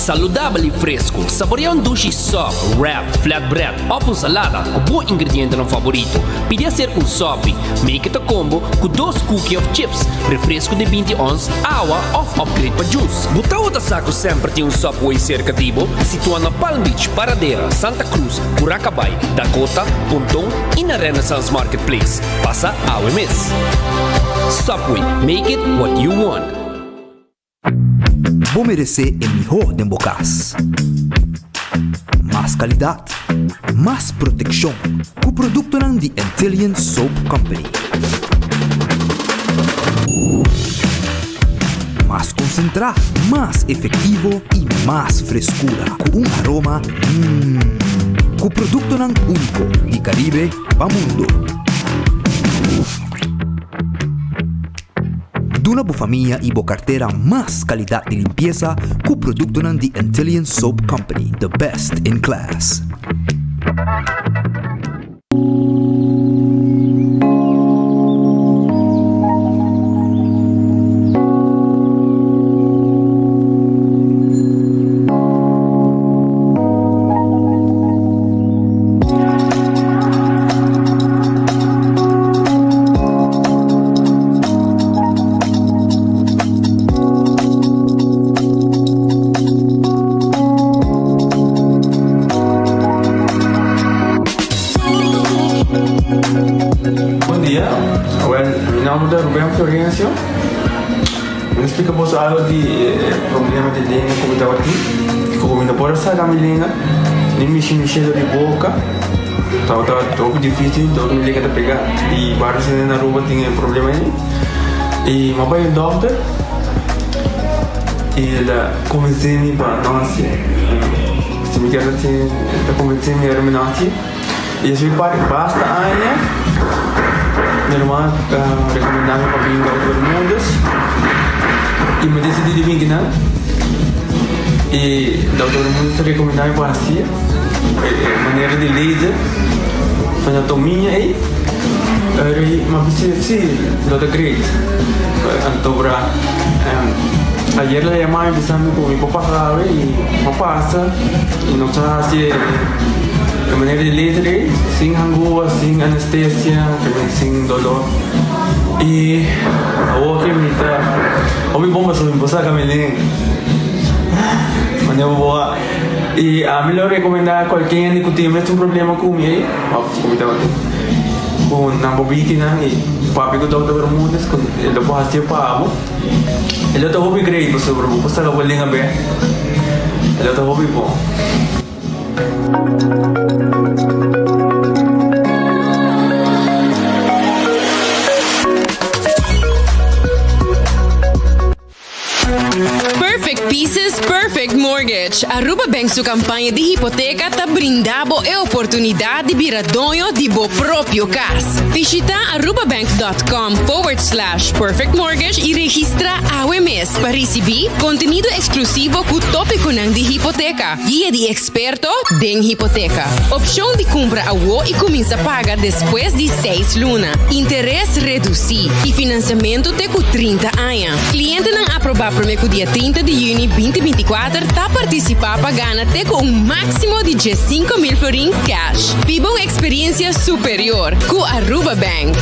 Saludabel y fresco, saborea un dushi sop, wrap, flatbread of un salada cu bo ingredientenan favorito. Pidi hacer un sopi, make it a combo cu dos cookie of chips, refresco di 20 ons, awa of upgrade pa juice. Bo tawata sa cu semper tin un Subway cerca di bo? Situa na Palm Beach, Paradera, Santa Cruz, Curacabai, Dakota, Ponton y na Renaissance Marketplace. Pasa awe mes. Subway, make it what you want. Bo meresé e mihó den bo kas. Mas kalidat, mas protekshon ku produktonan di Antillian Soap Company. Mas konsentrá, mas efektivo i mas freskura ku un aroma mmm. Ku produktonan úniko di Karibe pa mundu. Duna bo famia i bo kartera mas kalidat di limpiesa ku produktonan di Antillian Soap Company, the best in class. Bon dia, wel mi nomber ta Ruben Florencio. Mi a splika boso algo di e problema di lenga ku mi tabatin. Ku mi no por a saka mi lenga, ni mishi mi shelo di boka. Tabata hopi dificil, dor mi lenga ta pega. Y varios hende na Aruba tin e problema ei. Y mi a bai un dokter y el a convence mi pa no haci. Si mi kier haci, el a convence mi ora mi no haci. Y esei pa basta aña mi ruman a recomenda mi pa bin Dokter Bermudez y mi decidi di bin kinan. Y Dokter Bermudez a recomenda mi pa haci. E manera di laser anatomia ei eri m'a bisa si lo ta great anto bra ayer la yama mi bisa mi ku mi por pasa awe i m'a pasa i nos a hasi e manera di laser ei sin hangua sin anestesia sin dolor i awor ke mi ta hopi bon pasobra mi por saka mi lenga manera bo a. I ami lo rekomendá kualke hende ku tin mes un problema ku mi ei, òf ku mi tabatin, ku nan por bini kinan i papia ku Dòkter Bermudez ku e lo por hasié pa bo. E lo ta hopi great pasobra bo por saka bo lenga bèk. E lo ta hopi bon. Perfect Pieces, Perfect Mortgage. Aruba Bank su campaña di hipoteca ta brinda bo e oportunidad di bira doño di bo propio cas. Bishita arubabank.com forward slash perfect mortgage y registra awe mes pa ricibi contenido exclusivo cu topiconan di hipoteca, guia di experto den hipoteca, opcion di cumpra awo y cuminsa paga despues di seis luna, interes reduci y financiamento te cu 30 aña. Clientenan aproba prome cu dia 30 di juni 2024 ta participa pa gana te cu un maximo di 15,000 florin cash. Biba un experiencia superior cu Aruba Bank.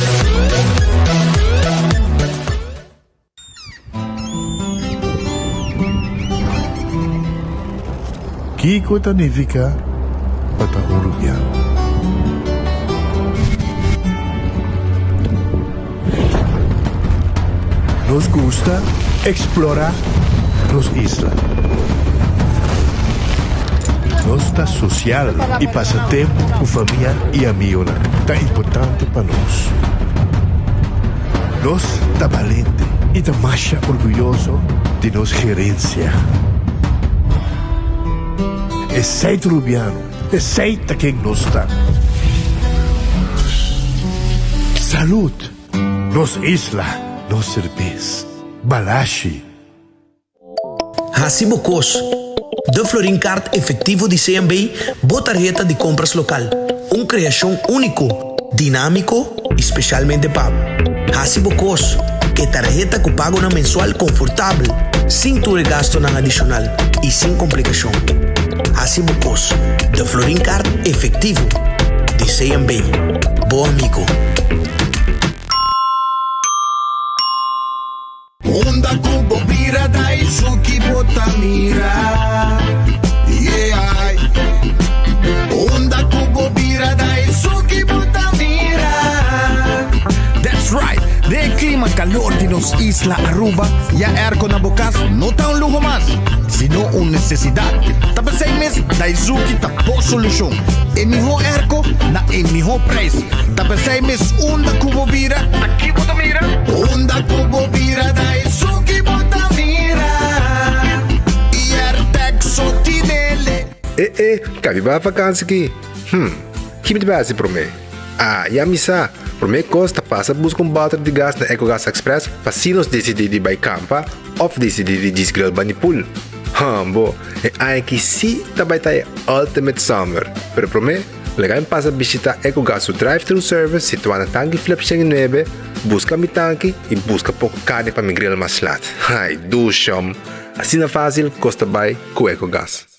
Kiko ta nifiká pa ta un rubiano? Nos gusta eksplorá nos isla. Nos ta sosial i pasa tempu ku famia i amigonan ta importante pa nos. Nos ta balente i ta masha orguyoso di nos gerensia. Esei ta Rubiano, esei ta ken nos ta. Salud! Nos isla, nos serbes. Balashi. Hasi bo kos. De Florin Card Efectivo di CMB, bo tarheta di compras local. Un creacion unico, dinamico y specialmente pa bo. Hasi bo kos. E tarheta cu pagonan mensual confortabel. Sin tur e gastonan adishonal i sin komplikashon. Hasi bo kos. De Florin Card efektivo di CMB. Bo amigo. Unda ku bo bira da esun ki bo ta mira Yeah Unda ku bo bira da esun ki bo ta mira That's right! Den e klima kalor di nos isla Aruba, ya airco na bo kas no ta un luho mas, sino un nesesidat. Ta p'esei mes Daizuki ta bo solushon. E mihó airco na e mihó prijs. Ta p'esei mes unda ku bo bira, ta ki bo ta mira? Unda ku bo bira ta esun ki bo ta mira I Airtec so tinele. E e, ka mi bai vakansi ki? Hm, ki mi ta bai hasi promé? Ah, ya mi sa! Promé kos ta pasa buska un bòter di gas na Ecogas Express pa si nos disidí di bai kampa òf disidí di djis grill bani pool. Hambo, e aña aki sí ta bai ta e ultimate summer! Pero promé, Laga mi pasa bishita Ecogas su drive-thru service situá na Tanki Flip 109, buska mi tanki i buska poko karni pa mi grill mas lat. Ai, dushom! Asina fásil kos ta bai ku Ecogas.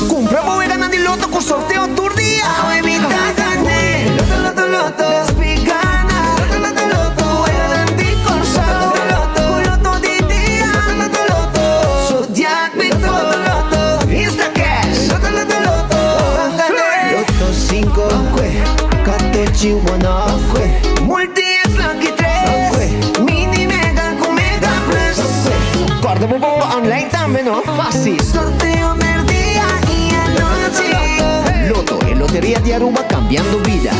Kumpra bo weganan di loto ku sorteo tur dia. Awe mi ta gané. Loto, loto, loto. Despi gana. Loto, loto, loto. Weganan di Kòrsou. Loto, loto, Ku loto di dia. Loto, loto, loto. Zodiac Victor. Loto, loto, loto. Instacash. Loto, loto, loto. Loto 5, Katochi one off, Multi X Lucky 3, Mini Mega ku Mega Plus. Kòrda bo bomba online tambe no. Fásil. Sorteo merdia i anochi. Lotto, e loteria di Aruba cambiando bida.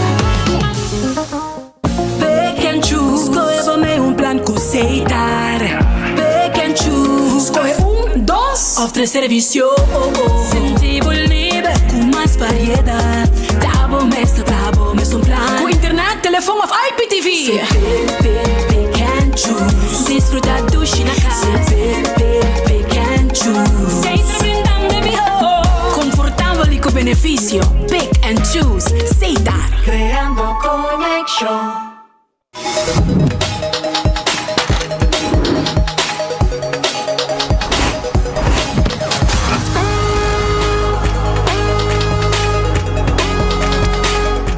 Pick and choose, skohe bo mei un plan ku Setar. Pick and choose, skohe un, dos òf tres servisio. Sinti bo liber ku mas variedat. Ta bo mes ta traha bo mesun plan. Ku internet, telefon òf IPTV. Pick, pick, pick and choose. Disfruta dushi na kas. Pick, pick, pick and choose. Setar brindando e mihó. Komfortabel i ku benefisio. Pick and choose. Setar. Creando conexion.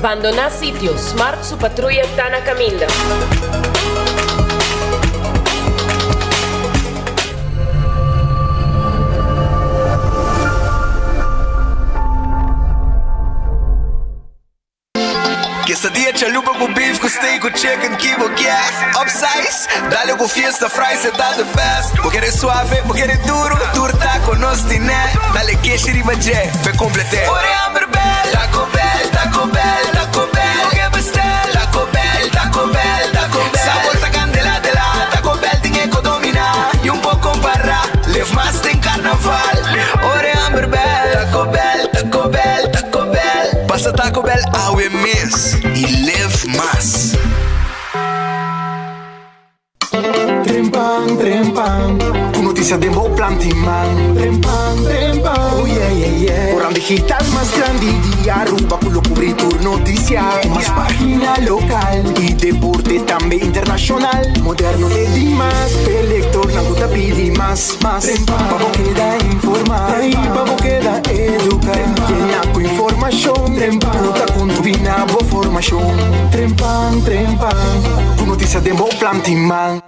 Bandoná sitio, Smart su patruya ta na kaminda. Quesadilla chalupa cu beef cu steak cu chicken ki bo kier Upsize, dale cu fiesta fries e ta the best Bo kere suave, bo kere duro, tur taco nos tine Dale keshi riba dje, p'e complete Ora e hamber bel, Taco Bell, Taco Bell, Taco Bell Bo ke bestel, Taco Bell, Taco Bell, Taco Bell Sabor ta candela de la, Taco Bell tin e co domina Y un por compara, live mas den carnaval Ora e hamber bel, Taco Bell, Taco Bell, Taco Bell Pasa Taco Bell awe mes y live mas. Trempan, trempan, ku notisia den bo planti man. Trempan, trempan, oh yeah, yeah, yeah. Koran digital mas grandi di Aruba ku lo kubri tur notisia. Ku mas pagina lokal i deporte tambe internashonal. Moderno te dimas, p'e lektornan ku ta pidi mas. Mas pa bo keda informa i pa bo keda educa. Yena ku informashon ku ta contribui na bo formashon. Trempan, trempan, ku noticia den bo planti man.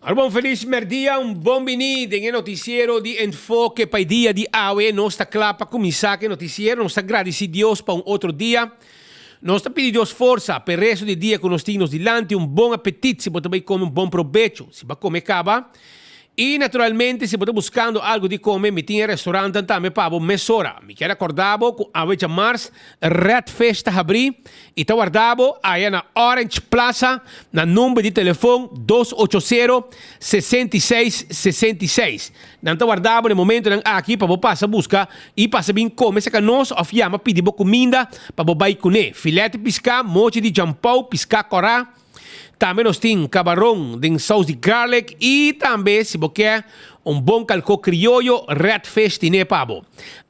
Aruba un felis merdia, un bon bini den e noticiero di Enfoke pa e dia di awe. Nos ta kla pa kuminsá ku e noticiero. Nos ta gradisí Dios pa un otro dia. Nos ta pidi Dios forsa pa e resto di dia ku nos tin nos dilanti. Un bon apetit si bo ta bai kome, un bon probecho si bo a kome kaba. I naturalmente si bo ta buskando algu di kome mi tin e restaurantan tambe pa bo mesora. Mi kier akorda bo ku awe djamars Red Fish ta habrí i ta warda bo aya na Orange Plaza na number di telefon dos ocho sero, 66 66. Nan ta warda bo na e momentonan aki pa bo pasa buska i pasa bin kome saka nos òf yama pidi bo kuminda pa bo bai kuné. Filèt di piská, mochi di djampou, piská kòrá. Tambe nos tin kabaron den sous di garlic i tambe si bo ke un bon kalkó krioyo, red fish tine pa bo.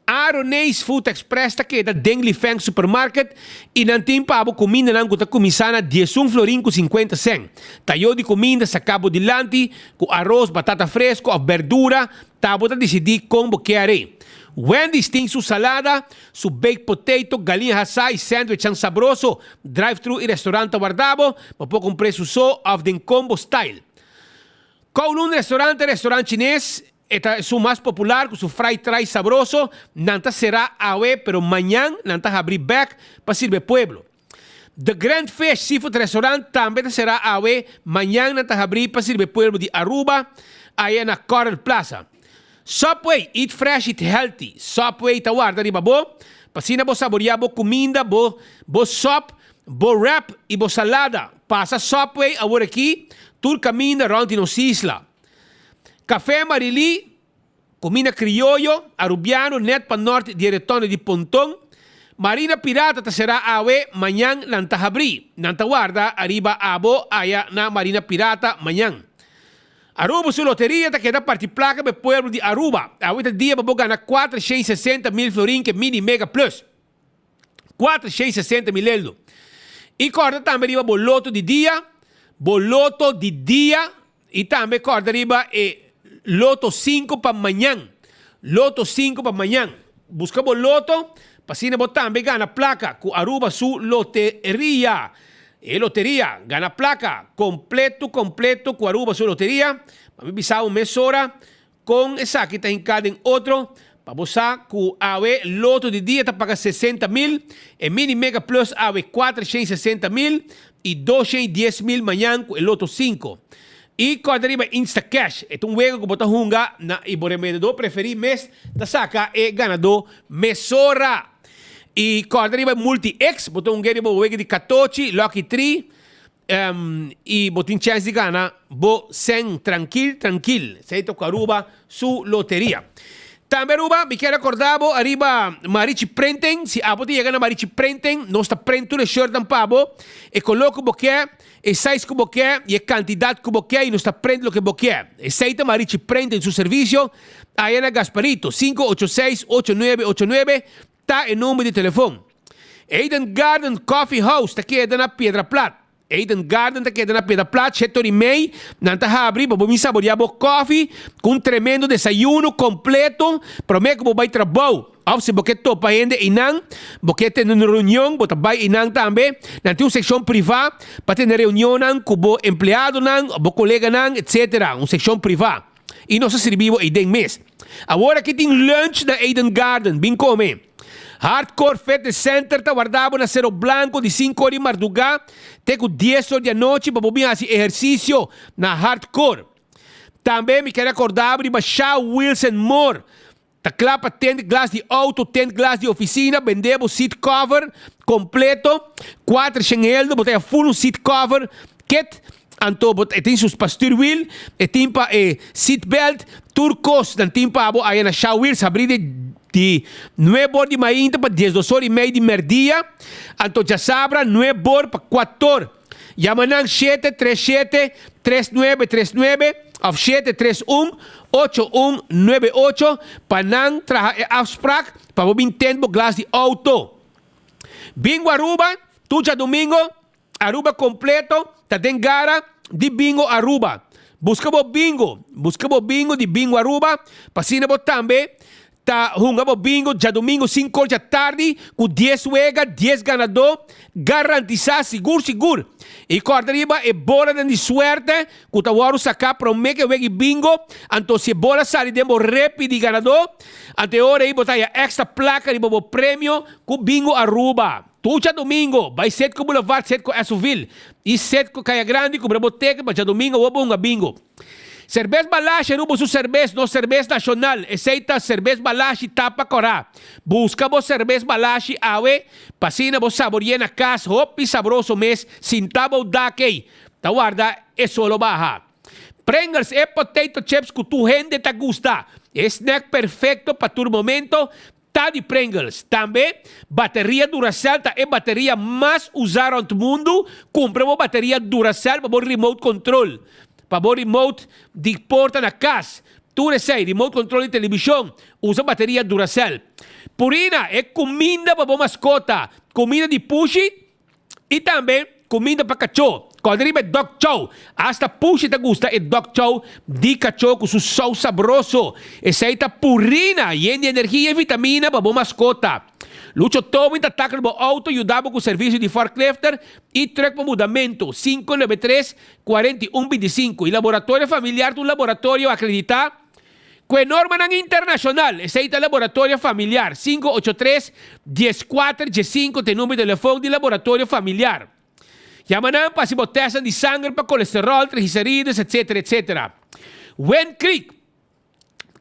Aroneis Food Express ta keda den Lifeng Supermarket i nan tin pa bo kumindanan ku ta kuminsá na diesun florin ku sinkuenta sèn. Tayo di kuminda saká bo dilanti ku aros, batata fresku òf bèrdura, ta bo ta disidí kon bo ke ar'é. Wendy's tin su salada, su baked potato, galiña hasá i sandwichnan sabroso. Drive-thru i restaurant ta warda bo, bo por kumpr'é su so òf den combo style. Kowloon Restaurant ta e restaurant chines, e ta esun mas popular ku su fried rice sabroso. Nan ta será awe pero mañan nan ta habrí bèk pa sirbi e pueblo. The Grand Fish Seafood Restaurant tambe ta será awe, mañan nan ta habrí pa sirbi e pueblo di Aruba aya na Coral Plaza. Subway, eat fresh, eat healthy. Subway ta warda riba bo, pa asina bo saboreá bo kuminda, bo bo sòp, bo wrap i bo salada. Pasa Subway awor aki, tur kaminda rònt di nos isla. Café Marilí, kuminda krioyo, arubiano nèt pa nòrt di e retònde di Ponton. Marina Pirata ta será awe, mañan nan ta habrí. Nan ta warda ariba abo aya na Marina Pirata mañan. Aruba su loteria ta keda parti plaka pa e pueblo di Aruba. Awe ta dia pa bo gana 460 mil florin ke mini mega plus. 460 mil eldo. I kòrda tambe riba bo loto di dia, bo loto di dia i tambe kòrda riba e loto sinku pa mañan. Loto sinku pa mañan. Buska bo loto pa asina bo tambe gana plaka ku Aruba su loteria. E loteria, gana placa completo completo cu Aruba su loteria, pa mi bisa bo mesora con esaki ta hinca den otro, pa bo sa cu awe loto di dia ta paga 60 mil, e mini mega plus awe 460 mil y 210 mil mañan cu e loto 5. Y corda riba Instacash, e ta un wega cu bo ta hunga na y bo remendedor preferi mes ta saca e ganador mesora. I kòrda riba e Multi X, bo ta hunga riba bo wega di katochi, Lucky Tree, i bo tin chèns di gana bo sèn trankil trankil. Esei ta ku Aruba su loteria. Tambe Aruba, mi kier rekòrda bo ariba Marichi Printing. Si abo ta yega na Marichi Printing, nos ta print tur e shirtnan pa bo, e koló ku bo ke, e size ku bo ke i e kantidat ku bo ke i nos ta print loke bo ke. Esei ta Marichi Printing su servisio. Aya na Gasparito, sinku ocho seis, ocho nuebe ocho nuebe ta e number di telefon. Eden Garden Coffee House ta keda na Piedra Plat. Eden Garden ta keda na Piedra Plat, shete ora i mei nan ta habri pa bo bin saborea bo kofi ku un tremendo desayuno kompleto prome ku bo bai trabou. Òf si bo ke topa hende einan, bo ke tene un reunion, bo ta bai einan tambe. Nan tin un sekshon privá pa tene reunionnan ku bo empleadonan, bo koleganan, etsetera, un sekshon privá. I nos a sirbi bo eiden mes. Awor aki tin lunch na Eden Garden. Bin kome. Hardcore Fitness Center ta warda bo na Cerro Blanco di sinku or di mardugá te ku dies or di anochi pa bo bin hasi ehersisio na Hardcore. Tambe mi kere akorda bo riba Shaw Wheels and More. Ta kla pa tent glas di auto, tent glas di oficina, bende bo seat cover completo, cuater shen heldo, bo ta haya full un seat cover kit, anto bo e tin sus pa stuurwiel, e tin pa e seat belt, tur cos nan tin pa bo aya na Shaw Wheels, habri di di nuebe or di mainta pa diesdos or y mei di merdia, anto djasabra nuebe or pa cuator. Yama nan shete tres shete, tres nuebe tres nuebe of shete tres un, ocho un nuebe ocho pa nan traha e afsprak pa bo bin tent bo glas di auto. Bingo Aruba, tur djadumingo, Aruba completo ta den gara di Bingo Aruba. Buska bo bingo, buska bo bingo di Bingo Aruba pa asina bo tambe Ta hunga bo bingo djadumingo sinku or dja tardi ku dies wega, dies ganadó garantisá sigur sigur. I kòrda riba e bolanan di suerte ku ta wòrdu saká promé ku e wega di bingo, anto si e bola sali den bo repi di ganadó, anto e ora ei bo ta haña èkstra plaka riba bo premio ku Bingo Aruba. Tur djadumingo bai Setco Boulevard, Setco Esoville i Setco Kaya Grandi kumpra bo teken pa djadumingo awor bo hunga bingo. Serbes Balashi Aruba su serbes, nos serbes nashonal. Esei ta Serbes Balashi tapa kòrá. Buska bo Serbes Balashi awe pa asina bo sabori'é na kas hopi sabroso mes sintá bou dak ei ta warda e solo baha. Pringles e potato chips ku tur hende ta gusta. E snack perfekto pa tur momento Ta di Pringles. Tambe, bateria Duracell ta e bateria mas usá rònt mundu. Kumpra bo bateria Duracell pa bo remote control, pa bo remote di porta na kas. Tur esei, remote control di telebishon, usa bateria Duracell. Purina, e kuminda pa bo maskota, kuminda di pushi I tambe kuminda pa kachó. Kòrda riba e dog chow. Asta Pushi ta gusta e dog chow di kachó ku su sous sabroso. Esei ta purina, yen di energia i vitamina pa bo maskota. Lucho Towing ta tackle bo outo, yuda bo ku servisio di forklifter i truck pa mudamentu. 593 41 25. I Laboratorio Familiar ta un laboratorio akreditá Ku e normanan internashonal, esei ta Laboratorio Familiar, 583 14 15 ta e number di telefon di Laboratorio Familiar. Yama nan pa hasi bo tèstnan di sanger pa kolesteròl, triglicerides, etsetera, etsetera. Wind Creek,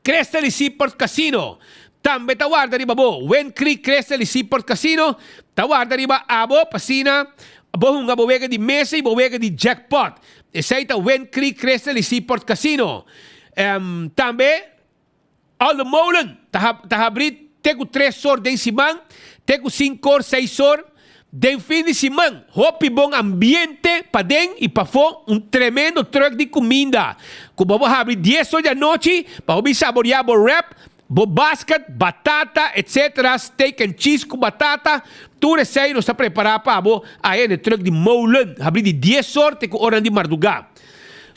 Crystal i Seaport Casino tambe ta warda riba bo. Wind Creek, Crystal i Seaport Casino ta warda riba abo pa asina bo hunga bo wega di mesa i bo wega di jackpot. Esei ta Wind Creek, Crystal i Seaport Casino. Tambe Alde Molen ta ta habrí te ku tres or den siman, te ku sinku or, seis or den fin di siman. Hopi bon ambiente paden i pafó, un tremendo truck di kuminda ku bo por habri dies or di anochi pa bo bin saboriá bo wrap, bo basket, batata, etc. Steak and cheese ku batata, tur esei nos ta prepará pa bo aya den e truck di Molen, habrí di dies or te ku oranan di mardugá.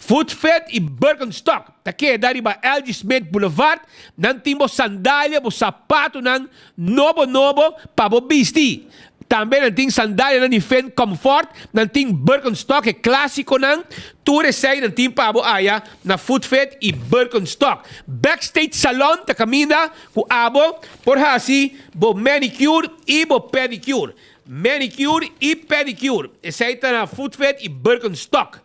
Foot Fit i Birkenstock ta keda riba LG Smith Boulevard. Nan tin bo sandalia, bo sapatonan nobo nobo pa bo bisti. Tambe nan tin sandalianan di Finn Comfort, nan tin Birkenstock, e klásikonan. Tur esei nan tin pa bo aya na Foot Fit i Birkenstock. Backstage Salon ta kaminda ku abo por hasi bo manicure i bo pedicure. Manicure i pedicure, esei ta na Foot Fit i Birkenstock.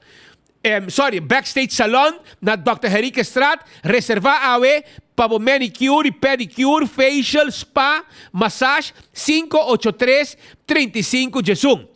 Sorry, Backstage Salon na Dòkter Henriquezstraat. Reservá awe pa bo manicure i pedicure, facial, spa, massage, 583 35 diesun.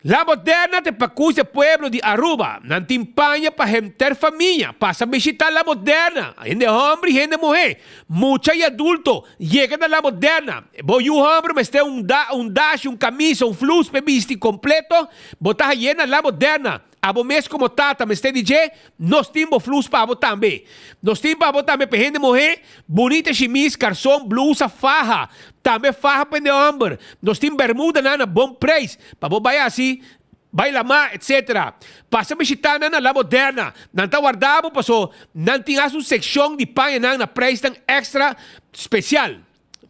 La Moderna ta e pakus di e pueblo di Aruba. Nan tin paña pa henter famia. Pasa bishita La Moderna. Hende homber i hende muhé, mucha i adulto, yega na La Moderna. Bo yu homber mester un un dashi, un camisa, un flus p'e bisti completo. Bo ta haye na La Moderna. Abo mes komo tata mester di dje, Nos tin bo flus pa bo tambe. Nos tin pa bo tambe pa hende muhé, bunita shimis, karson, blusa, faha. Tambe faha pa hende hòmber. Nos tin bèrmudanan na bon preis pa bo bai hasi, bai lamá, etsetera. Pasa bishitá nan na La Moderna. Nan ta warda bo paso nan tin hasta un sekshon di pañanan na preisnan èkstra spesial.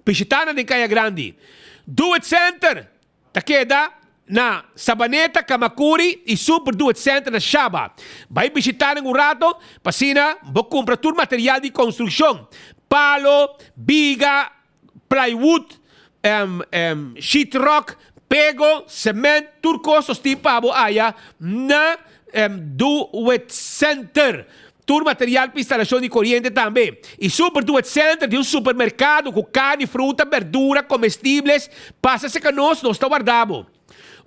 Bishitá nan den Kaya Grandi. Do It Center! Ta keda na Sabaneta, Camacuri y Super Do It Center na Shaba. Bai bishita nan un rato pa asina bo cumpra tur material di construccion, palo, biga, plywood, sheetrock, pego, cement, tur cos nos tin pa bo aya na Do It Center. Tur material pa instalashon di koriente tambe. I Super Do It Center di un supermerkado ku karni, fruta, berdura, komestibles. Pasa serka nos, nos ta warda bo.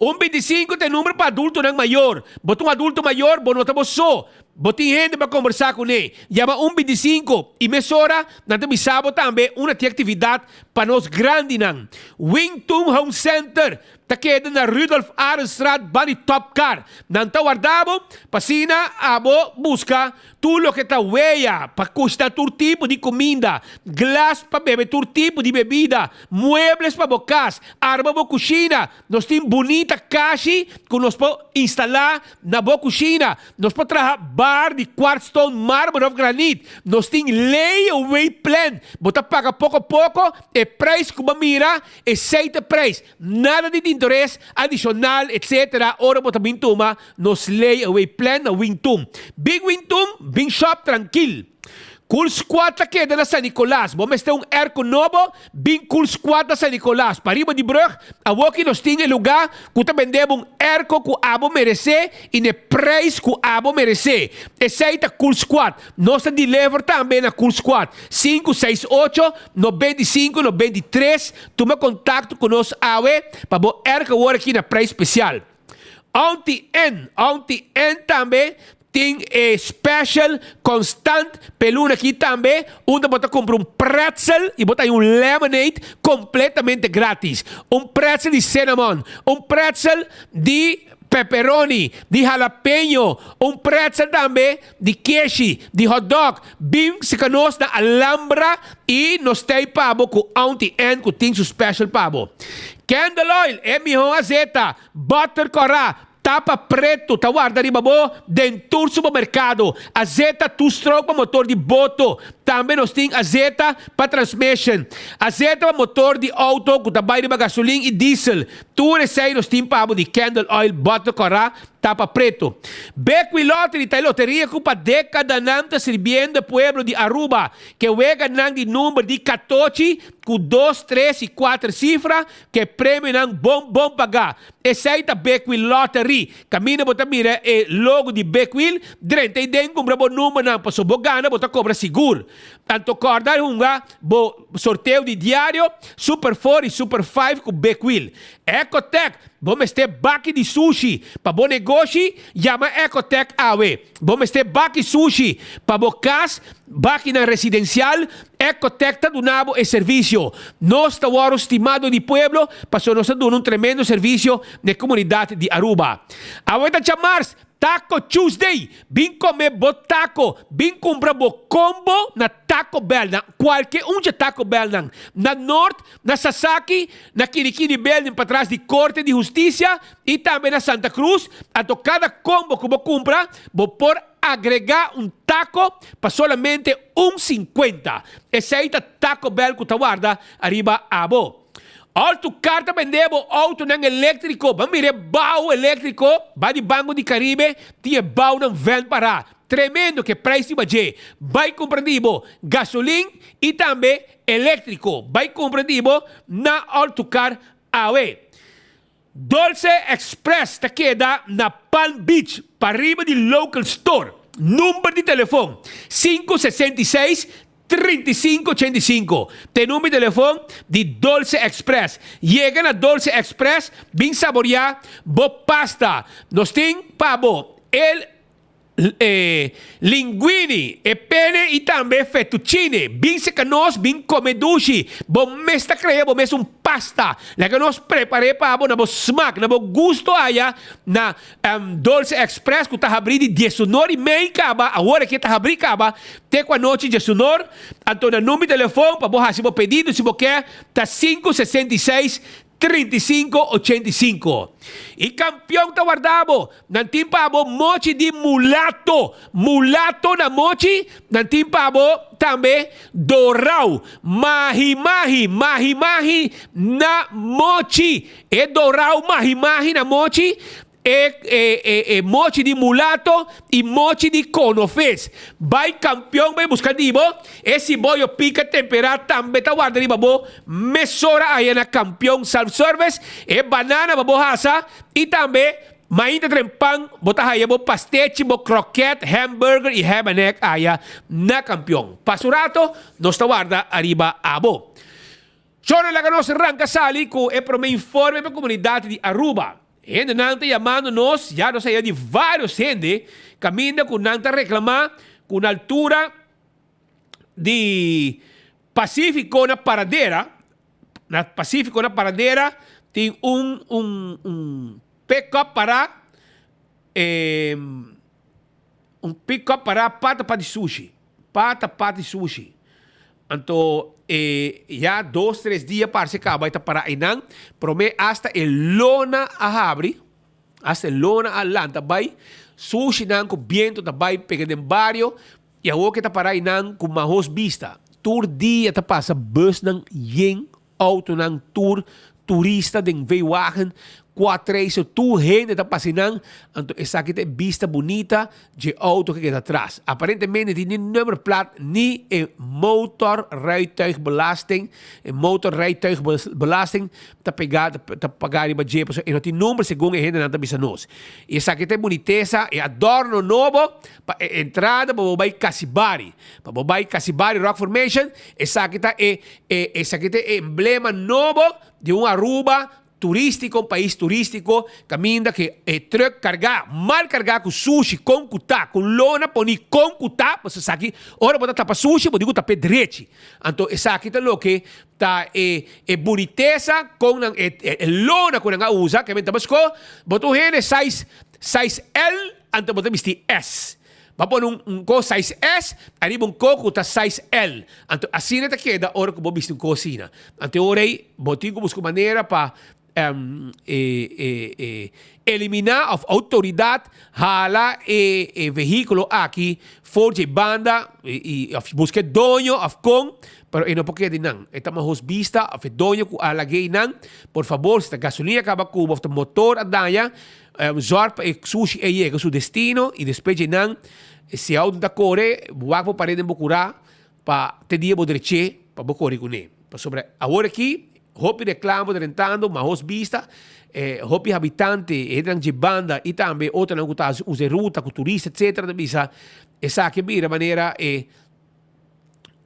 Un 25 ta e number pa adultonan mayor. Bo ta un adulto mayor, bo no ta bo so. Bo tin hende pa kombersá kuné. Yama un 25 i mesora nan ta bisa bo tambe unda tin aktividat pa nos grandinan. Wing Tun Home Center Ta keda na Rudolf Arendstraat ba di Top Car. Nan ta warda bo pa asina abo buska tur loke ta wea pa kushna tur tipo di kuminda, glas pa bebe tur tipo di bebida, muebles pa bo kas, arma bo kushina. Nos tin bunita kashi ku nos por instalá na bo kushina. Nos por traha bar di kwartstone, marmer òf granit. Nos tin layaway plan. Bo ta paga poko poko e prijs ku bo a mira, esei ta e prijs. Nada di interes adishonal etc. Ora bo ta bin tuma nos lay away plan na Wing Tun. Bin Wing Tun, bin shop trankil. Cool Squad ta keda na San Nicolas. Bo mester un airco nobo? Bin Cool Squad na San Nicolas. Pariba di brug, awoki nos tin e luga cu ta bende bo un airco cu abo merece y n'e prijs cu abo merece. Esey ta Cool Squad. Nos ta deliver tambe na Cool Squad. Sinku seis ocho, 95 93 Tuma contacto cu nos awe pa bo airco awor aki na prijs special. Auntie N, Auntie N tambe tin e special constant p'e luna aki tambe, unda bo ta cumpra un pretzel y bo ta hay un lemonade completamente gratis. Un pretzel di cinnamon, un pretzel di pepperoni, di jalapeño, un pretzel tambe di keshi, di hotdog. Bin sika nos na Alhambra y nos ta ey pa bo cu Auntie Ann cu tin su special pa bo. Candle oil, e miho azeta, butter cora, tapa preto ta warda riba bo den tur supermercado. Azeta two stroke pa motor di boto. Tambe nos tin azeta pa transmission. Azeta pa motor di auto cu ta bay riba gasolin y diesel. Tur esey nos tin pa bo di candle oil, butter cora, Tapa preto. Bequi Lottery ta e loteria cu pa decadanan ta sirbiendo e pueblo di Aruba. Ke weganan di number di catochi cu dos, tres y cuater cifra, ke premionan bon bon paga. Esey ta Bequi Lottery. Caminda bo ta mira e logo di Bequil, drenta y den cumpra bo numbernan paso bo gana bo ta cobra sigur. Tanto corda hunga bo sorteo di diario Super Four y Super Five cu Bequil. Ecotec, Bo mester baki di sushi pa bo negoshi? Yama Ecotec awe. Bo mester baki sushi pa bo kas, bakinan residensial? Ecotec ta duna bo e servisio. Nos ta wòrdu stimado di pueblo pasobra nos ta duna un tremendo servisio na e komunidat di Aruba. Awe ta djamars, Taco Tuesday! Bin come bo taco, bin cumpra bo combo na Taco Bell, na cualke un dje Taco Bellnan, na Noord, na Sasaki, na Kirikiri Building patras di Corte di Husticia y tambe na Santa Cruz, anto cada combo cu bo cumpra, bo por agrega un taco pa solamente un cincuenta. Esey ta Taco Bell cu ta warda ariba abo. Alto car ta bende bo autonan electrico. Ban mira e bao electrico ba di Banco di Caribe tin e baonan ven para. Tremendo ke prijs riba dje. Bai cumpra di bo gasolin y tambe electrico. Bai cumpra di bo na Alto Car awe. Dolce Express ta keda na Palm Beach pariba di Local Store. Number di telefon, 566 35 85. Ta e number di telefon di Dolce Express. Yega na Dolce Express bin saboria bo pasta. Nos tin pa bo el e linguini, e pene y tambe fettuccine. Bin seca nos, bin come dushi. Bo mes ta crea bo mes un pasta. Laga nos prepare pa bo na bo smaak, na bo gusto aya na Dolce Express cu ta habri di diesunor y mei caba, awor aki ta habri caba, te cu anochi diesunor. Anto na number di telefon pa bo haci bo pedido si bo ke ta 566 35 85. Y campeon ta warda bo. Nan tin pa bo mochi di mulato. Mulato na mochi. Nan tin pa bo tambe dorau. Mahi mahi, mahi mahi na mochi. E dorau mahi mahi na mochi. E e e e mochi di mulato y mochi di konofes. Bai kampion bai buska di bo. E siboyo pika tempera tambe ta warda riba bo mesora aya na Kampion Self Service. E banana pa bo hasa y tambe mainta tren pan bo ta haya bo pastechi, bo kroket, hamburger y ham and egg aya na Kampion. Pasa un rato nos ta warda ariba abo. Shornan laga nos ranka sali ku e prome informe pa komunidat di Aruba. Hendenan ta yamando nos, ya nos a haya di varios hende kaminda ku nan ta reklama ku na altura di Pasifiko na Paradera, na Pasifiko na Paradera tin un un un pickup para e un pickup para pata pa di sushi, pata pa di sushi. Anto e ya dos tres dia parse kaba e ta para einan, prome asta e lona a habri, asta e lona a lanta bai, sushinan ku biento ta bai pega den bario, i awor ke ta para einan ku mahos bista. Tur dia ta pasa busnan yen, autonan tur, turista den V-wagen. Quad Racer tur hende ta pasa einan, anto esaki ta e bista bunita dje auto ku keda atras. Aparentemente tin ni nummerplaat ni e motorrijtuigbelasting, e motorrijtuigbelasting ta pega ta paga riba dje pasobra e no tin number segun e hendenan ta bisa nos. I esaki ta e bunitesa, e adorno nobo pa e entrada pa bo bai Casibari. Pa bo bai Casibari Rock Formation, esaki ta e e esaki ta e emblema nobo di un Aruba Turístiko, un pais turístiko, kaminda ku e trùk kargá, mal kargá ku sushi, kon ku ta, ku lona poní kon ku ta, pasobra esaki ora bo ta tapa sushi bo tin ku tap'é drechi. Anto esaki ta loke ta e e bunitesa kon nan e e lona ku nan a usa, ke men ta baskó, bo ta un hende size size L anto bo ta bisti S. Bo a pone un un kos size S ariba un kos ku ta size L. Anto asina ta keda ora ku bo bisti un kos asina. Anto e ora ei bo tin ku buska un manera pa e e e eliminá òf outoridat hala e e vehíkulo aki for dje banda i òf buska e doño òf kon, pero e no por keda einan. E ta mahos bista òf e doño ku a lag'é einan, por fabor si ta gasolina a kaba ku bo òf ta motor a daña, Zorg pa e sushi e yega su destino y despues dje nan si e auto ta core bo wak bo pare den bo cura pa te dia bo dreche pa bo core cune. Pasobra awor aki hopi reclamo ta rentando mahos bista hopi habitante e hendenan dje banda y tambe otronan cu ta usa e ruta cu turista etcetera ta bisa esaki a bira manera e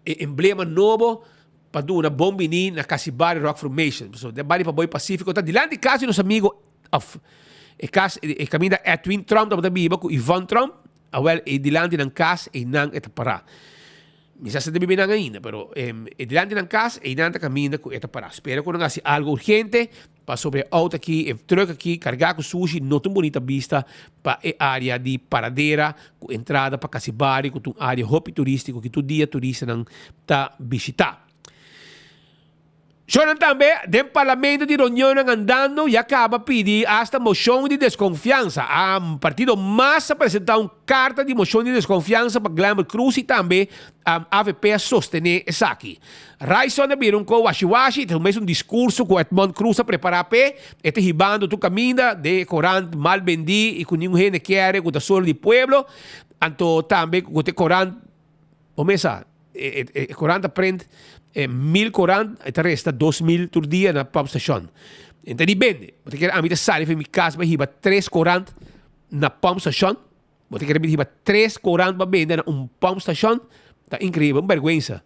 e emblema nobo pa duna bon bini na Casibari Rock Formation. Pasobra den bari pa boy Pacifico ta dilanti cas di nos amigo Of e kas, e kaminda Edwin Trump tabata biba ku Yvonne Trump, awel e dilanti nan kas einan e ta pará. Mi sa si ta biba einan ainda, pero e dilanti nan kas einan ta kaminda ku e ta pará. Spera ku nan hasi algu urgente pasobra e outo aki, e trùk aki kargá ku sushi no ta un bunita bista pa e área di Paradera ku entrada pa Casibari ku ta un área hopi turístiko ki tur dia turistanan ta bishitá. Shornan tambe den parlamento di reunionnan andando ya caba pidi hasta mocion di desconfiansa. A partido mas a presenta un carta di mocion di desconfiansa pa Glenbert Croes y tambe avp a sostene esaki. Ryson a bira un co washiwashi, ta un mes un discurso cu Edmond Croes a prepara p'e, e ta hibando tur caminda den e corant mal bendi y cu ningun hende kier cu ta solo di pueblo, anto tambe cu ta e corant Bo mesa, e e korant ta print e mil korant, e ta resta 2000 tur dia na pump station. E ta di bende. Bo ta kere ami ta sali for mi kas bai hiba tres korant na pump station? Bo ta kere mi ta hiba tres korant pa bende na un pump station? Ta inkreibel, un bèrgwensa.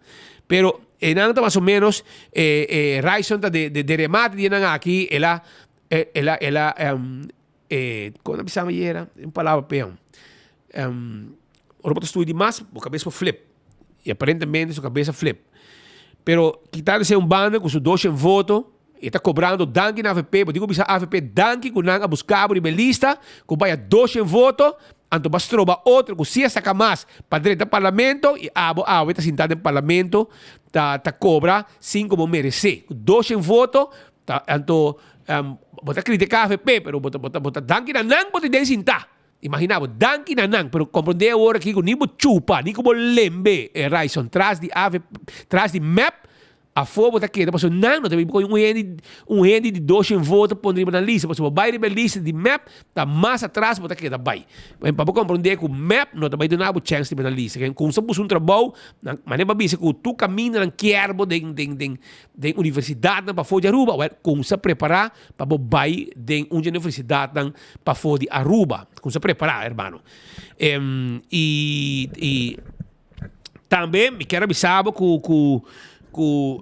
Pero e nan ta mas o menos e e Ryson ta de de remate di e nan aki, el a el a el a E, kon a bisa mi ayera? Un palabra peon. Ora bo ta studia di mas, bo kabes por flip. I aparentemente su kabes a flip. Pero kitando esei un banda ku su doshen voto, e ta kobrando danki na avp. Bo tin ku bisa avp danki ku nan a buska bo riba e lista, ku bai a doshen voto, anto bo a stroba otro ku si a saka mas pa drenta parlamento i abo awe ta sinta den parlamento ta ta kobra sin ku bo meresé. Ku doshen voto Ta anto bo ta critica avp pero bo ta bo ta bo ta danki na nan bo ta den sinta. Imagina bo, danki na nan, pero comprende awor aki cu ni bo chupa ni cu bo lembe e Ryson tras di avp tras di mep afo bo ta keda pasobra nan no ta bin un hende un hende di doshen voto pone riba nan lista pasobra bo bay riba e lista di mep ta mas atras bo ta keda bay. Pa bo comprende cu mep no ta bay duna bo chance riba nan lista. Cuminsa busca un trabou nan manera bo a bisa cu tur caminda nan kier bo den den den Den universidatnan pafó di Aruba, wèl, kumsa prepará pa bo bai den un dje universidatnan pafó di Aruba. Kumsa prepará, hermano. I, i tambe mi kier a bisa bo ku, ku, ku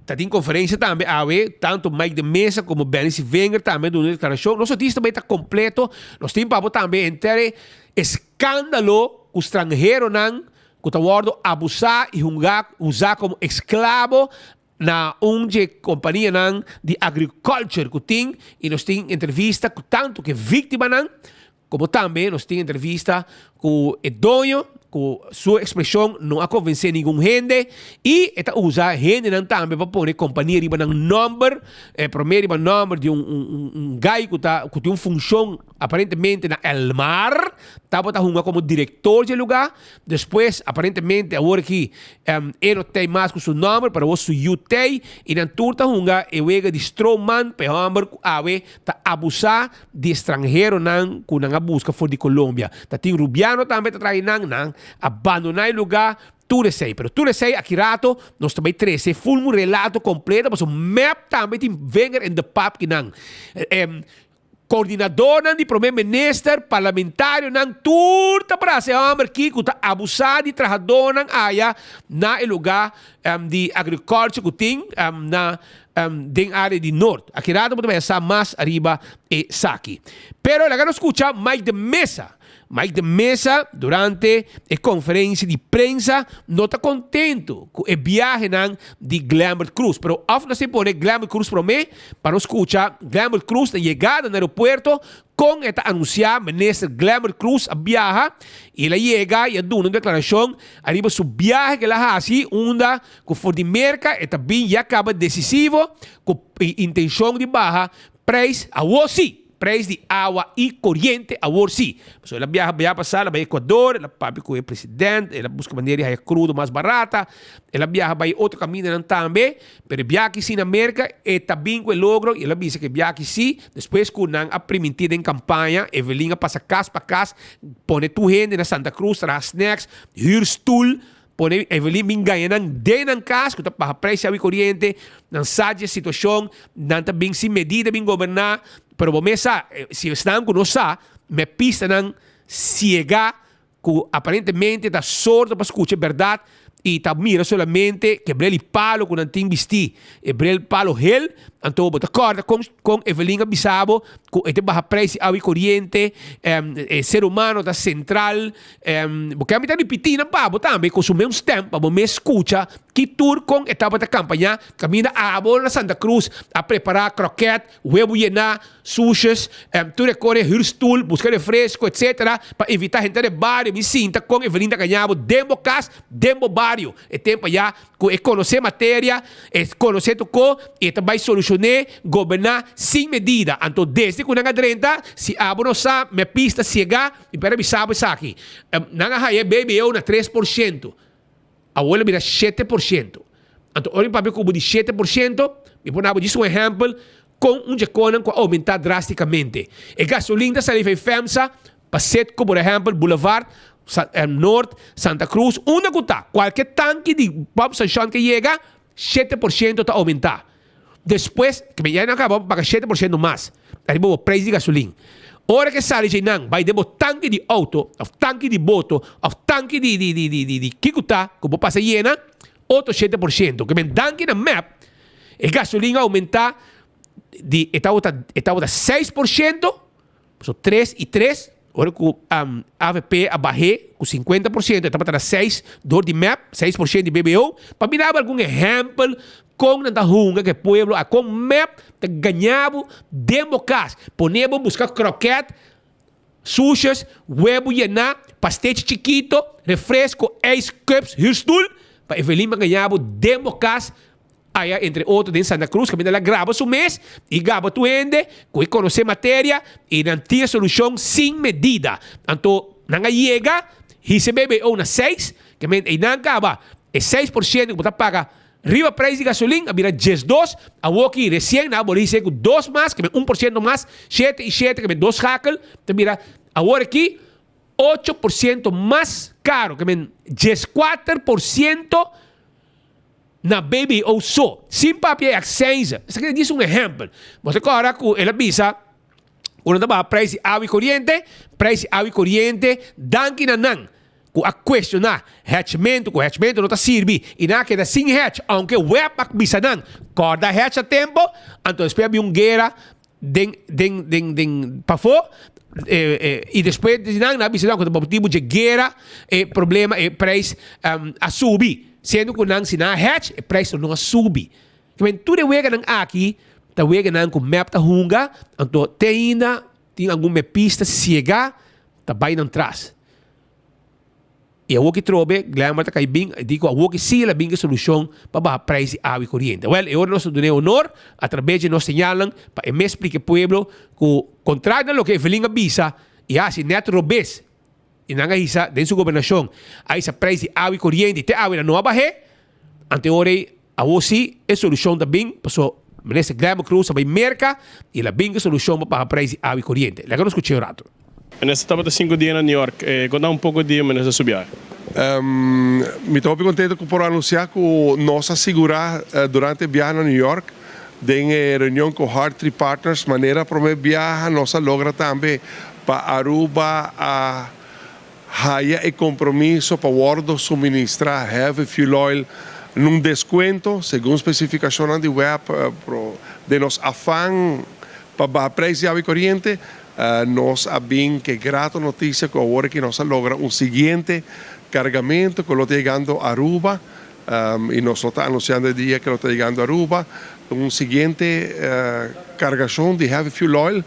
ta tin konferensia tambe awe, tanto Mike de Meza komo Benny Sevinger tambe a duna un deklarashon. Nos notisia tambe ta kompleto. Nos tin pa bo tambe henter e eskandalo ku stranheronan ku ta wòrdu abusá i hungá usá komo esklabo na un dje kompanianan di agriculture ku tin i nos tin entrevista ku tantu ku e víktimanan komo tambe nos tin entrevista ku e doño. ku su ekspreshon no a konvensé ningun hende i e ta usa hendenan tambe pa pone kompania riba nan nòmber, e promé riba nòmber di un un guy ku ta ku tin un funshon aparentemente na Elmar, tabata hunga komo direktor dje lugá, despues aparentemente awor aki e no tei mas ku su nòmber pero awor su yu tei i nan tur ta hunga e wega di stroman pa e hòmber ku awe ta abusá di estranheronan ku nan a buska for di Colombia. Ta tin rubiano tambe ta traha einan, nan a bandoná e lugá, tur esei. Pero tur esei aki rato nos ta bai trese ful un relato kompleto pasobra mep tambe tin vinger in de pap kinan. Koordinadornan di prome minister, parlamentarionan, tur ta brasa e hòmber ki ku ta abusá di trahadónan aya na e lugá di agriculture ku tin na den área di Noord. Aki rato bo ta bai a sa mas ariba esaki. Pero laga nos skucha Mike de Meza. Mike de Meza durante e konferensia di prensa no ta kontentu ku e biahenan di Glenbert Croes. Pero òf nos tin pone Glenbert Croes promé pa nos skucha Glenbert Croes na yegada na aeropuerto Kon e ta anunsiá Minister Glenbert Croes a biaha i el a yega i a duna un deklarashon ariba su biahe ku el a hasi unda ku for di Merka e ta bin ya kaba desisivo ku intenshon di baha preis awor si, preis di awa i koriente awor si. Pasobra el a biaha biaha pasá el a bai Ecuador, el a papia ku e president, el a buska manera di haya krudo mas barata, el a biaha bai otro kamindanan tambe. Pero e biaha aki si na Merka e ta bin ku e logro i el a bisa ku e biaha aki si, despues ku nan a primintí den kampaña, Evelyn a pasa kas pa kas, pone tur hende na Santa Cruz traha snacks, hür stul, pone Evelyn bin gaña nan den nan kas ku ta baha preis di awa i koriente, nan sa dje situashon, nan ta bin sin medida bin goberná, pero bo mes sa, si esnan ku no sa, me pistanan siega ku aparentemente ta sordo pa skucha e bèrdat i ta mira solamente ku e brel di palo ku nan tin bistí, e brel palo hel, anto bo ta kòrda kon kon Evelyn a bisa bo ku e ta baha preis di awa i koriente, e ser humano ta sentral, bo ke mi ta ripití nan pa bo tambe ku su mes stèm pa bo mes skucha ki tur kon e tabata kampañá kaminda abo na Santa Cruz a prepará kròkèt, webu yená. Sushis, tur e kore hür stul, buska refresco etc. Pa invita henter de bario bin sinta kon Evelyn ta gaña bo den bo kas, den bo bario. E tempo ya ku e konosé materia, e konosé tur ko i e ta bai solushoné, goberná sin medida. Anto desde ku nan a drenta, si abo no sa, me pista siega, mi por a bisa bo esaki. Nan a haya e BBO na 3%. Awor el a bira 7%. Anto ora mi papia ku bo di 7%, mi por dabo djis un ehèmpel kon un dje konan ku a oumentá drástikamente. E gasolin ta sali fei FEMSA pa Citgo, por ehèmpel, Boulevard, Noord, Santa Cruz, unda ku ta, kualke tanki di pump station ke yega, 7% ta oumentá. Despues, ke ya nan kaba paga 7% mas ariba bo preis di gasolin. Ora ke sali dje nan bai den bo tanki di outo of tanki di boto of tanki di di di di di kiko ta ku bo pasa yena, otro 7%. Ke men danki na mep e gasolin a oumenta di e tabata e tabata 6%, So tres i tres, ora ku avp a bah'é ku 50%, e tabata na seis dor di mep, 6% di BBO. Pa mi daba algun ehèmpel kon nan ta hunga ku e pueblo a kon mep ta gaña bo den bo kas, pone bo buska kròkèt, sushis, webu yená, pastechi chikito, refresko, ijs, cups, hùrstul, pa Evelyn pa gaña bo den bo kas. Aya entre otro den Santa Cruz caminda la graba su mes y gaba tur hende cu e conoce materia y nan tin e solucion sin medida. Anto nan a yega hisa e BBO na seis, ke men eynan caba e 6% cu bo ta paga riba prijs di gasolin a bira 12, awoki recien nan a boli hisa e cu dos mas, ke men 1% mas, shete y shete ke men dos schakel ta bira awor aki 8% mas caro, ke men 14%. Na BBO so, sin papia e accijnzen. Esaki ta djis un ehempel. Bo ta kòrda ku el a bisa ku nan ta baha prijs di awa i koriente, prijs di awa i koriente, danki na nan ku a kuestioná hèchmentu, ku hèchmentu no ta sirbi i nan a keda sin hèch, ounke web a bisa nan kòrda hèch na tempu, anto despues a bin un guera den den den den pafó i despues di nan nan a bisa nan ku ta pa motibu dje guera e problema e prijs a subi siendo ku nan si nan a hedge e prijs lo no a subi kimen tur e weganan aki ta weganan ku mep ta hunga anto te ainda tin algun mepista siega ta bai nan tras. I awor ki trobe, Glenmar ta kai bin, e di ku awor ki sí el a bin ku e solushon pa baha preis di awa i koriente. Wèl, e ora nos ta dun'é honor atrabes di nos señalnan pa e mes splika e pueblo ku kontrario na loke Evelyn a bisa i a hasi nèt robes i nan a hisa den su gobernashon a hisa preis di awa i koriente i te awe nan no a bah'é, anto e ora ei Awor si e solucion ta bin, paso Minister Glenbert Croes a bay Merca y el a bin cu e solucion pa paga prijs di awa y coriente. Laga nos scucha un rato. Minister tabata cinco dia na New York. Conta un poco di Minister su biahe. Mi ta hopi contento cu por anuncia cu nos a sigura durante e biaha na New York den e reunion cu Hartree Partners manera prome biaha nos a logra tambe pa Aruba a Haya e compromiso pa wordo suministra heavy fuel oil nun descuento segun specificacionnan di web pro den nos afan pa baha prijs di awa y coriente nos a bin ke grato noticia cu awor aki nos a logra un siguiente cargamento cu lo ta yegando Aruba y nos lo ta anunciando e dia cu lo ta yegando Aruba un siguiente cargacion di heavy fuel oil.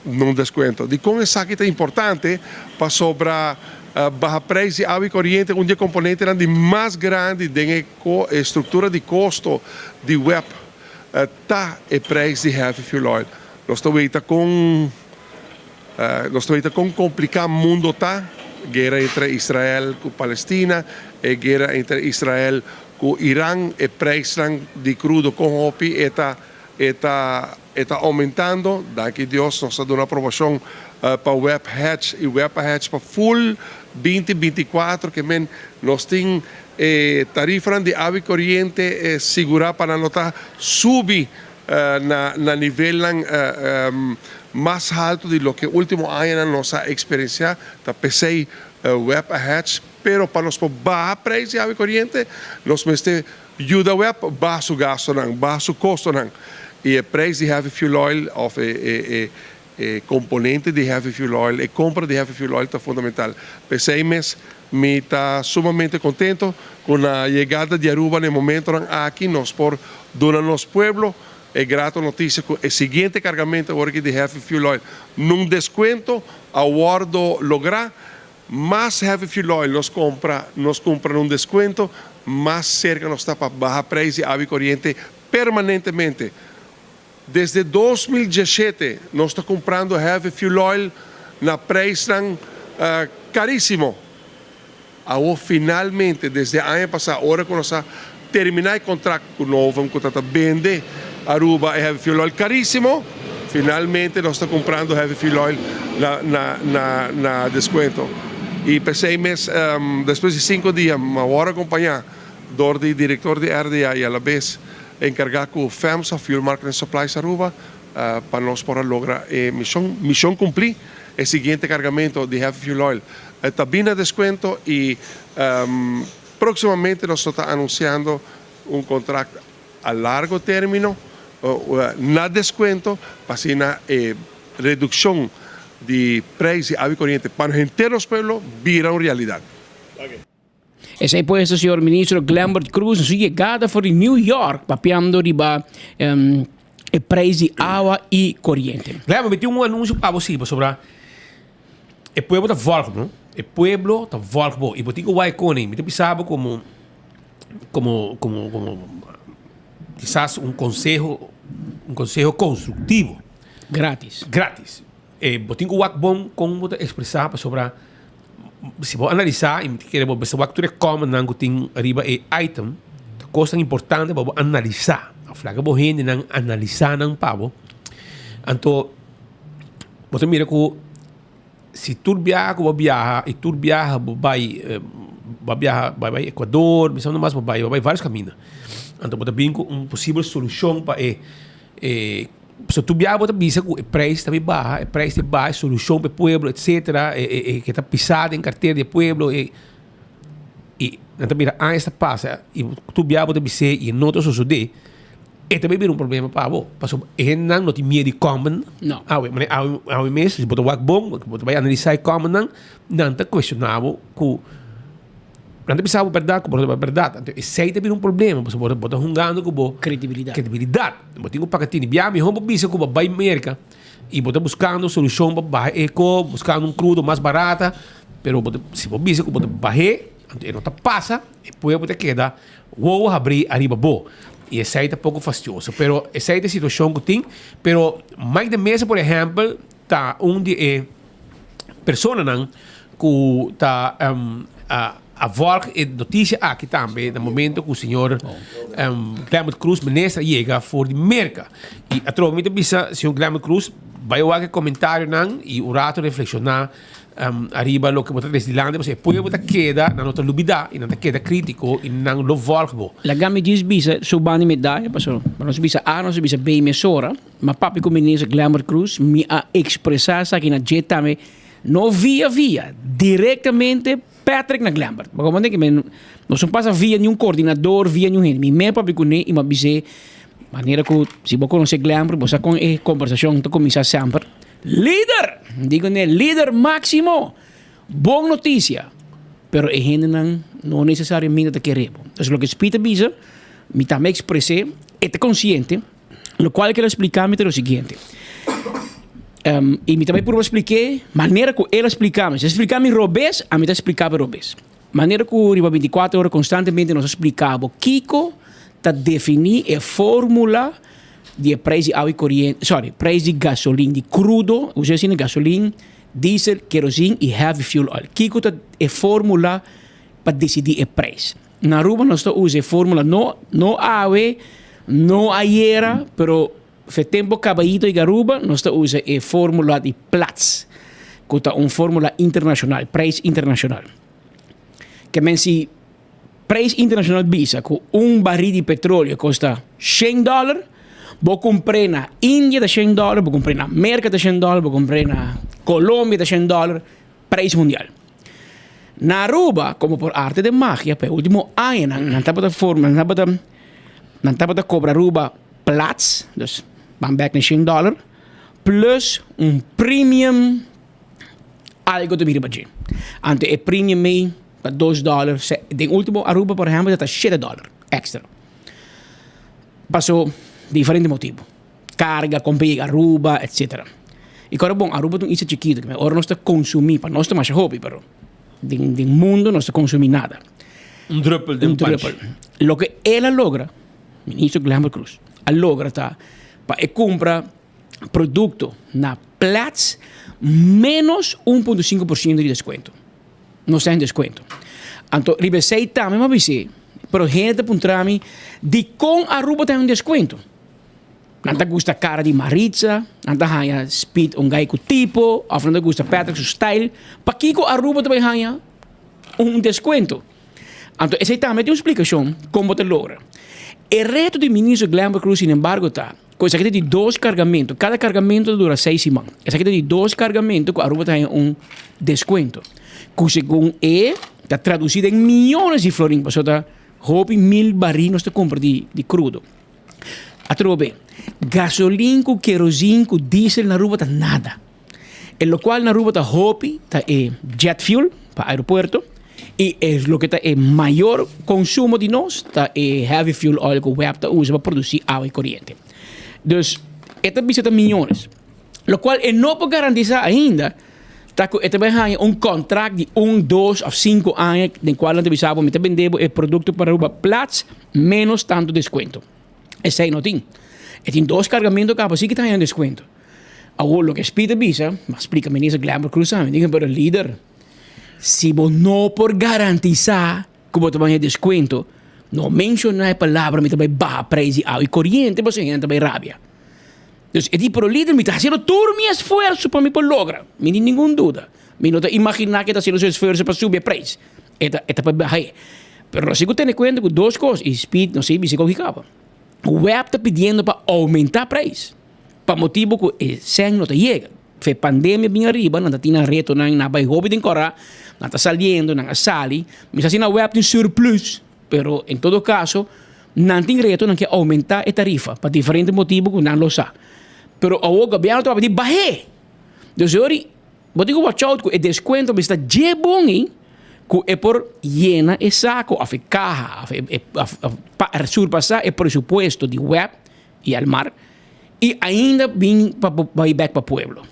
Nun deskuento. Dikon esaki ta importante? Pasobra baha preis di awa i koriente un di e komponentenan di mas grandi den e struktura di kosto di web ta e preis di heavy fuel oil. Nos ta weta kon nos ta weta kon kompliká mundo ta, guera entre Israel ku Palestina, e guera entre Israel ku Iran, e preisnan di krudo kon hopi e ta E ta e ta aumentando, danki Dios nos a duna aprobashon pa web hedge i web a hedge pa full binti 24 ke men nos tin e tarifanan di awa i koriente sigurá pa nan no ta subi na na nivelnan mas haltu di loke ultimo añanan nos a eksperensiá ta p'esei web a hedge pero pa nos por baha preis di awa i koriente nos mester Yuda web baha su gastonan, baha su kostonan i e prijs di heavy fuel oil of e e e komponente di heavy fuel oil, e kompra di heavy fuel oil ta fundamental. P'esei mes mi ta sumamente kontento ku na yegada di Aruba na e momentonan aki nos por duna nos pueblo e grato notisia ku e siguiente kargamento awor aki di heavy fuel oil nun deskuento a wòrdu lográ. Mas heavy fuel oil nos compra, nos cumpra na un descuento, mas cerca nos ta pa baha prijs di awa y coriente permanentemente. Desde 2017 nos ta cumprando heavy fuel oil na prijsnan carisimo. Awor finalmente desde aña pasa ora cu nos a termina e contract cu Novum cu ta ta bende Aruba e heavy fuel oil carisimo, finalmente nos ta cumprando heavy fuel oil na na na na descuento. Y p'esey mes despues di cinco dia mi a worde acompaña door di director di RDA y alabes encarga cu FEMSA, Fuel Marketing Supplies Aruba, pa nos por a logra e mision, mision cumpli, e siguiente cargamento di heavy fuel oil ta bin na descuento y Próximamente nos lo ta anunciando un contract a largo termino na descuento pa asina e reduccion di prijs di awa y coriente pa henter nos pueblo bira un realidad. Esei pues ta señor Ministro Glenbert Croes na su yegada for di New York papiando riba e prijs di awa y coriente. Glenbert, mi tin un anuncio pa bo si pasobra E pueblo ta volg bo, e pueblo ta volg bo. Y bo tin cu wak cone. Mi ta bisa bo como, como, como, como kisas un conseho, un conseho constructivo. Gratis. Gratis. E bo tin cu wak bon con bo ta expresa pasobra si bo analisa y mi ta kere bo mester wak tur e commentnan cu tin riba e item, ta cosnan importante pa bo analisa. Of laga bo hendenan analisa nan pa bo. Anto. Bo ta mira ku si tur biaha ku bo biaha i tur biaha bo bai bo a biaha bo a bai Ecuador mi sa unda mas bo bai bo bai varios kaminda anto bo ta bin ku un posibel solushon pa e e pasobra tur biaha bo ta bisa ku e preis ta bin baha e preis ta baha e solushon pa e pueblo etcetera e e ke ta pisa den kartera di e pueblo e i nan ta mira añas ta pasa i tur biaha bo ta bis'é i no ta sosodé. E ta bay bira un problema pa bo, pasobra e hendenan no tin miedu di comment. No. Awe, mane awe, awe mes, si bo ta wak bon, bo ta bay analisa e commentnan, nan ta cuestiona bo cu, nan ta bisa bo berdad cu bo no ta berdad. Anto esey ta bira un problema, pasobra bo ta hungando cu bo Credibilidad. credibilidad. Bo tin cu paca tini. Bia miho bo bisa cu bo bay Merca y bo ta buscando solucion pa baha e co, buscando un crudo mas barata. Pero bo ta, si bo bisa ku bo ta bah'é, anto e no ta pasa, e pueblo ta keda wowo habrí ariba bo. I esei ta poko fastioso. Pero esei ta e situashon ku tin. Pero Mike de Meza por ehèmpel ta un di e personanan ku ta a vòlg e notisia aki tambe na momento ku señor Glenbert Croes minister a yega for di Merka. I atrobe mi ta bisa señor Glenbert Croes bai wak e komentarionan i un rato reflekshoná ariba loke bo ta trese dilanti pasobra e pueblo ta keda nan no ta lubida i nan ta keda kritiko i nan lo vòlg bo. Laga mi djis bisa su banda di medaya pasobra nos bisa A nos bisa B mesora ma papia ku minister Glenbert Croes mi a ekspresá esaki na dje tambe no via via direktamente Patrick na Glenbert bo comprende ke men nos no pasa via niun koordinador via niun hende mi mes papia kuné i mi a bis'é manera ku si bo konosé Glenbert bo sa kon e kombersashon ta kuminsá semper. Lider! Digo n'e lider máximo! Bon noticia! Pero e hendenan no necesariamente ta kere bo. Entonces loke Speed a bisa, mi tambe a expres'é, e ta consciente, locual ke el a splica mi ta lo siguiente. Y mi ta bai purba splik'é manera cu el a splica mi. Si el a splica mi robes, ami ta splica bo robes. Manera cu riba binticuatro ora constantemente nos a splica bo kico ta defini e formula di e prijs di awa y coriente, sorry, prijs di gasolin, di crudo, usa asina gasolin, diesel, kerosene y heavy fuel oil. Kico ta e formula pa decidi e prijs? Na Aruba nos ta usa e formula no no awe, no ayera, pero fe tempo cabayito y Aruba nos ta usa e formula di Platts, cu ta un formula internacional, prijs internacional. Ke men si Prijs internacional bisa cu un baril di petroleo costa shen dollar, bo cumpr'e na India ta shen dollar, bo cumpr'e na Merca ta shen dollar, bo cumpr'e na Colombia ta shen dollar, prijs mundial. Na Aruba, como por arte de magia, pa e ultimo añanan nan tabata forma, nan tabata, nan tabata cobra Aruba Platts, dus ban bek na shen dollar, plus un premium algo ta bira pa dje. Anto e premium ei ta dos dòler, den ultimo Aruba por ehèmpel ta shete dòler èkstra. Paso diferente motibu, karga, kon pa yega Aruba etsetera. I kòrda bon Aruba ta un isla chikitu, ora nos ta konsumí, pa nos ta masha hopi pero den den mundu nos ta konsumí nada. Un drùpel den Un drùpel. Loke el a logra, minister Glenbert Croes a logra ta pa e kumpra produkto na Platts ménos un punto sinku por siento di deskuento. No sta en deskuento. Anto riba esei tambe mi a bis'é, pero hende ta puntra mi dikon Aruba ta en un deskuento. Nan ta gusta kara di Maritza, nan ta haña Speed un gai ku tipo, òf nan ta gusta Patrick su style. Pakiko Aruba ta bai haña un deskuento? Anto esei tambe tin un splikashon kon bo ta logra. E reto di Minister Glenbert Croes sinembargo ta Ku esaki ta di dos kargamentu. Kada kargamentu ta dura seis siman. Esaki ta di dos kargamentu ku Aruba ta haña un deskuento. Ku segun e ta tradusí den miyones di florin pasobra ta hopi mil barí nos ta kumpra di di krudo. Atrobe, gasolin ku kerozin ku diesel na Aruba ta nada. E lokual na Aruba ta hopi ta e jet fuel pa aeropuerto i e loke ta e mayor konsumo di nos ta e heavy fuel oil ku web ta usa pa produsí awa i koriente. Dus e ta bisa ta miyones. Lokual e no por garantisá ainda ta ku e ta bai haña un kontrakt di un, dos òf sinku aña den kual nan ta bisa bo mi ta bende bo e produkto pa Aruba plats ménos tantu deskuento. Esei no tin. E tin dos kargamentu kaba si ki ta haña un deskuento. Awor loke Speed a bisa, m'a splika Minister Glenbert Croes tambe, mi di pero lider, si bo no por garantisa ku bo ta bai haña deskuento, no menshoná e palabra mi ta bai baha preis di awa i koriente pasobra hende ta bai rabia. Dus e di pero lider mi ta hasiendo tur mi esfuerso pa mi por logra, mi tin ningun duda, mi no ta imaginá ku e ta hasiendo su esfuerso pa subi e preis, e ta e ta pa baha. Pero nos tin ku tene kuenta ku dos kos i Speed nos a bisa ku kaba, web ta pidiendo pa oumentá preis. Pa motibu ku e sèn no ta yega. Fe pandemia bin ariba, nan ta tin nan retonan, nan a bai hopi den kòrá, nan ta saliendo, nan a sali. Mi sa si na wèp tin surplus, pero en todo kaso nan tin reto, nan ke oumentá e tarifa pa diferente motibu ku nan lo sa. Pero awor gobièrnu ta papia di bah'é. Dus yori bo tin ku watch out ku e deskuento mester ta dje bon ei ku e por yena e sako òf e kaha òf pa surpasá e presupuesto di wèp i al mar i ainda bin pa bai bek pa pueblo.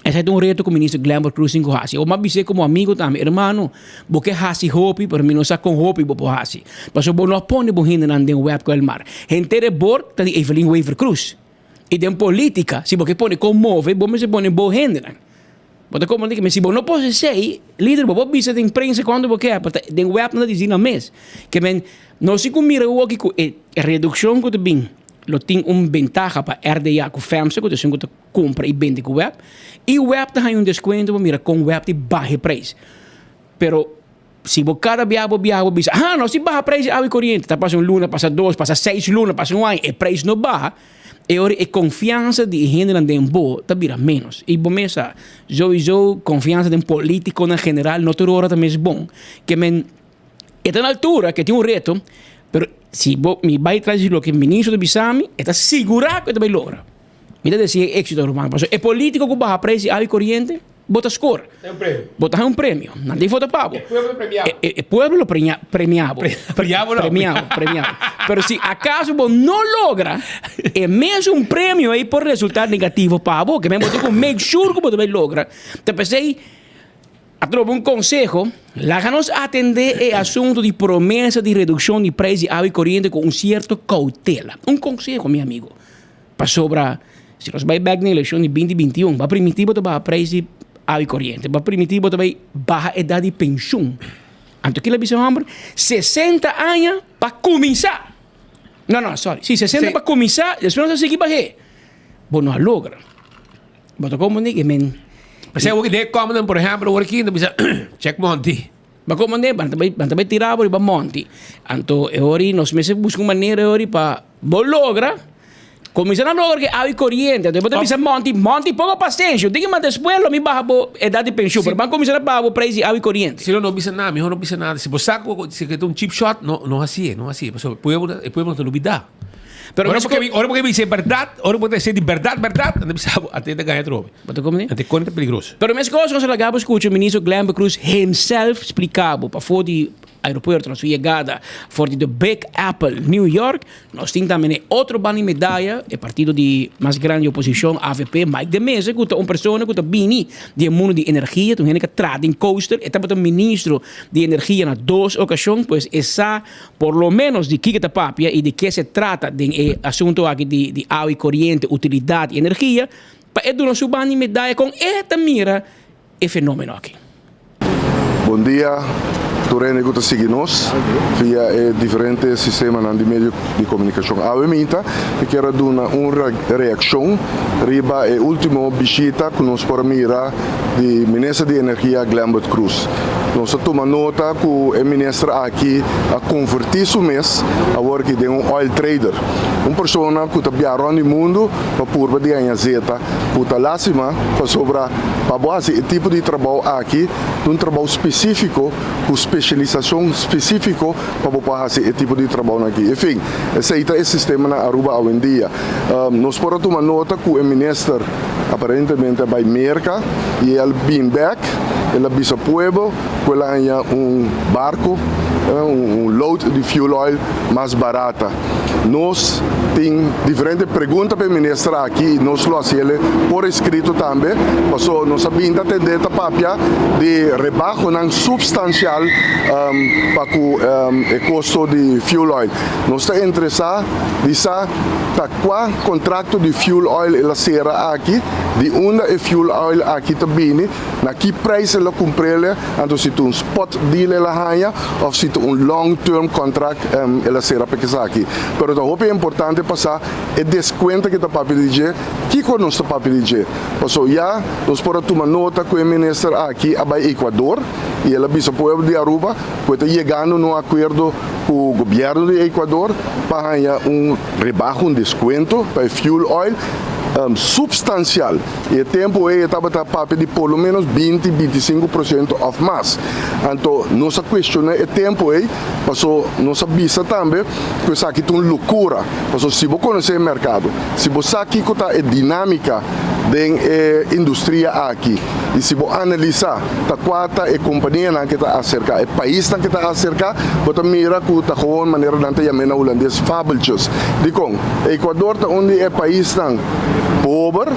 Esei ta un reto ku Minister Glenbert Croes tin ku hasi. Bo a bis'é komo amigo tambe, Hermano, bo ke hasi hopi, pero mi no sa kon hopi bo por hasi. Pasobra bo no a pone bo hendenan den web ku Elmar. Henter e bord ta di Evelyn Wever Croes. I den politica, si bo ke pone kon move, bo mester pone bo hendenan. Bo ta komprende ke si bo no pos esei, lider bo por bisa den prensa kuantu bo ke, pero ta den web nan ta disi nan mes. Ke men, nos tin ku mira awoki ku e redukshon ku ta bin lo tin un bentaha pa RDA ku FEMSA ku ta esun ku ta kumpra i bende ku web, i web ta haña un deskuento pa mira kon web ta baha e preis. Pero si bo kada biaha bo biaha bo bisa, ha nos tin baha preis di awa i koriente, ta pasa un luna, pasa dos, pasa seis luna, pasa un aña, e preis no baha, e ora e konfiansa di e hendenan den bo ta bira ménos. I bo mes sa, souiso konfiansa den politikonan general no tur ora ta mes bon. Ke men e ta na altura ke tin un reto, pero si bo mi bai tras di loke ministro ta bisa mi, e ta sigurá ku e ta bai logra. Mi ta desi e éksito ruman, pasobra e politiko ku baha preis di awa i koriente, Bo ta score. Ta un premio. Bo ta haña un premio. Nan tin foto pa bo. E pueblo premia bo. E pueblo lo premia, premia bo. Premia bo no. Premia bo, premia bo. Pero si acaso bo no logra, e mesun premio ei por resulta negativo pa bo. Ke men bo tin ku make sure ku bo ta bai logra. Ta p'esei a troba un conseho, laga nos atende e asunto di promesa di reduccion di prijs di awa i coriente ku un cierto cautela. Un conseho, mi amigo. Pasobra si nos bai bek na elekshon di binti binti un, bo a primintí bo ta baha preis di awa i koriente, bo a primintí bo ta bai baha edat di penshun. Anto kila bisa e hòmber? Sesenta aña pa kuminsá! No, no, sorry. Si, sesenta pa kuminsá, despues nos a sigui bah'é. Bo no a logra. Bo ta komprendé ke men. P'esei awor den e kòmbernan, por ehèmpel, awor aki nan bisa chèk Monty. Bo komprendé? Bo ta bai, bo ta bai tira bo riba Monty. Anto e ora nos mester buska un manera e ora pa bo logra. Kuminsá na logra ke awa i koriente. Anto bo ta bisa Monty, Monty poko pasenshi. Tin ke manda despues lo mi baha bo edat di penshun. Pero ban kuminsá na baha bo preis di awa i koriente. Si no, no bisa nada. Mihor no bisa nada. Si bo sa ku si ke ta un cheap shot, no, no hasié, no hasié. Pasobra e pueblo, e pueblo no ta lubidá. Pero Ora mes bo ke, ora bo ke bisa e bèrdat, ora bo ta bisa di bèrdat, bèrdat, nan ta bisa bo, ate ta gaña atrobe. Bo ta komprendé? Ante kon ta peligroso. Pero mes kos nos a laga bo skucha Ministro Glenbert Croes himself splika bo pafó di aeropuerto na su yegada for di The Big Apple, New York. Nos tin tambe n'e otro banda di medaya, e partido di mas grandi di oposicion, avp, Mike de Meza, cu ta un persona cu ta bini di e mundo di energia, ta un hende cu a traha den coaster, e tabata ministro di energia na dos ocasion, pues e sa por lo menos di kico ta papia y di ke se trata den e asunto aki di awa y coriente, utilidad y energia, pa e duna su banda di medaya con e ta mira e fenomeno aki. Bon dia tur hende ku ta sigui nos via e diferente sistemanan di medio di komunikashon. Awe minta mi kier a duna un reakshon riba e ultimo bishita ku nos por a mira di Minister di Energia Glenbert Croes. Nos a tuma nota ku e minister aki a konvertí su mes awor aki den un oil trader, un persona ku ta biaha rònt di mundu pa purba di haña zeta. Ku ta lástima pasobra pa bo hasi e tipo di trabou aki ta un trabou spesífiko ku spesialisashon spesífiko pa bo por hasi e tipo di trabounan aki. Enfin, esei ta e sistema na Aruba awendia. Nos por a tuma nota ku e minister aparentemente a bai Merka i el bin bèk, el a bisa pueblo ku el a haña un barko, un load di fuel oil mas barata. Nos tin diferente pregunta pa e minister aki y nos lo haciele por escrito tambe, paso nos a bin ta tende ta papia di rebahonan substancial pa cu e costo di fuel oil. Nos ta interesa di sa ta cua contracto di fuel oil el a cera aki, di unda e fuel oil aki ta bini, Na ki prijs el a cumprele, anto si ta un spot deal el a haña of si ta un long term contract el a cera pa esaki. Pero ta hopi importante pa sa e descuento ke ta papia di dje, kiko nos ta papia di dje. Paso ya nos por a tuma nota cu e minister aki a bay Ecuador y el a bisa pueblo di Aruba cu e ta yegando na un acuerdo cu gobierno di Ecuador pa haña un rebaho, un descuento pa e fuel oil substancial. I e tempu ei e tabata papia di por lo ménos binti, bintisinku por siento òf mas. Anto nos a kuestioná e tempu ei, paso nos a bisa tambe ku esaki ta un lokura. Paso si bo konosé e merkado, si bo sa kiko ta e dinámika. den e industria aki y si bo analisa ta cua ta e companianan ke ta acerca, e paisnan ke ta acerca, bo ta mira cu ta gewoon manera nan ta yam'e na Hulandes fabeltjes. Dicon? Ecuador ta un di e paisnan pober,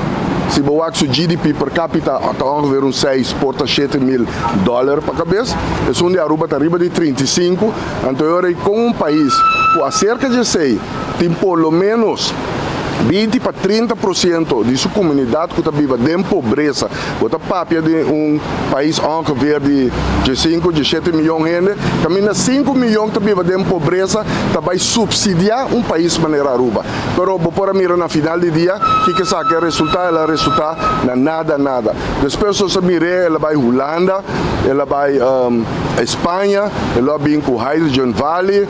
si bo wak su GDP per capita ta ongeveer un seis por ta 7000 dollar pa cabes, esun di Aruba ta riba di 35, anto e ora ei con un pais cu acerca dje esey tin por lo menos 20 pa 30% di su comunidad cu ta biba den pobresa, bo ta papia di un pais ongeveer di 15, 17 miyon hende, caminda 5 miyon ta biba den pobresa, ta bay subsidia un pais manera Aruba. Pero bo por a mira na final di dia kiko esaki a resulta, el a resulta na nada nada. Despues nos a mir'é el a bai Hulanda, el a bai España, el lo a bin ku Hydrogen Valley,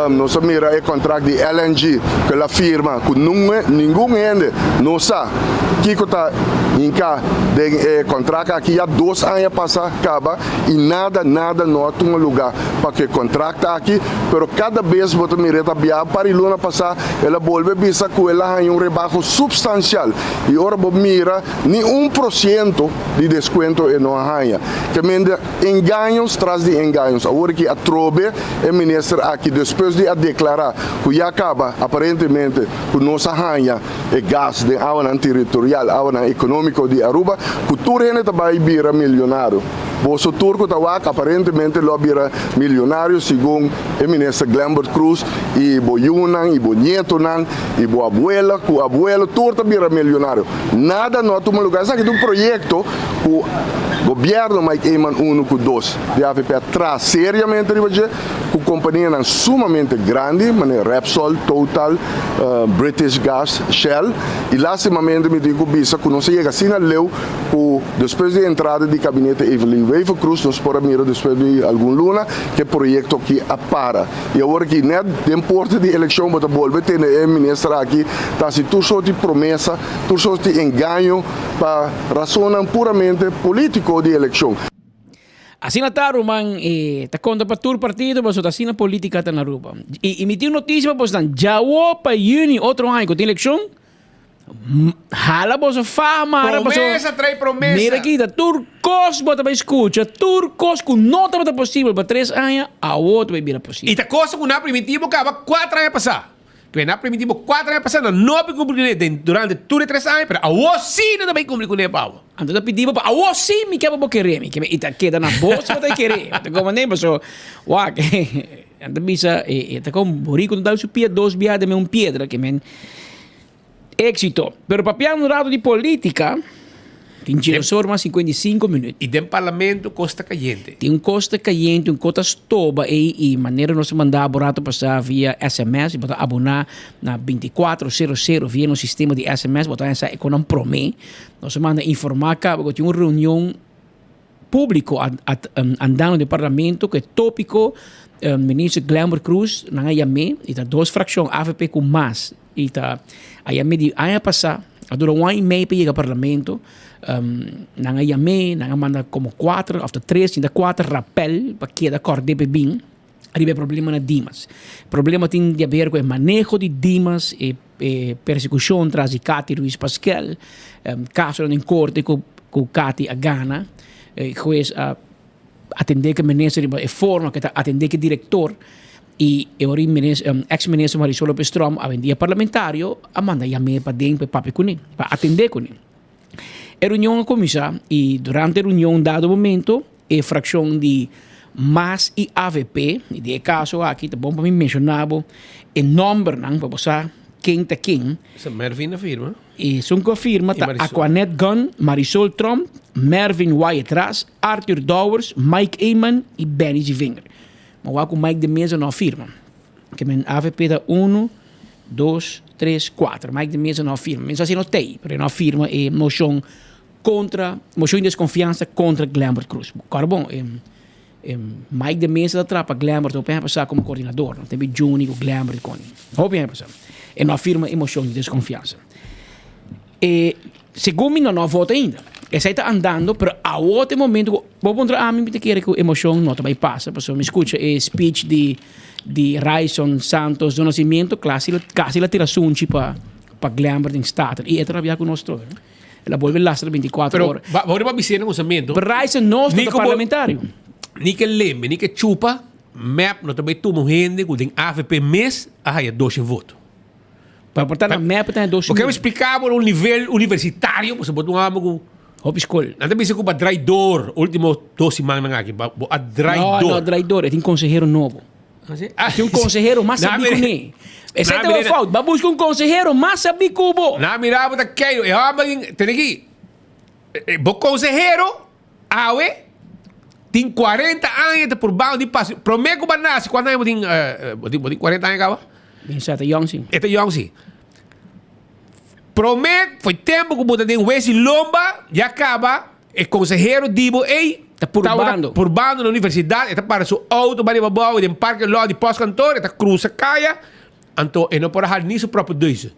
nos a mira e kontrakt di LNG ku el a firma ku ningun hende no sa kiko ta hinká den e kontrakt aki ya dos aña pasa kaba i nada nada no a tuma lugá pa ku e kontrakt aki, pero kada bes bo ta mir'é ta biaha par i luna pasá el a bolbe bisa ku el a haña un rebaho supstansial i ora bo mira Ni un prosiento di deskuento e no a haña. Ke mende engaños tras di engaños. Awor aki atrobe e minister aki despues di a deklará ku ya kaba aparentemente ku nos a haña e gas den awanan teritorial, awanan ekonómiko di Aruba, ku tur hende ta bai bira milionario. Boso tur ku ta wak aparentemente lo a bira milionario segun e minister Glenbert Croes i bo yunan i bo nietonan i bo abuela ku abuelo tur ta bira milionario. Nada no a tuma lugar. Esaki ta un proyecto cu Gobierno Mike Eman uno cu dos di avp a traha seriamente riba dje cu companianan sumamente grandi manera Repsol, Total, British Gas, Shell y lastimamente mi tin cu bisa cu nos a yega asina leu cu despues di entrada di Gabinete Evelyn Wever-Croes nos por a mira despues di algun luna cu e proyecto aki a para. Y awor aki net den porta di eleccion bo ta bolbe tene e minister aki ta haci tur soort di promesa, tur soort di engaño pa razonnan puramente politico di eleccion. Asina ta ruman e ta conta pa tur partido pasobra asina politica ta na Aruba. Y mi tin un noticia pa bosnan, djawo pa juni otro aña cu tin eleccion, Hala boso faha mara paso. Promesa trae promesa. Mira aki ta tur kos bo ta bai skucha, tur kos ku no tabata posibel pa tres aña, awo ta bai bira posibel. I ta cosa ku nan a primintí bo kaba kuater aña pasá. Ku nan a primintí bo kuater aña pasá, nan no a bin kumpli kuné den durante tur e tres aña, pero awo sí nan ta bai kumpli kuné pa awo. Anto ta pidi bo pa awo sí mi ke pa bo kere mi, i ta keda na bo si bo ta kere. Bo ta komand'é paso wak nan ta bisa e ta kon buriku ta dal su pia dos bia den un piedra ke men. Éxito. Pero papiando un rato di política, tin djesor mas 55 minuut. I den parlamento kos ta kayente. Tin un kos ta kayente, un kos ta stoba ei i manera nos a manda bo rato pasá via sms, bo ta aboná na binticuatro sero sero via nos sistema di sms, bo ta haña sa e konan promé. Nos a manda informá kaba ku tin un reunion Públiko andando den parlamento ku e tópiko Minister Glenbert Croes nan a yam'é i ta dos frakshon avp ku mas i ta a yam'é di aña pasá a dura un aña i mei pa yega parlamento nan a yam'é nan a manda komo kuater òf ta tres sinta kuater rapèl pa keda kòrd'é pa e bin riba e problema na Dimas. Problema tin di haber ku e maneho di Dimas e E persekushon tras di Cathy Ruiz Paskel, kasonan den korte ku ku Cathy a gana. E hues a atendé ku e minister riba e forma ku e ta atendé ku e direktor i e ora e eks minister Marisol Lopez Tromp awendia parlamentario a manda yam'é paden pa e papia kuné, pa atendé kuné. E reunion a kuminsá i durante e reunion dado momento e frakshon di mas i avp, i den e kaso aki ta bon pa mi menshoná bo e nòmbernan pa bo sa ken ta ken. Sa Mervin a firma. Esun ku a firma ta Aquanette Gunn, Marisol Tromp, Mervin Wyatt Ras, Arthur Dowers, Mike Eman i Benny Zievinger. Ma wak ku Mike de Meza no a firma. Ke men avp ta unu, dos, tres, kuater. Mike de Meza no a firma. Mi no sa si no t'ei, pero e no a firma e moshon kontra, moshon di deskonfiansa kontra Glenbert Croes. Kòrda bon, e Mike de Meza ta trapa Glenbert hopi aña pasá komo koordinador. No tempu Juni ku Glenbert i koni. Hopi aña pasá. E no a firma e moshon di deskonfiansa. E segun mi no no a vota ainda. Esei ta andando, pero awor ta e momento ku bo puntra ami mi ta kere ku e moshon no ta bai pasa pasobra mi skucha e speech di di Ryson Santos do Nascimento klasi kasi el a tira sunchi pa pa Glenbert den Staten i e ta rabia ku nos tur. El a bolbe lastra 24 ora. Pero bo riba bis'é na kuminsamentu. Pero Ryson nos no ta parlamentario. Ni ke lembe ni ke chupa, mep no ta bai tuma un hende ku den avp mes a haya doshen voto. Pa por ta na mep ta haya doshen. Bo ke mi splika bo na un nivel universitario pasobra bo ta un amo ku. Hopi skol. Nan ta bisa ku bo a drai dor ultimo dos simannan aki. Bo a drai dor. No, no a drai dor. E tin konsehero nobo. Tin un konsehero mas sabí ku mi. Esei ta bo fout. Bo a buska un konsehero mas sabí ku bo. Nan mira bo ta keiru. E hòmber tin, tene aki. Bo konsehero awe tin kuarenta aña ta purbando di pasa. Promé ku bo a nase, kuantu aña bo tin? Bo tin bo tin kuarenta aña kaba? Mi sa ta yòn si. E ta yòn si. Promé, foi tempu ku bo ta den wes di lomba, ya kaba. E konsehero di bo ei Ta purbando. tabata purbando na universidat, e ta para su outo bariba abou den parke lò di postkantoor, e ta krusa kaya, anto e no por a hal ni su propio duize.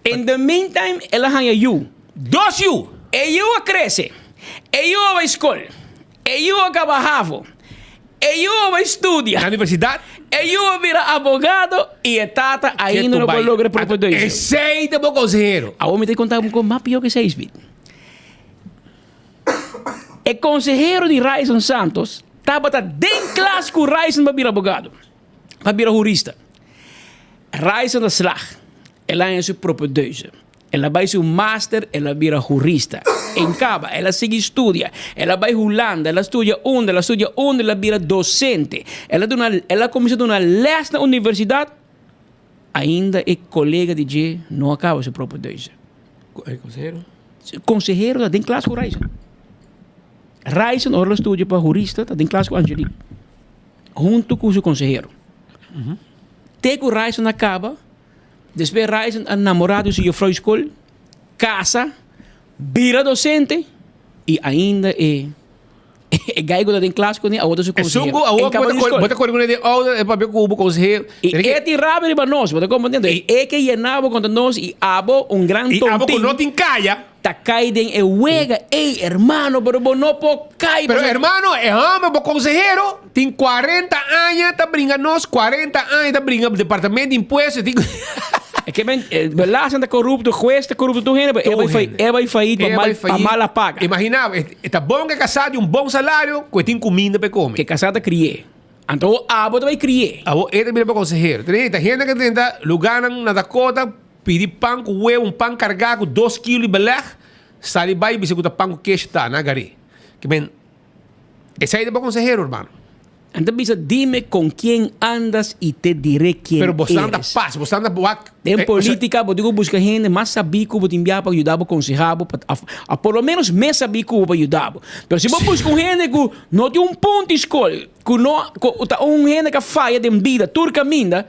In the meantime el a haña yu. Dos yu! E yu a krese, e yu a bai skol, e yu a kaba havo, e yu a bai studia. Na universidat. E yu a bira abogado i e tata ainda no por logra e propio duize. Esei ta bo konsehero. Awor mi ta konta bo un kos mas pió ku esei, Smith. E konsehero di Ryson Santos tabata den klas ku Ryson pa bira abogado, pa bira hurista. Ryson a slag, el a haña su propedeuse, el a bai su master, el a bira hurista. En kaba, el a sigui studia, el a bai Hulanda, el a studia unda, el a studia unda, el a bira dosente. El a duna, el a kuminsá duna lès na universidat, ainda e kolega di dje no a kaba su propedeuse. E konsehero? Konsehero ta den klas ku Ryson. Ryson ora lo studia pa hurista ta den klas ku Angelique. Huntu ku su konsehero. Te ku Ryson a kaba, despues Ryson a namorá di su jufrou di skol, kasa, bira dosente i ainda e E gai ku ta den klas kuné awor ta su Esun konsehero. ku awor En kaba bo di ta skol. bo ta kore kuné den outo e papia ku bo konsehero. I e tin rabia riba nos, bo ta komprendé? E ke yena bo kontra nos i abo, un gran I abo ku tontin, no tin kaya. ta kai den e wega. Ey, hermano, pero bo no por kai Pero pasobra. hermano, e hòmber bo konsehero tin kuarenta aña ta bringa nos, kuarenta aña ta bringa departamento di impuesto, e tin ku. E ke men, e belasting ta korupto, hues ta korupto, tur hende, pero e Tur bai hende. e bai faid pa E mal bai pa faid. mala paga. Imagina bo, e ta bon ke kasá di un bon salario ku e tin kuminda pa e kome. Ke kasá ta kri'é. Anto awor abo ta bai kri'é. Awor e ta bira pa konsehero. Tene ta hende ke drenta lugánan na Dakota pidi pan ku webu, un pan kargá ku dos kilo di belèg, sali bai bisa ku ta pan ku kesh ta, nan a gar'é. Ke men, esei ta bo konsehero, hermano. Nan ta bisa, Dime con quién andas y te diré quién Pero bosnan ta eres. pas, bosnan ta wak. Den politica bo tin ku buska hende mas sabí ku bo tin bia pa yuda bo, konsehá bo, pa a por lo menos mes sabí ku bo pa yuda bo. Pero si bo buska un hende ku no tin un punto di skol, ku no ku ta un hende ku a faya den bida tur kaminda,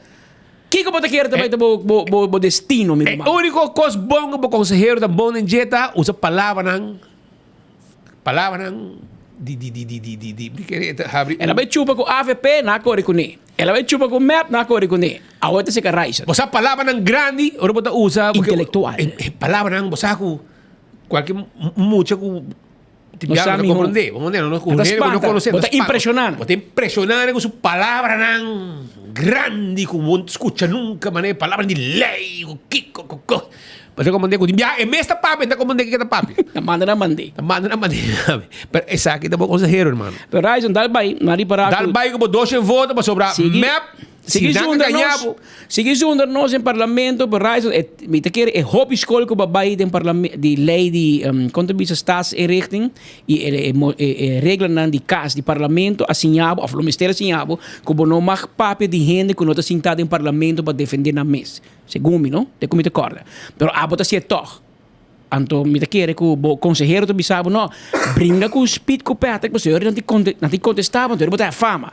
kiko bo ta kere ta bai ta bo bo bo destino, mi E ruman? úniko kos bon ku bo konsehero ta bon den dje ta usa palabranan. Palabranan di di di di di di di mi kere ta habri El a bai chupa ku avp, nan a kore kuné. El a bai chupa ku mep, nan a kore kuné. Awor ta seka Ryson. Bo sa palabranan grandi ora bo ta usa Intelectual. Palabranan bo sa ku kualke mucha ku No sa no ta miho. komprendé. Bo no Bo ta spanta. Bo ta impreshoná. Bo ta impreshoná ku su palabranan grandi ku bo no ta skucha nunka manera palabranan di lei ku kiko ku ko. Bo ta komprendé ku tin biaha e mes ta papia, e ta komprendé kiko ta papia. Ta manda nan mand'é. Ta manda nan mand'é. Pero esaki ta bo konsehero, hermano. Pero Ryson, dal bai, nan ripará ku. Dal bai ku bo doshen voto pasobra mep, si nan a gañá bo. Sigui zunda nos den parlamento, pero Ryson, e, mi ta kere e hopi skol ku bo a bai den parlame, di lei di, kon ta bisa, staatsinrichting i e, e, e reglanan di kas di parlamento a siña bo, òf lo mester a siña bo, ku bo no mag papia di hende ku no ta sintá den parlamento pa defendé nan mes. Segun mi no, te ku mi ta kòrda. Pero abo ta si'e tòg. Anto mi ta kere ku bo konsehero ta bisa bo, no, bringa ku Speed ku Patrick pasobra nan tin nan tin kontestá bo, anto bo ta haña fama.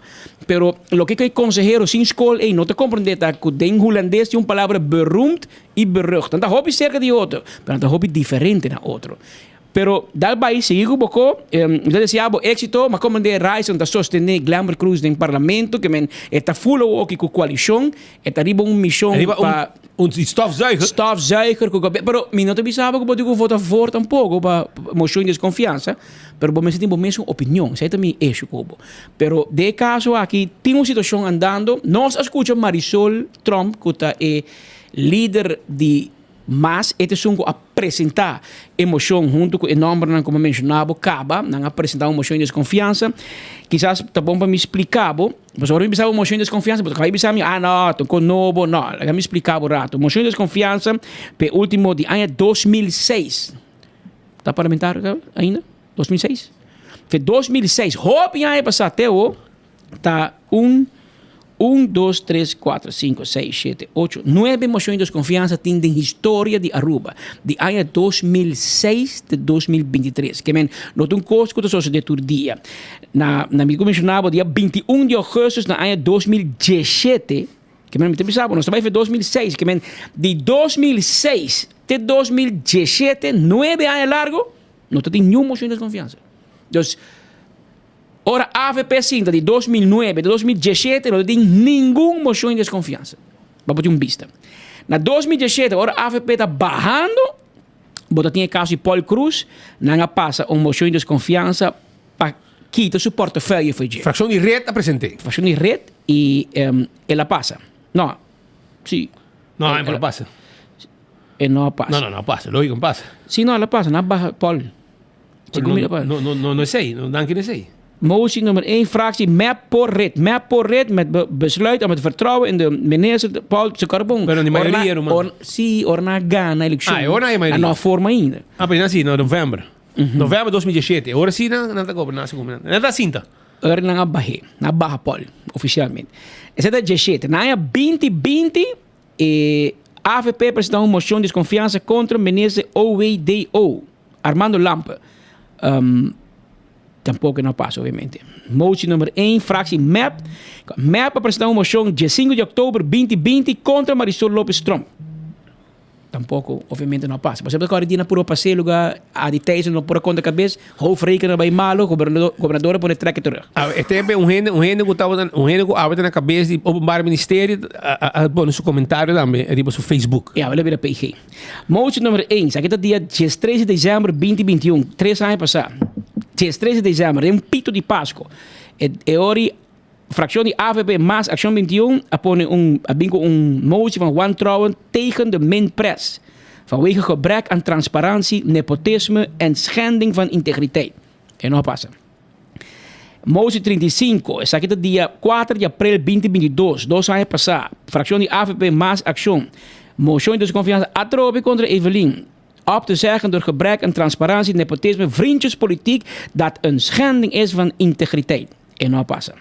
Pero loke ku e konsehero sin skol ei no ta komprendé ta ku den hulandes tin un palabra beroemd i berucht. Nan ta hopi serka di otro, pero nan ta hopi diferente na otro. Pero dal bai sigui ku bo ko, mi ta desea bo éxito, ma komprendé Ryson ta sostené Glenbert Croes den parlamento, ke men e ta full awoki ku koalishon, e ta riba un mishon Riba un pa un stofzuiger. Stofzuiger ku gobièrnu, pero mi no ta bisa bo ku bo tin ku vota for tampoko pa moshon di deskonfiansa, pero bo mester tin bo mesun opinion, esei ta mi issue ku bo. Pero den e kaso aki tin un situashon andando, nos a skucha Marisol Tromp ku ta e lider di. Mas e ta esun ku a presentá e moshon huntu ku e nòmbernan ku mi a menshoná bo kaba. Nan a presentá un moshon di deskonfiansa. Kisas ta bon pa mi splika bo, pasobra ora mi bisa bo moshon di deskonfiansa bo ta kaba di bisa mi, ah no, ta un kos nobo. No, laga mi splika bo rato. Moshon di deskonfiansa pa e último di aña 2006. Ta parlamentario ainda? 2006? Fe 2006, hopi aña pasá te awo. Ta un, un, dos, tres, kuater, sinku, seis, shete, ocho, nuebe mocion di desconfiansa tin den historia di Aruba, di aña 2006 te 2023. Ke men, no ta un kos ku ta sosode tur dia. Na, na mi ku menshona bo, dia 21 di augustus na aña 2017, ke men, mi ta bisa bo, nos ta bai for 2006, ke men, di 2006 te 2017, nuebe aña largo, no ta tin niun mocion di desconfiansa. Dus, Ora avp sinta di 2009 te 2017 no ta tin ningun mocion di desconfiansa. Bo por tin un bista. Na 2017 ora avp ta bahando, bo ta tin e caso di Paul Croes, nan a pasa un mocion di desconfiansa pa kita su portefeuille for dje. Fraccion di red a presente. Fraccion di red y el a pasa. No, si. No, el a pasa. E no a pasa. No, no, no a pasa. Logico, no pasa. Si, no, el a pasa. Nan a baha Paul. No, no, no, no, no esei, no danki esei. Motie nummer 1, fractie MEP por red. MEP por red met be besluit om het vertrouwen in de minister Paul se carbon. Pero ni mayoria, ruman. Si, ora na gana eleccion. Ah, ora na mayoria. No forma ainda. Ah, pero si, no, november. November 2017. Ora si nan nan ta goberna segun mi. Nan ta sinta. Ora nan a bahe, nan a baha Paul oficialmente. Esei ta 17. Na aña 2020 e AVP presenta un mocion di desconfiansa contra minister OWDO. Armando Lampe. Um, tampoco no pasa, obviamente. Motie nummer 1, fractie MEP. MEP a presenta un mocion 15 di oktober 2020 contra Marisol Lopez Tromp. Tampoco, obviamente, no pasa. Por ejemplo, ahora puro pase lugar, a di Thijssen no puro contra cabeza, hoofdrekenaar bij malo, gobernador, gobernador pone trekken terug. Ah, este tempo un hende, un hende ku tabata, un hende ku abata na kabes di Openbaar Ministerie a, a, a pone su komentario tambe riba su Facebook. Ja, wele bira PG. Motie nummer 1, esaki ta dia diestres di december binti binti un, tres aña pasá. Diestres di december, den un pito di Pasco. E, e ori fraccion di avp mas Accion 21 a pone un, a bin cu un motie van wantrouwen tegen de Minpres. Vanwege gebrek aan transparantie, nepotisme en schending van integriteit. E no a pasa. Motie 35, esaki ta dia 4 di april 2022, dos aña pasá, fraccion di avp mas Accion, mocion di desconfiansa atrobe contra Evelyn, op te zeggen door gebrek aan transparantie, nepotisme, vriendjespolitiek dat een schending is van integriteit. E no a pasa.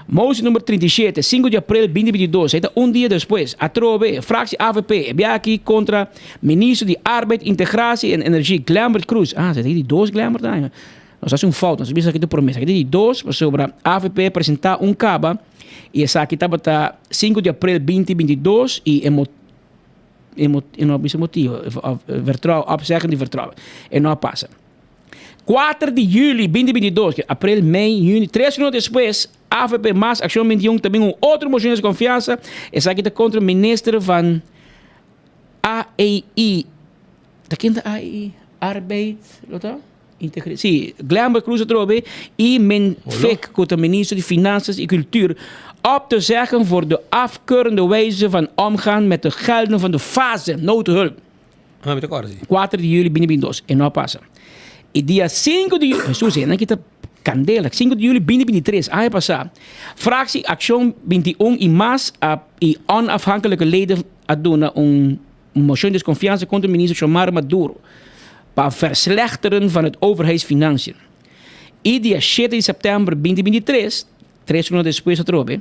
Motie nummer 37, 5 di april 2022, esei ta un dia despues, atrobe, fractie avp e bia aki contra ministro di Arbeid, Integratie en Energie, Glenbert Croes. Ah, esei ta di dos Glenbert aña. Nos hasi un fout, nos a bisa esaki ta prome, esaki ta di dos, pasobra avp a presenta un caba y esaki tabata 5 di april 2022 y e e e no a bisa motivo, vertrouwen, opzeggen di vertrouwen, e no a pasa. 4 di juli 2022, ke april, mei, juni, tres luna despues, avp mas Accion 21 ta bin un otro mocion di desconfiansa, esaki ta contra minister van AEI, ta ken ta AEI? Arbeid, lo ta? Integri sí, Glenbert Croes atrobe y men Fik cu ta minister di Finanzas y Cultuur op te zeggen voor de afkeurende wijze van omgaan met de gelden van de fase noodhulp. Ah, mi ta corda si. 4 di juli bini bini dos, e no a pasa. Y dia 5 di juli, Jesus, e nan kita candela, 5 di juli bini bini tres, aña pasa, fractie Accion 21 y mas a y onafhankelijke leden a duna un Mocion di desconfiansa contra minister Xiomara Maduro pa verslechteren van het overheidsfinanciën. Y dia shete di september 2023, tres luna despues atrobe,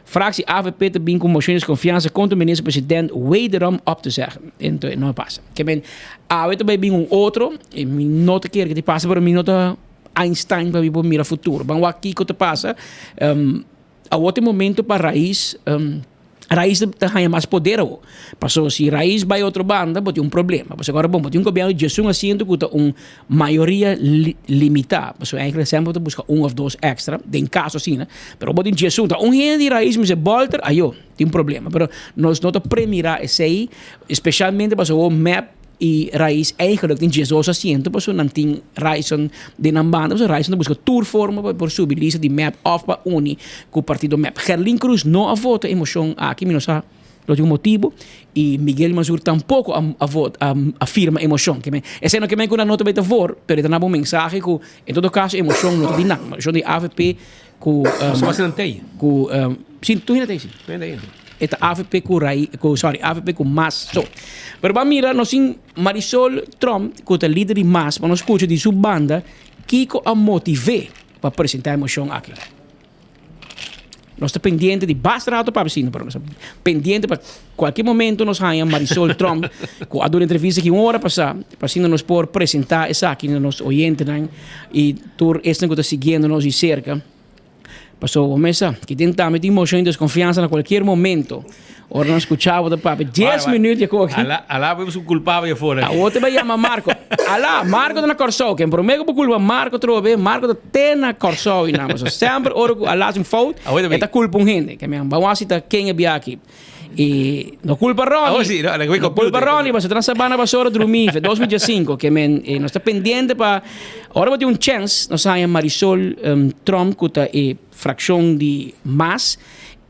fractie avp ta bin cu mocion di desconfiansa contra minister president wederom op te zeggen. Ento e no a pasa. Ke men, awe ta bay bin un otro, y mi no ta kere ke ta pasa, pero mi no ta Einstein pa mi por mira futuro. Ban wak kico ta pasa. Awor ta e momento pa Raiz, Raiz ta haña mas poder awor. Pasobra si Raiz bai otro banda bo tin un problema. Pasobra ora bon bo tin un gobierno di diesun asiento ku ta un mayoria limitá. Pasobra eigenlijk semper bo ta buska un òf dos èkstra den kaso asina. Pero bo tin diesun, ta un hende di Raiz mester bòlter, ayo, tin un problema. Pero nos no ta premirá esei, espeshalmente pasobra awor mep Y Raiz eigenlijk tin diesdos asiento pasobra nan tin Ryzon den nan banda pasobra Ryzon ta buska tur forma pa por subi lista di mep of pa uni cu partido mep. Gerlin Cruz no a vota e mocion aki mi no sa. Lo tin un motibo y Miguel Mazur tampoco a a vot a a firma e mocion. Ke men esei no ke men ku nan no ta bay ta voor, pero e ta naba un mensahe ku en todo caso e mocion no ta di nan. Mocion di avp ku Pasobra asina nan tei. Ku si tur hende tei si. Tur hende tei. E ta avp ku rai ku sorry avp ku mas so. Pero ban mira nos tin Marisol Tromp ku ta lider di mas pa nos skucha di su banda kiko a motiv'é pa presenta e mocion aki. Nos ta pendiente di basta rato papia asina, pero nos ta pendiente pa cualkier momento nos haña Marisol Tromp cu a duna entrevista aki un ora pasa, pa asina nos por presenta esaki na nos oyentenan y tur esnan cu ta siguiendo nos di cerca. Pasobra bo mes sa, ki den tambe tin mocion di desconfiansa na cualkier momento. Ora nos scucha bo ta papia dies minuut ya cu aki. Ala, ala bo su culpabel ya fora. Awor te bay yama Marco. Ala, Marco ta na Corsou. Ken prome cu bo culpa Marco trobe, Marco ta te na Corsou y nan. So semper ora cu Ala haci un fout, e ta culpa un hende. Ke men, bawon haci ta ken e bia aki. Y no culpa Ronnie. No culpa Ronnie, pasobra ta na Sabana Basora drumi fe 2015. Ke men, nos ta pendiente pa ora bo tin un chance, nos haya Marisol Tromp cu ta e fraccion di mas.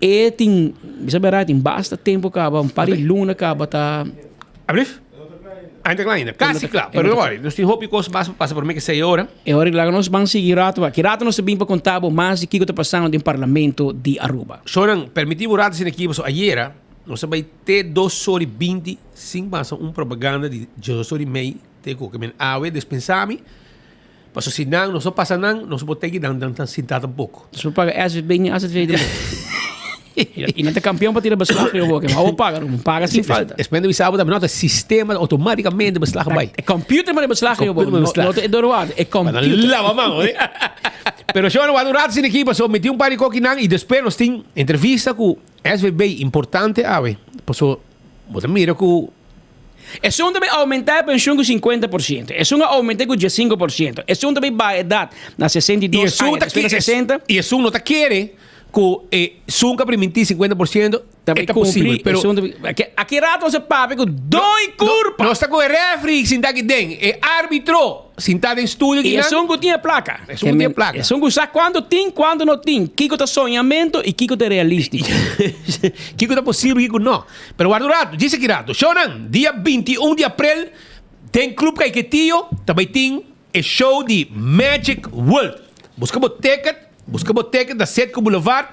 E tin, mi sa berdad, tin basta tempo caba, un par di luna caba ta. Ablief? Ainda ta cla ainda. Casi cla. Pero no worry, nos tin hopi cos mas pa pasa prome ke sei ora. E ora laga nos ban sigui rato pa. Ki rato nos ta bin pa conta bo mas di kico ta pasando den Parlamento di Aruba. Sonan, permiti bo un rato asina aki, pasobra ayera nos a bay te dos ora y binti sin pasa un propaganda di dos ora y mei te cu. Ke men awe despensa mi. Paso si nan nos no pasa nan, nos no por teki nan nan ta sinta tampoco. Nos por paga SVB ni AZV tampoco. Y nan ta campeon pa tira beslag riba boca. Ma bo paga, Ruben, paga sin falta. Es mende bisa bo tambe, no, ta sistema automaticamente beslag bay. E computer manda beslag riba boca. No ta e dorwaarder, e computer. Pa nan lava man, oye. Pero shon, wak un rato sin aki, paso meti un par di koki nan y despues nos tin entrevista cu SVB importante awe. Paso bo ta mira cu. Esun ta bay aumenta e penshun ku 50%. Esun a aument'é ku 15%. Esun ta bay baha edat na 62 aña, despues na 60. I esun no ta kere ku esun ku a primintí 50% Ta bay e ta posibel. kumpli. Esun ta bay, aki rato nos a papia ku doi kurpa. Nos ta ku e refri sintá aki den, e arbitro sintá den studio I akinan. esun ku tin e plaka. Esun ku tin e plaka. Esun ku sa kuantu tin, kuantu no tin. Kiko ta soñamentu i kiko ta realístiko. Kiko ta posibel, kiko no. Pero warda un rato, djis aki rato. Shownan, dia 21 di aprel den Club Caiquetio ta bay tin e show di Magic World. Busca bo ticket, busca bo ticket na Setco Boulevard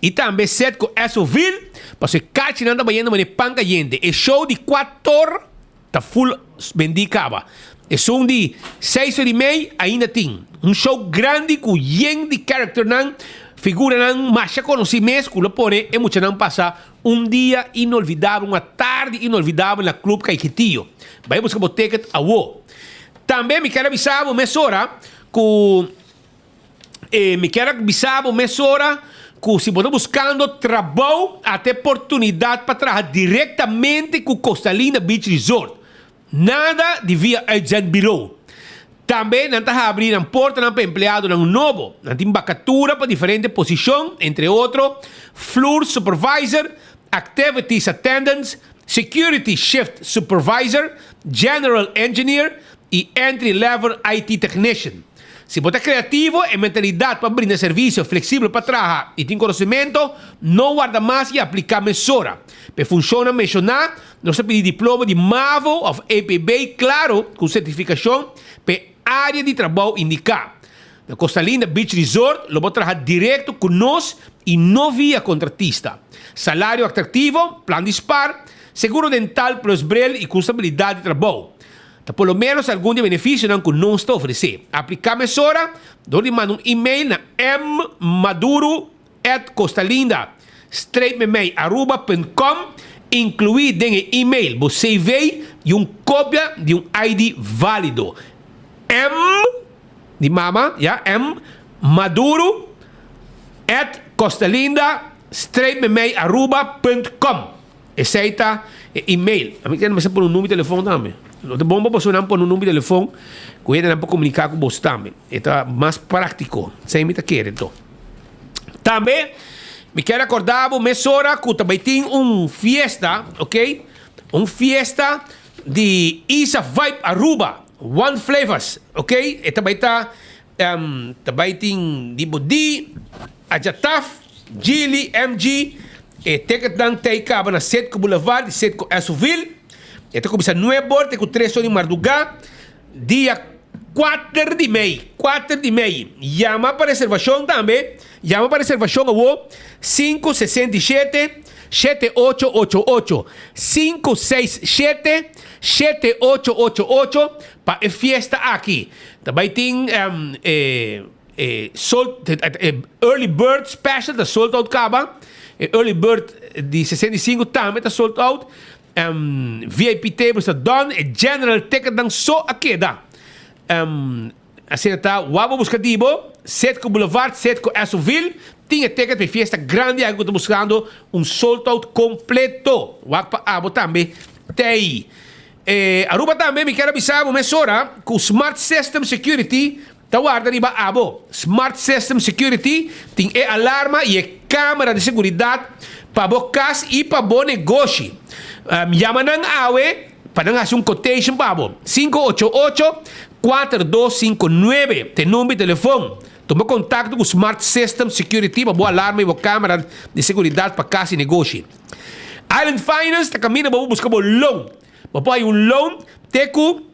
y tambe Setco Essoville, pasobra e kachinan ta bayendo manera pan cayente. E show di cuator Ta full bendí kaba. Esun di seis ora i mei ainda tin. Un show grandi ku yen di characternan, figuranan masha konosí mes ku lo pone e muchanan pasa un dia inolvidabel, un atardi inolvidabel na Club Caiquetio. Bai buska bo ticket awo. Tambe mi kier a bisa bo mesora ku. E mi kier a bisa bo mesora ku si bo ta buskando trabou, ata e oportunidat pa traha direktamente ku Costa Linda Beach Resort. Nada di via uitzendbureau. Tambe nan ta habri nan portanan pa empleadonan nobo. Nan tin bakatura pa diferente posishon, entre otro, floor supervisor, activities attendants, security shift supervisor, general engineer i entry level IT technician. Si bo ta creativo, e mentalidad pa brinda servicio, flexibel pa traha y tin conocimento, no warda mas y aplica mesora. Pa e funcionnan menciona, nos ta pidi diploma di mavo of EPB claro cu certificacion pa e area di trabou indica. Na Costa Linda Beach Resort lo bo traha directo cu nos y no via contratista. Salario atractivo, plan di spaar, seguro dental plus bril y cu stabilidad di trabou. Ta por lo menos algun di e benefisionan ku nos ta ofresé. Apliká mesora dor di manda un email na mmaduro at costalinda streep memei aruba punt com, inkluí den e email bo CV i un kopia di un ID válido. M di mama, ya, mmaduro at costalinda streep memei aruba punt com. Esei ta e email. Ami kende mester pone un number di telefon tambe. Lo ta bon pa bosonan pone un number di telefon ku hendenan por komuniká ku boso tambe. E ta mas práktiko. Esei mi ta kere anto. Tambe mi kier rekordá bo mesora ku ta bai tin un fiesta, ok? Un fiesta di Isa Vibe Aruba, One Flavors, ok? E ta bai ta, ta bai tin di Bodí, Ajataf, Gili, MG. E ticketnan ta ei kaba na Citgo Boulevard i Citgo Esoville. E ta kuminsá nuebe or te ku tres or di mardugá, dia kuater di mei, kuater di mei. Yama pa reservashon tambe, yama pa reservashon awo, 567 7888, 567 7888 pa e fiesta aki. Ta bai tin e. E sold e early bird special ta sold out kaba. E early bird di 65 tambe ta sold out. Um, VIP tables ta done. E general ticketnan so a keda. Um, asina ta wou bo buska di bo. Citgo Boulevard, Citgo Esoville. Tin e ticket pa e fiesta grandi aki ku ta buskando un sold out kompleto. Wak pa abo tambe tei. E Aruba tambe mi kier a bisa bo mesora ku Smart System Security Ta warda riba abo. Smart System Security tin e alarma i e kamera di seguridat pa bo kas i pa bo negoshi. Yama nan awe pa nan hasi un quotation pa bo. 588 4259 ta e number di telefon. Tuma kontakto ku Smart System Security pa bo alarma i bo kamera di seguridat pa kas i negoshi. Island Finance ta kaminda pa bo buska bo loan. Bo por haña un loan te ku.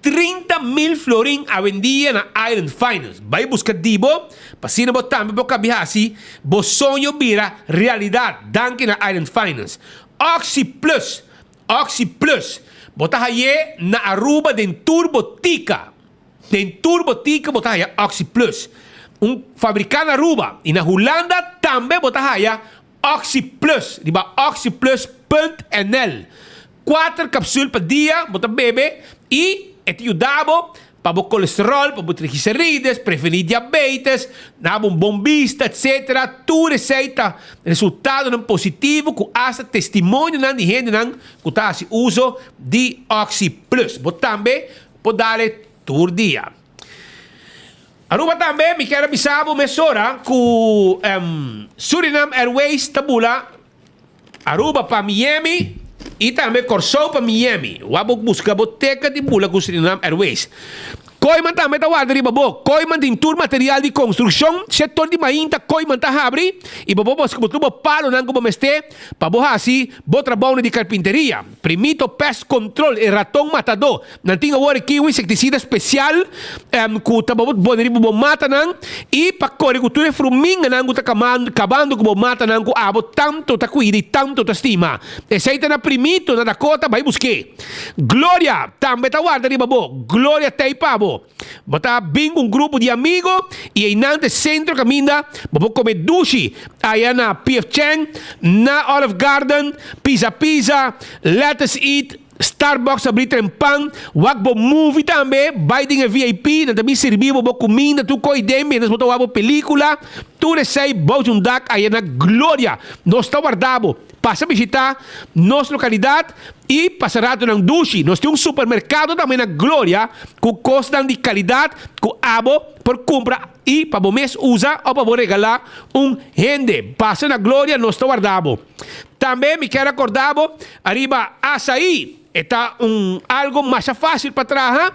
30 mil florin awendia na Island Finance. Bai buska di bo, pa asina bo tambe por kabi hasi bo soño bira realidad. Danki na Island Finance. Oxi Plus, Oxi Plus, bo ta haye na Aruba den tur botica. Den tur botica bo ta haya Oxi Plus. Un fabrica na Aruba y na Hulanda tambe bo ta haya Oxi Plus riba oxiplus punt nl. Kuater kapsul pa dia bo ta bebe i e ta yuda bo pa bo kolesterol, pa bo triglicerides, prevení diabetes, na bo un bon bista, etcetera. Tur esei ta resultadonan positivo ku asta testimonionan di hendenan ku ta hasi uso di Oxi Plus. Bo tambe por dale tur dia. Aruba tambe mi kier a bisa bo mesora ku Surinam Airways ta bula Aruba pa Miami i tambe Kòrsou pa Miami. Wak bo buska bo teket di bula ku Surinam Airways. Kooiman tambe ta warda riba bo. Kooiman tin tur material di konstrukshon. Sektor di mainta Kooiman ta habri i bo por buska bo tur bo palonan ku bo mester pa bo hasi bo trabounan di karpinteria. Primito Pest Control, e raton matadó. Nan tin awor aki un insektisida spesial ku ta bo pone riba bo matanan i pa kore ku tur e fruminganan ku ta kabando ku bo matanan ku abo tantu ta kuida i tantu ta stima. Esei ta na Primito na Dakota, bai busk'é. Gloria tambe ta warda riba bo. Gloria t'ei pa bo. Bo ta bin ku un grupo di amigo i einan ta e sentro kaminda bo por kome dushi aya na PF Chang, na Olive Garden, Pizza Pizza, Lettuce Eat, Starbucks a bri trempan, wak bo movie tambe, bai den e VIP, nan ta bin sirbi bo bo kuminda tur koi den mientras bo ta wak bo pelicula, tur esei bou di un dak aya na Gloria. Nos ta warda bo. Pasa bishita nos localidad y pasa ratonan dushi. Nos tin un supermercado tambe na Gloria cu cosnan di calidad cu abo por cumpra y pa bo mes usa o pa bo regala un hende. Pasa na Gloria, nos ta warda bo. Tambe mi kier acorda bo ariba Asaí. E ta un algo masha facil pa traha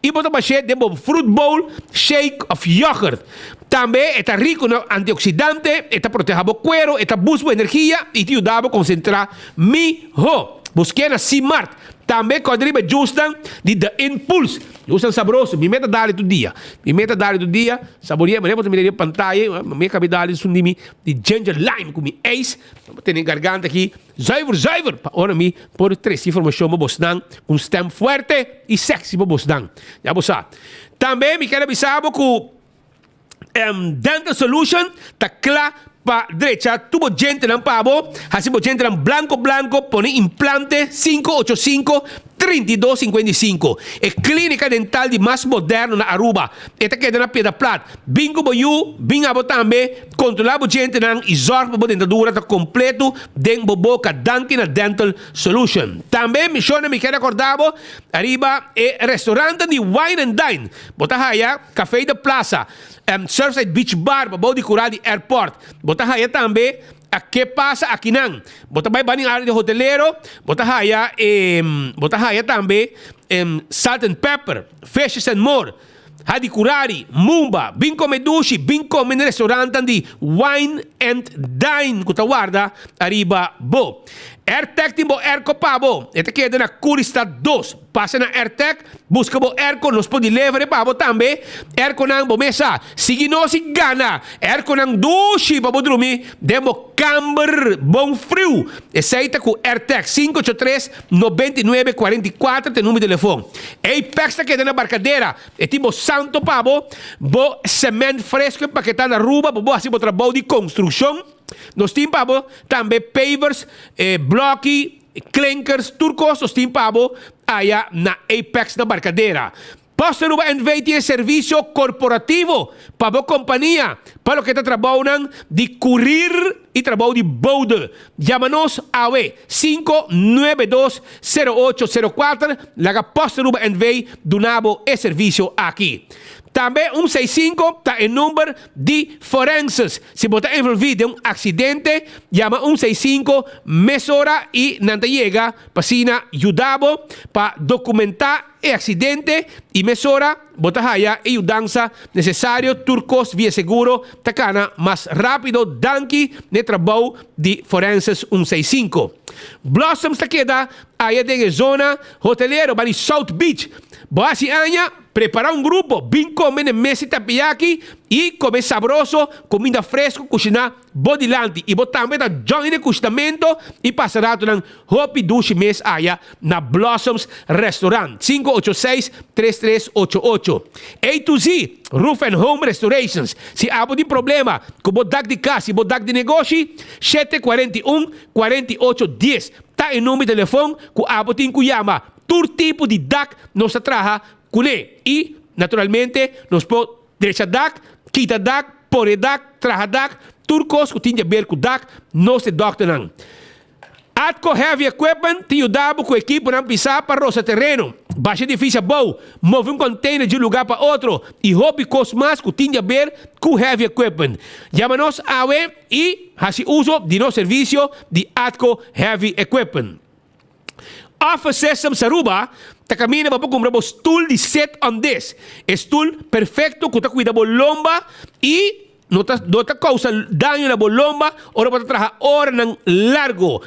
y bo ta bash'é den bo fruit bowl, shake of yoghurt. Tambe e ta rico na antioxidante, e ta proteha bo cuero, e ta boost bo energia y ta yuda bo concentra miho. Busk'é na C-Mart. Tambe corda riba e juicenan di The Impulse. Juicenan sabroso. Mi meta dali tur dia. Mi meta dali tur dia. Saboria, manera bo ta mira riba pantaya, mi a cabi dali esun di mi di ginger lime cu mi ijs. Bo tene garganta aki zuiver zuiver pa ora mi por trece informacion pa bosnan cu un stem fuerte y sexy pa bosnan. Ya bo sa. Tambe mi kier a bisa bo cu Dental Solution ta cla pa drecha tur bo djentenan pa bo, haci bo djentenan blanco blanco, pone implante 585 32 55. E clinica dental di mas moderno na Aruba. E ta keda na Piedra Plat. Bin ku bo yu, bin abo tambe, kontrolá bo djentenan i zòrg pa bo dentadura ta kompleto den bo boka. Danki na Dental Solution. Tambe Mishona mi kier rekordá bo ariba e restauranten di Wine and Dine. Bo ta haya Café de Plaza, Surfside Beach Bar pabou di kura di airport. Bo ta haya tambe A ke pasa akinan? Bo ta bai bani área di hotelero, bo ta haya e bo ta haya tambe Salt and Pepper, Fishes and More. Hadicurari, Mumba, bin come dushi, bin come na restaurantan di Wine and Dine cu ta warda ariba bo. Airtec tin bo airco pa bo, e ta keda na Curistad dos. Pasa na Airtec, busca bo airco, nos por deliver e pa bo tambe. Airconan bo mes sa, sigui nos y gana! Airconan dushi pa bo drumi den bo kamber bon friu. Esey ta cu Airtec, 583 99 44 ta e numero di telefon. Apex ta keda na Barcadera. E tin bo santo pa bo, bo cement fresco empaketá na Aruba pa bo hasi bo trabou di construccion. Nos tin pa bo tambe pavers, bloki, klinkers, tur kos nos tin pa bo aya na Apex na Barcadera. Post Aruba NV tin e servisio korporativo pa bo kompania pa loke ta trabounan di kurir i trabou di bode. Yama nos awe, 592 0804, laga Post Aruba NV duna bo e servisio aki. Tambe un 65 ta e number di forenses. Si bo ta envolvi den un aksidente, yama un 65 mesora i nan ta yega pa asina yuda bo pa dokumentá e aksidente i mesora bo ta haya e yudansa nesesario. Tur kos via seguro ta kana mas rápido danki n'e trabou di Forenses un seis sinku. Blossoms ta keda aya den e zona hotelero bani South Beach. Bo hasi aña? Prepara un grupo, bin kome n'e mesa di tapiyaki i kome sabroso kuminda fresku kushiná bo dilanti i bo tambe ta join e kushinamento i pasa ratonan hopi dushi mes aya na Blossoms Restaurant, 586 3388. A to Z Roof and Home Restorations, Si abo tin problema ku bo dak di kas i bo dak di negoshi, 741 48 10 ta e number di telefon ku abo tin ku yama. Tur tipo di dak nos ta traha kuné i naturalmente nos por drecha dak, kita dak, pone dak, traha dak, tur kos ku tin di aber ku dak nos ta e dòkternan. Atco Heavy Equipment ta yuda bo ku ekiponan pisá pa rosa tereno, basha edifisio abou, move un container di un lugá pa otro i hopi kos mas ku tin di aber ku heavy equipment. Yama nos awe i hasi uso di nos servisio di Atco Heavy Equipment. Office Systems Aruba ta kaminda pa bo kumpra bo stul di sit on this. E stul perfecto ku ta kuida bo lomba i no ta no ta kousa daño na bo lomba ora bo ta traha oranan largo.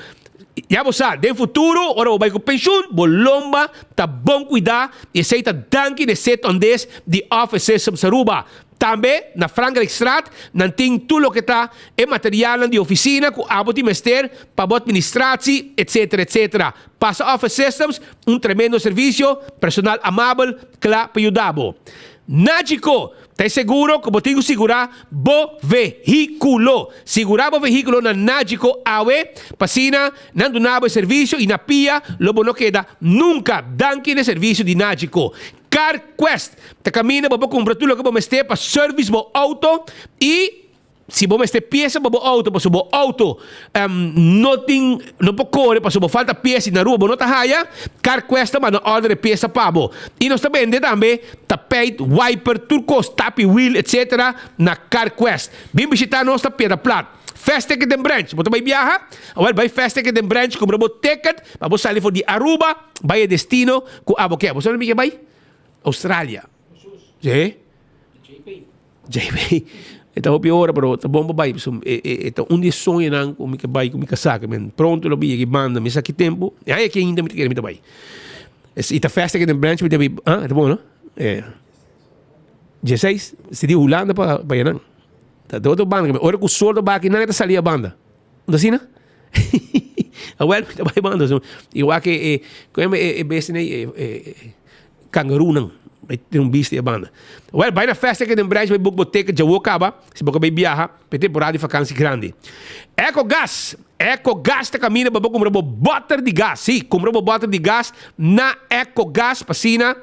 Ya bo sa, den futuro ora bo bai ku penshun bo lomba ta bon kuidá i esei ta danki na e sit on this di Office Systems Aruba. Tambe na Frankrijkstraat nan tin tur loke ta e materialnan di oficina cu abo tin mester pa bo administratie etc. Etc. Pasa Office Systems, un tremendo servicio, personal amabel cla pa yuda bo. Nagico ta e seguro cu bo tin cu sigura bo vehiculo. Sigura bo vehiculo na Nagico awe pa asina nan duna bo e servicio y na pia lo bo no keda nunca. Danki na e servicio di Nagico. Car Quest ta kaminda bo por kumpra tur loke bo mester pa service bo auto i si bo mester piesa pa bo auto pasobra bo auto no tin no por kore pasobra bo falta piesa i na Aruba bo no ta haya, Car Quest ta manda order e piesa pa bo. I nos ta bende tambe tapijt, wiper, tur kos, tapi wiel etc. Na Car Quest. Bin bishita nos ta Piedra Plat. Fast Ticket den Branch. Bo ta bai biaha? Awel bai Fast Ticket den Branch kumpra bo ticket pa bo sali for di Aruba bai e destino Ku abo ke? Bo sabi mi ke bai? Australia. Sí. JP. E ta hopi ora, pero ta bon pa bai. Pasobra e, e, e ta un di e soñonan ku mi ke bai ku mi kasá. Ke men pronto lo bin yega e banda. Mi sa ki tempu. E aña aki ainda mi ta kere mi ta bai. I ta festa ke den branch mi ta bai. Ah, e ta bon, no? E. Dieseis, si di Hulanda pa pa yanan. Ta den otro banda. Ora ku sol ta baki nan e ta sali a banda. No ta asina? Awel mi ta bai banda so. I wak e e koe e e bestia nei e e kangarunan bai tin un bista e banda. Awel bai na festa ke den branch bai boek bo ticket djawo kaba si bo ka bai biaha pa e temporada di fakansi grandi. Ecogas Ecogas ta kaminda pa bo kumpra bo bòter di gas. Si, kumpra bo bòter di gas na Ecogas pa asina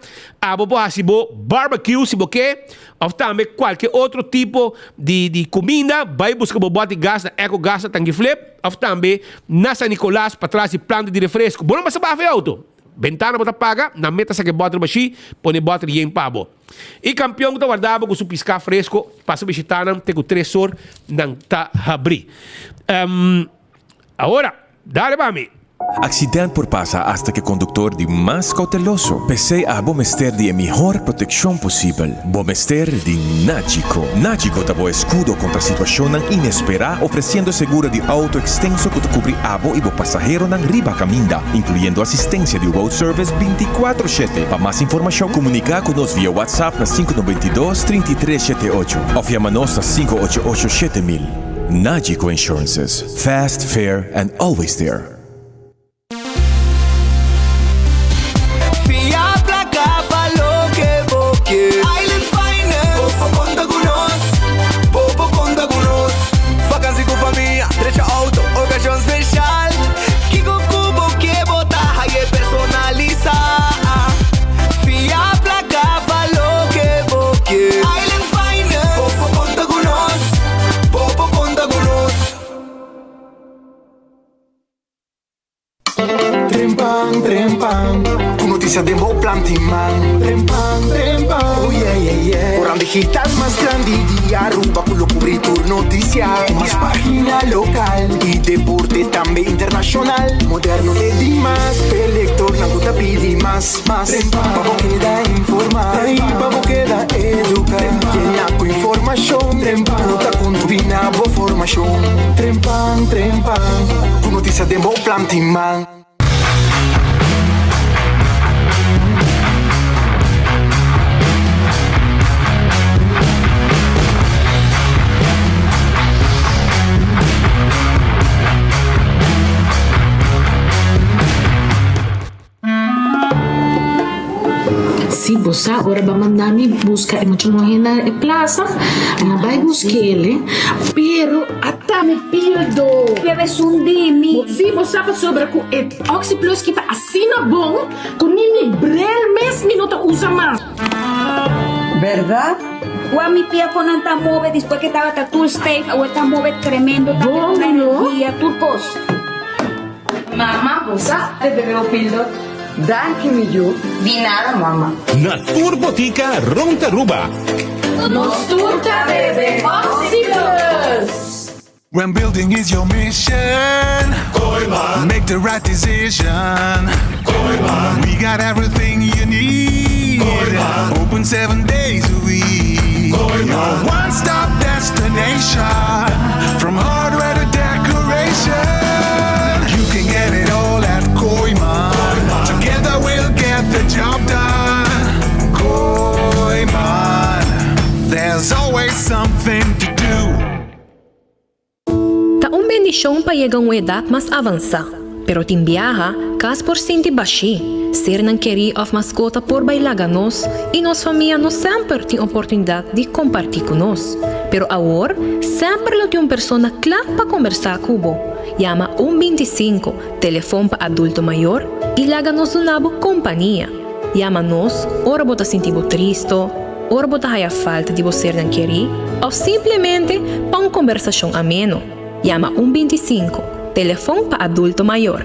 abo por hasi bo barbecue si bo ke Of tambe kualke otro tipo di di kuminda, bai buska bo bòt di gas na Eco Gas na Tangi Flip of tambe na San Nicolas patras di planta di refresco. Bo no mester baha e auto. Bentana bo ta paga, nan meta saka e bòter bashí, pone e bòter yen pa bo. E kampion ku ta warda bo ku su piská fresko, pasa bishitá nan te ku tres or nan ta habrí. Awor, dale pa mi. Accident por pasa hasta cu e conductor di mas cauteloso. P'esey abo mester di e mihor proteccion posibel. Bo mester di Nagico. Nagico ta bo escudo contra situacionnan inespera, ofreciendo seguro di auto extenso cu ta cubri abo y bo pasaheronan riba caminda, incluyendo asistencia di road service binticuatro shete. Pa mas informacion, comunica cu nos via WhatsApp na sinku noventa i dos, trinta i tres shete ocho of yama nos na sinku ocho ocho shete mil. Nagico Insurances. Fast, fair and always there. Fia placa pa loke bo kier. Island Finance. Bo por conta cu nos. Bo por conta cu nos. Vakantie cu famia, drecha auto, ocasion special. Kico cu bo kier bo ta haye personalisa. Fia placa pa loke bo kier. Island Finance. Bo por conta cu nos. Bo por conta cu nos. Trempan, trempan, ku notisia den bo planti man. Trempan, trempan, oh yeah, yeah, yeah. Koran digital mas grandi di Aruba ku lo kubri tur notisia. Ku mas pagina lokal i deporte tambe internashonal. Moderno te dimas, p'e lektornan ku ta pidi mas, mas. Trempan, pa bo keda informa i pa bo keda eduka. Yena ku informashon ku ta kontribuí na bo formashon. Trempan, trempan, ku notisia den bo planti man. Si bo sa ora bo a manda mi busca e mucha muhe na e plaza, mi a bay busquele, pero ata mi pildo. Bebe esun di mi. Si bo sa pasobra cu e Oxyplus ki ta asina bon cu ni mi bril mes mi no ta usa mas. Berdad? Wak mi pia con nan ta move despues que tabata tur stijf awor ta move tremendo ta Bon, con no? energia tur cos. Mama, bo sa de bebe bo pildo? Danki mi yu. Di nada mama. Na tur botica rond Aruba. Nos tur ta bebe Oxyplus! When building is your mission, Kooiman. Make the right decision. Kooiman. We got everything you need. Kooiman. Open seven days a week. Kooiman. Your one-stop destination. From hardware to decoration. You can get it all at Kooiman. Together we'll get the job done. Kooiman. There's always something to do. Ta un bendishon pa yega un edat mas avansá, pero tin biaha, kas por sinti bashí, sernan kerí òf maskota por bai laga nos i nos famia no semper tin oportunidat di kompartí ku nos. Pero awor, semper lo tin un persona kla pa kombersá ku bo. Yama un bintisinko, telefon pa adulto mayor, i laga nos duna bo kompania. Yama nos ora bo ta sinti bo tristo, ora bo ta haya falta di bo sernan kerí òf simplemente pa un kombersashon ameno. Yama un bintisinko, telefon pa adulto mayor.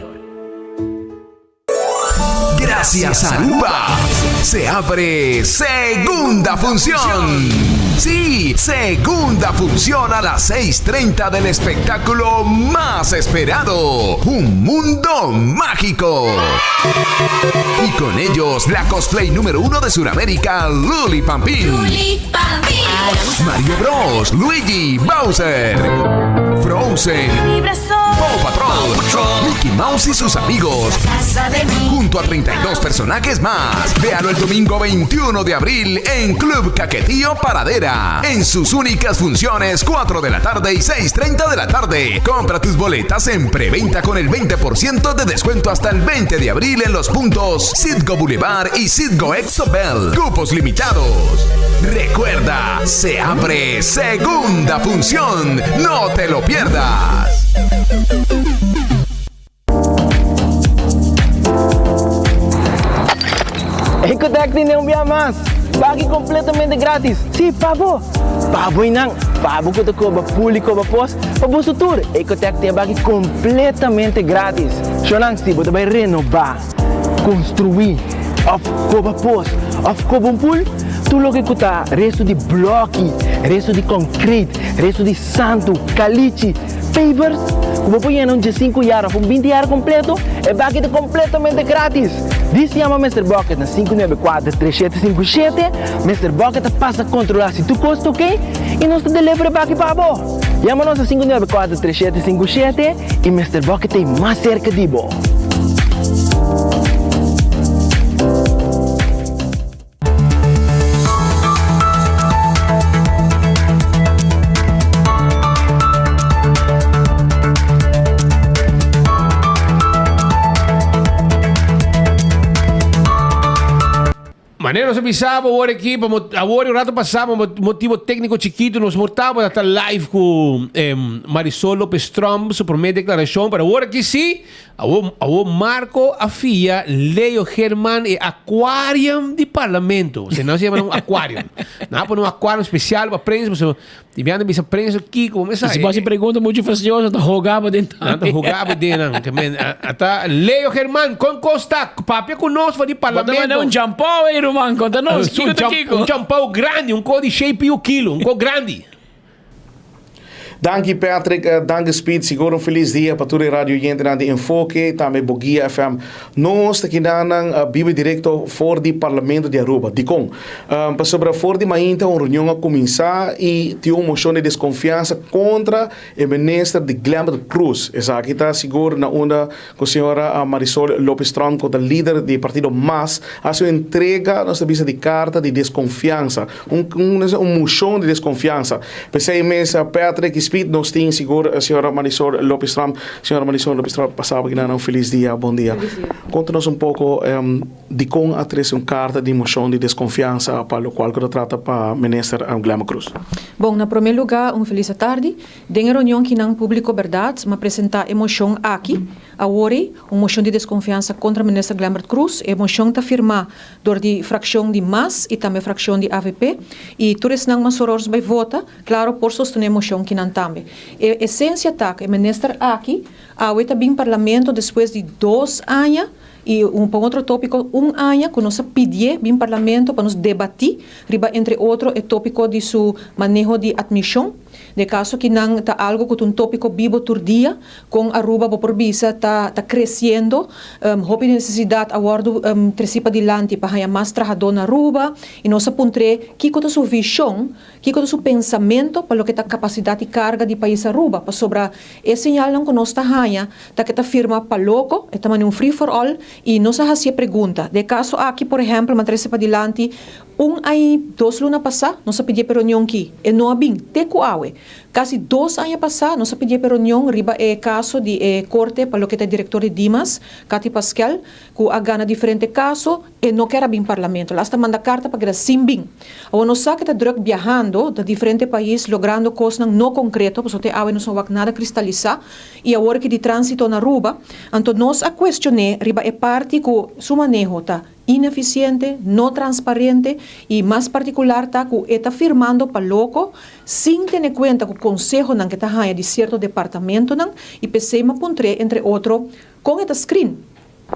Gracias Aruba! Se abre segunda función. Sí, segunda función a las 6.30 del espectáculo más esperado, Un Mundo Mágico. Y con ellos, la cosplay número uno de Sudamérica, Luli Pampín. Mario Bros, Luigi, Bowser, Frozen, Paw Patrol, Mickey Mouse y sus amigos. Junto a 32 personajes más. Véalo el domingo 21 de abril en Club Caquetío Paradera. En sus únicas funciones, 4 de la tarde y 6.30 de la tarde. Compra tus boletas en preventa con el 20% de descuento hasta el 20 de abril en los puntos Citgo Boulevard y Citgo Exobel. Cupos limitados. Recuerda, se abre segunda función. No te lo pierdas. Ecotec tin un bia mas! Baki completamente gratis! Si, pa bo! Pa bo y nan! Pa bo cu ta coba pul y coba pos, pa boso tur, Ecotec tin e baki completamente gratis! Shonan, si bo ta bay renoba, construi, of coba pos, of coba un pul, tur loke cu ta resto di bloki, resto di concrete, resto di santu, calichi, pavers. ku bo por yena un diesinku yar òf un binti yar kompleto, e baki ta kompletamente gratis! Dis yama Mister Bucket na 594 3757, Mister Bucket ta pasa kontrolá si tur kos ta oké i nos ta deliver e baki pa bo! Yama nos na 594 3757 i Mister Bucket ta ei mas serka di bo! Manera nos a bisa bo awor aki, pa awor y un rato pasa pa motibo tecnico chikito nos por tabata ta live cu Marisol Lopez Tromp su primer declaracion, pero awor aki si, Awor awor Marco a fia Leo German e aquarium di parlamento. Se nan se llama un aquarium. Nan a pone un aquarium special pa prensa, pasobra di biaha nan bisa prensa kiko, bo mester sa. Si bo hasi pregunta mucho fastidioso, ta hoga bo den Nan ta hoga bo den nan. Ke men, ata Leo German, kon kos ta? Papia ku nos for di parlamento. Bo ta manda un champou ey ruman, konta nos, kiko ta kiko? Un champou grandi, un ko di shei piu kilo, un ko grandi. Danki Patrick, danki Speed, sigur un feliz dia pa tur e radio oyentenan di Enfoke, tambe Boguia FM. Nos ta kinanan biba directo for di Parlamento di Aruba. Dikon? Pasobra for di mainta un reunion a cuminsa y tin un mocion di desconfiansa contra e minister di Glenbert Croes. Esaki ta sigur na unda cu señora Marisol Lopez Tromp cu ta lider di partido mas haci un entrega nos ta bisa di carta di desconfiansa. Un un mocion di desconfiansa. P'esey mes Patrick y Speed nos tin sigur señora Marisol Lopez Tromp. Señora Marisol Lopez Tromp pasa bo kinan un feliz dia, bon dia. Conta nos un poco dicon a trece un carta di mocion di desconfiansa pa locual cu ta trata pa minister Glenbert Croes. Bon, na prome luga un feliz atardi. Den e reunion kinan publico berdad m'a presenta e mocion aki awor ey, un mocion di desconfiansa contra minister Glenbert Croes. E mocion ta firma dor di fraccion di mas y tambe fraccion di avp y tur esnan mas horors bay vota, claro por sostene e mocion kinan tambe. E esencia ta cu e minister aki awe ta bin parlamento despues di dos aña y un pa un otro topico un aña cu nos a pidié bin parlamento pa nos debati riba entre otro e topico di su maneho di admision. Den caso kinan ta algo cu ta un topico bibo tur dia, Con Aruba bo por bisa ta ta creciendo, hopi necesidad a wordo treci padilanti pa haya mas trahador na Aruba y nos a puntr'e kico ta su vision, kico ta su pensamento pa loke ta capacidad y carga di pais Aruba, pasobra e señalnan cu nos ta haya ta ke ta firma pa loco, e ta mane un free for all y nos a haci e pregunta. Den e caso aki por ehempel m'a trece padilanti un ay dos luna pasa nos a pidi e reunion ki e no a bin te cu awe. Kasi dos aña pasá nos a pidié pa reunion riba e kaso di e korte pa loke ta e direktor di Dimas, Cathy Paskel, ku a gana diferente kaso, e no ker a bin parlamento. El asta manda karta pa keda sin bin. Awor nos sa ku e ta drùk biahando na diferente pais logrando kosnan no konkreto, pasobra te awe nos no wak nada kristalisá i awor ki di tránsito na Aruba. Anto nos a kuestion'é riba e parti ku su maneho ta Inefisiente, no transparente y mas particular ta cu e ta firmando pa loco sin tene cuenta cu consehonan cu e ta haña di cierto departamentonan y p'esey m'a puntr'é entre otro con e ta screen.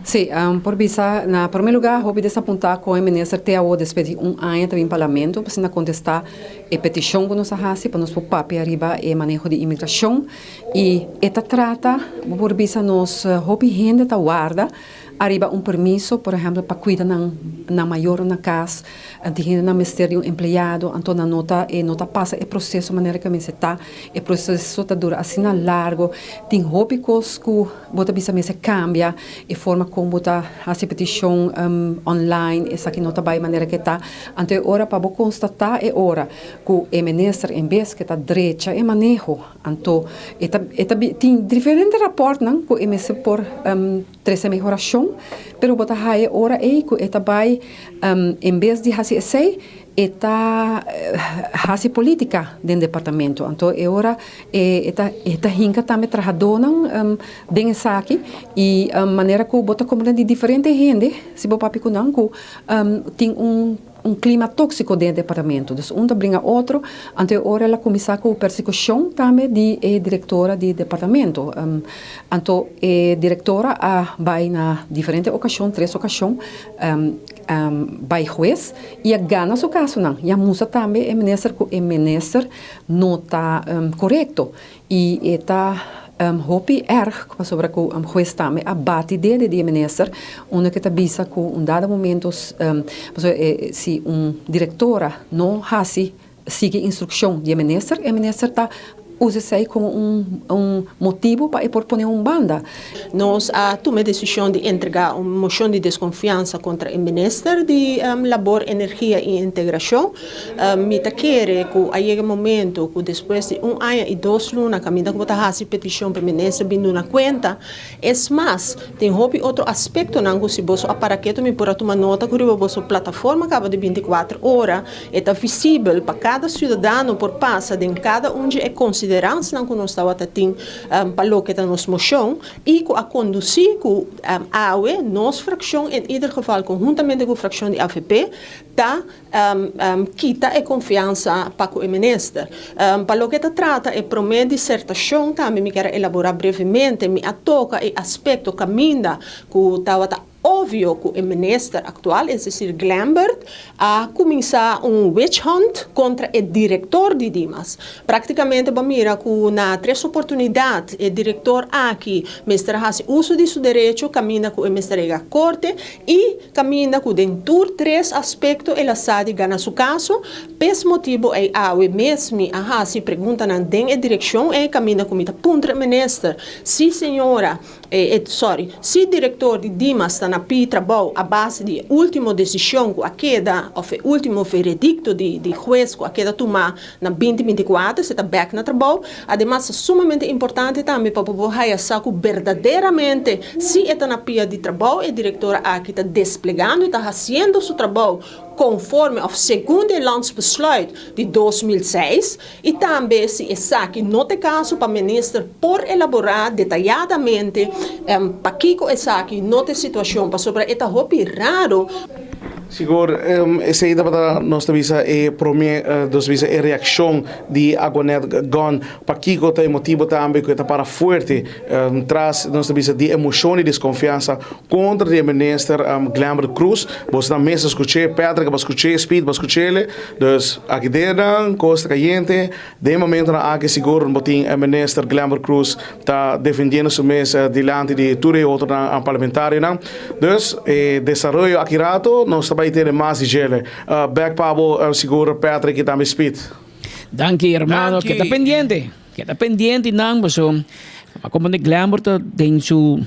Sí, por bisa na prome lugar hopi desapunta con e minister te awo despues di un aña ta bin parlamento pa asina contesta e peticion cu nos a haci pa nos por papia riba e maneho di inmigracion y e ta trata bo por bisa nos hopi hende ta warda Ariba un permiso, por ehempel, pa cuida nan nan mayornan na cas, di hendenan mester di un empleado, anto nan no ta e no ta pasa e proceso manera cu mester ta, e proceso ta dura asina largo, tin hopi cos cu bo ta bisa mester cambia, e forma con bo ta haci peticion online, esaki no ta bay manera cu e ta, anto e ora pa bo constata e ora cu e minister en bes cu ta drecha e maneho, Anto e ta e ta tin diferente raportnan ku e mester por trese mehorashon, pero bo ta haya ora ei ku e ta bai en bes di hasi esei e ta hasi politica den departamento. Anto e ora e ta e ta hinka tambe trahadónan den esaki i manera ku bo ta komprende di diferente hende si bo papia ku nan ku tin un Un klima tóksiko den e departamento. Dus un ta bringa otro, anto e ora el a kuminsá ku persekushon tambe di e direktora di departamento. Anto e direktora a bai na diferente okashon, tres okashon, bai hues i a gana su kasonan. I a mustra tambe e minister ku e minister no ta korekto i e ta. Hopi erg pasobra ku hues tambe a bati dede di e minister unda ke ta bisa ku un dado momento pasobra si un direktora no hasi sigui instrukshon di e minister e minister ta usa esei komo un un motibu pa e por pone un banda. Nos a tuma e desishon di entregá un moshon di deskonfiansa kontra e minister di Labor, Energia i Integrashon. Mi ta kere ku a yega e momento ku despues di un aña i dos luna kaminda ku bo ta hasi petishon pa e minister bin duna kuenta. Es mas, tin hopi otro aspektonan ku si boso a para ketu mi por a tuma nota ku riba boso plataforma kaba di bintikuater ora e ta visibel pa kada siudadano por pasa den kada un dje e konsideransnan ku nos tabata tin pa loke ta nos moshon i ku a kondusí ku awe nos frakshon en ieder geval konhuntamente ku frakshon di avp ta kita e konfiansa pa ku e minister. Pa loke ta trata e promé disertashon tambe mi kier a elaborá brevemente, mi a toka e aspekto kaminda ku tabata obvio ku e minister aktual, es desir Glenbert, a kuminsá un witch hunt kontra e direktor di Dimas. Práktikamente bo a mira ku na tres oportunidat e direktor aki mester a hasi uso di su derecho kaminda ku e mester a yega korte i Caminda cu den tur tres aspecto el a sa di gana su caso, p'es motibo ey awe mes mi a haci preguntanan den e direccion ey caminda cu mi ta puntra e minister si señora, e sorry, si director di Dimas ta na pi trabou a base di e ultimo decision cu a keda of e ultimo veredicto di di huez cu a keda tuma na binti 24 si ta bek na trabou. Ademas ta sumamente importante tambe pa bo por haya sa ku berdaderamente si e ta na pia di trabou e direktor aki ta desplegando i ta hasiendo su trabou konforme òf segun di e Landsbesluit di 2006 i tambe si esaki no ta e kaso pa minister por elaborá detayadamente pakiko esaki no ta e situashon pasobra e ta hopi raro. Sigur, esei tabata nos ta bisa e prome, nos ta bisa e reakshon di Aguanet Gunn. Pakiko ta e motibo tambe ku e ta para fuerte tras nos ta bisa di e moshon di deskonfiansa kontra di e minister Glenbert Croes. Boso nan mes a skuch'é, Patrick a skuch'é, Speed a skuch'é. Dus aki den kos ta kayente. Den e momentonan aki sigur bo tin e minister Glenbert Croes ta defendiendo su mes dilanti di tur e otronan parlamentarionan. Dus e desaroyo aki rato nos ta bay tene mas di djele. Bek pa bo sigur Patrick y tambe Speed. Danki hermano, keda pendiente, keda pendiente nan paso a como de Glenbert ta den su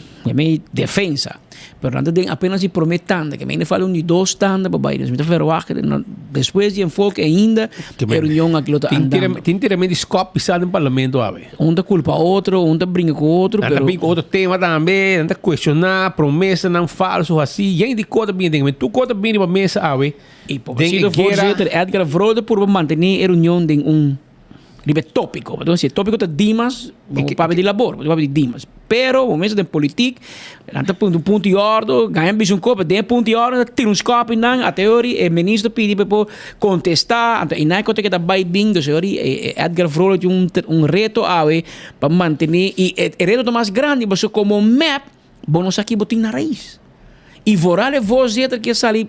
defensa. Pero nan ta den apenas di prome tanda, ke mende fala un di dos tanda pa bai. Dus mi ta verwacht despues di enfoke ainda e reunion aki lo ta andando. Tin tirament di skop pisá den parlamento awe. Un ta kulpa otro, un ta bringa ku otro, Nan ta pero bin ku otro tema tambe, nan ta kuestioná promesanan falso hasí, yen di kos ta bini den. Tur kos ta bini riba mesa awe I den e pobrecito guera. voorzitter Edgar Vrode purba mantené e reunion den un Riba e tópiko. Pasobra si e tópiko ta Dimas, bo por papia di labor, bo por papia di Dimas. Pero bo mester den politik, nan ta punta un punto di òrdu, gaña bisa un kos, pero den e punto di òrdu nan ta tira un skòp i nan, ata e ora e minister pidi pa e por kontestá, anto einan e kos ta keda bai bin, dus e ora Edgar Vrolijk tin un un reto awe pa mantené i e reto ta mas grandi pasobra komo mep bo no sa ki bo tin na rais. I vooral e voorzitter ke sali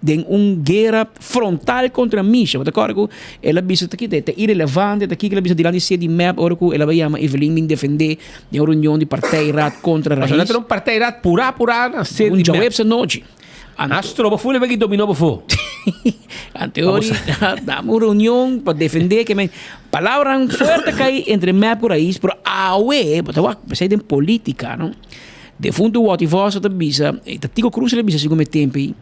den un guera frontal kontra Misha. Bo ta kòrda ku el a bisa ta kita, ta irelevante, ta kiko el a bisa dilanti sede di mep ora ku el a bai yama Evelyn bin defendé den un reunion di partijraad kontra Pasobra Raiz. nan ta un partijraad purá purá na sede Un di mep. djaweps anochi. Nan a stroba ful e beki dominó pafó. Ante ori dam un reunion pa defendé ke men palabranan fuerte kai entre mep ku Raiz, pero awe bo ta wak p'esei den politika no. Defuntu Watty Vos ta bisa, e ta Tico Cruz el a bisa segun mi tempu ei,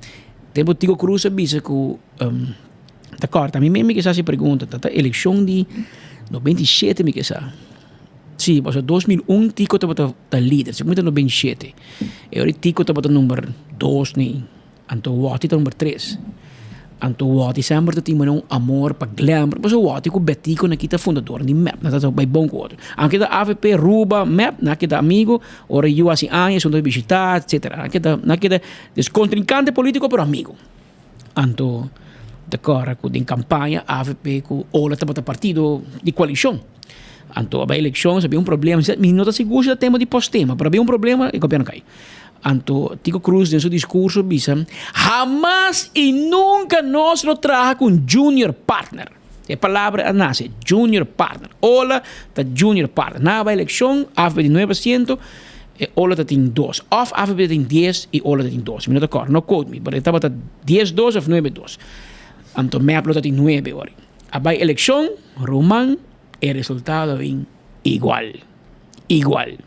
tempu Tico Cruz a bisa ku ta kòrta mi mes mi ke sa hasi pregunta, ta ta elekshon di 97 mi ke sa, si pasobra 2001 Tico tabata ta lider, segun mi ta 97, e ora Tico tabata number dos ni. Anto Watty ta number tres. Anto Watty semper ta tin manera un amor pa Glenbrook. Pasobra Watty ku Betico nan kita fundador di mep. Nan ta bai bon ku otro. Aunke ta avp, Ruba, mep, nan kita amigo. Ora yu hasi aña esun ta bishita, etcetera. Nan kita, nan kita des kontrinkante politiko pero amigo. Anto ta kòrda ku den kampaña avp ku Ola tabata partido di koalishon. Anto a bai elekshon, a bin un problema. Mi no ta sigur si ta tema di postema, pero a bin un problema e gobièrnu kai. Anto Tico Cruz den su discurso bisa, Hamas y nunca nos lo traha cu un junior partner. E palabra a nase, junior partner. Ola ta junior partner. Na bai elekshon, avp tin nuebe asiento, e ola ta tin dos. Òf avp ta tin dies i ola ta tin dos. Mi no ta kòrda, no quote me, but e tabata dies dos òf nuebe dos. Anto mep lo ta tin nuebe ori. A bai elekshon, ruman, e resultado a bin igual. Igual.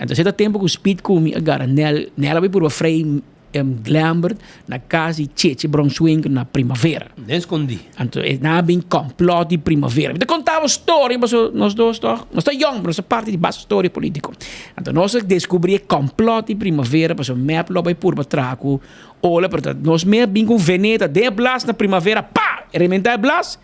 Anto esei ta tempu ku Speed ku mi a gara Nel. Nel a bai purba frei Glambert na kas di Cheche Bronswinkel na Primavera. Den skondí. Anto e nan a bin kòmplòt di Primavera. Mi ta konta bo storia pasobra nos dos tòg, nos ta yòn pero nos ta parti di basta storia polítiko. Anto nos a deskubrí e kòmplòt di Primavera pasobra mep lo bai purba traha ku Ola pero ta nos mes a bin ku un veneta den e blas na Primavera pa! Rementá e blas.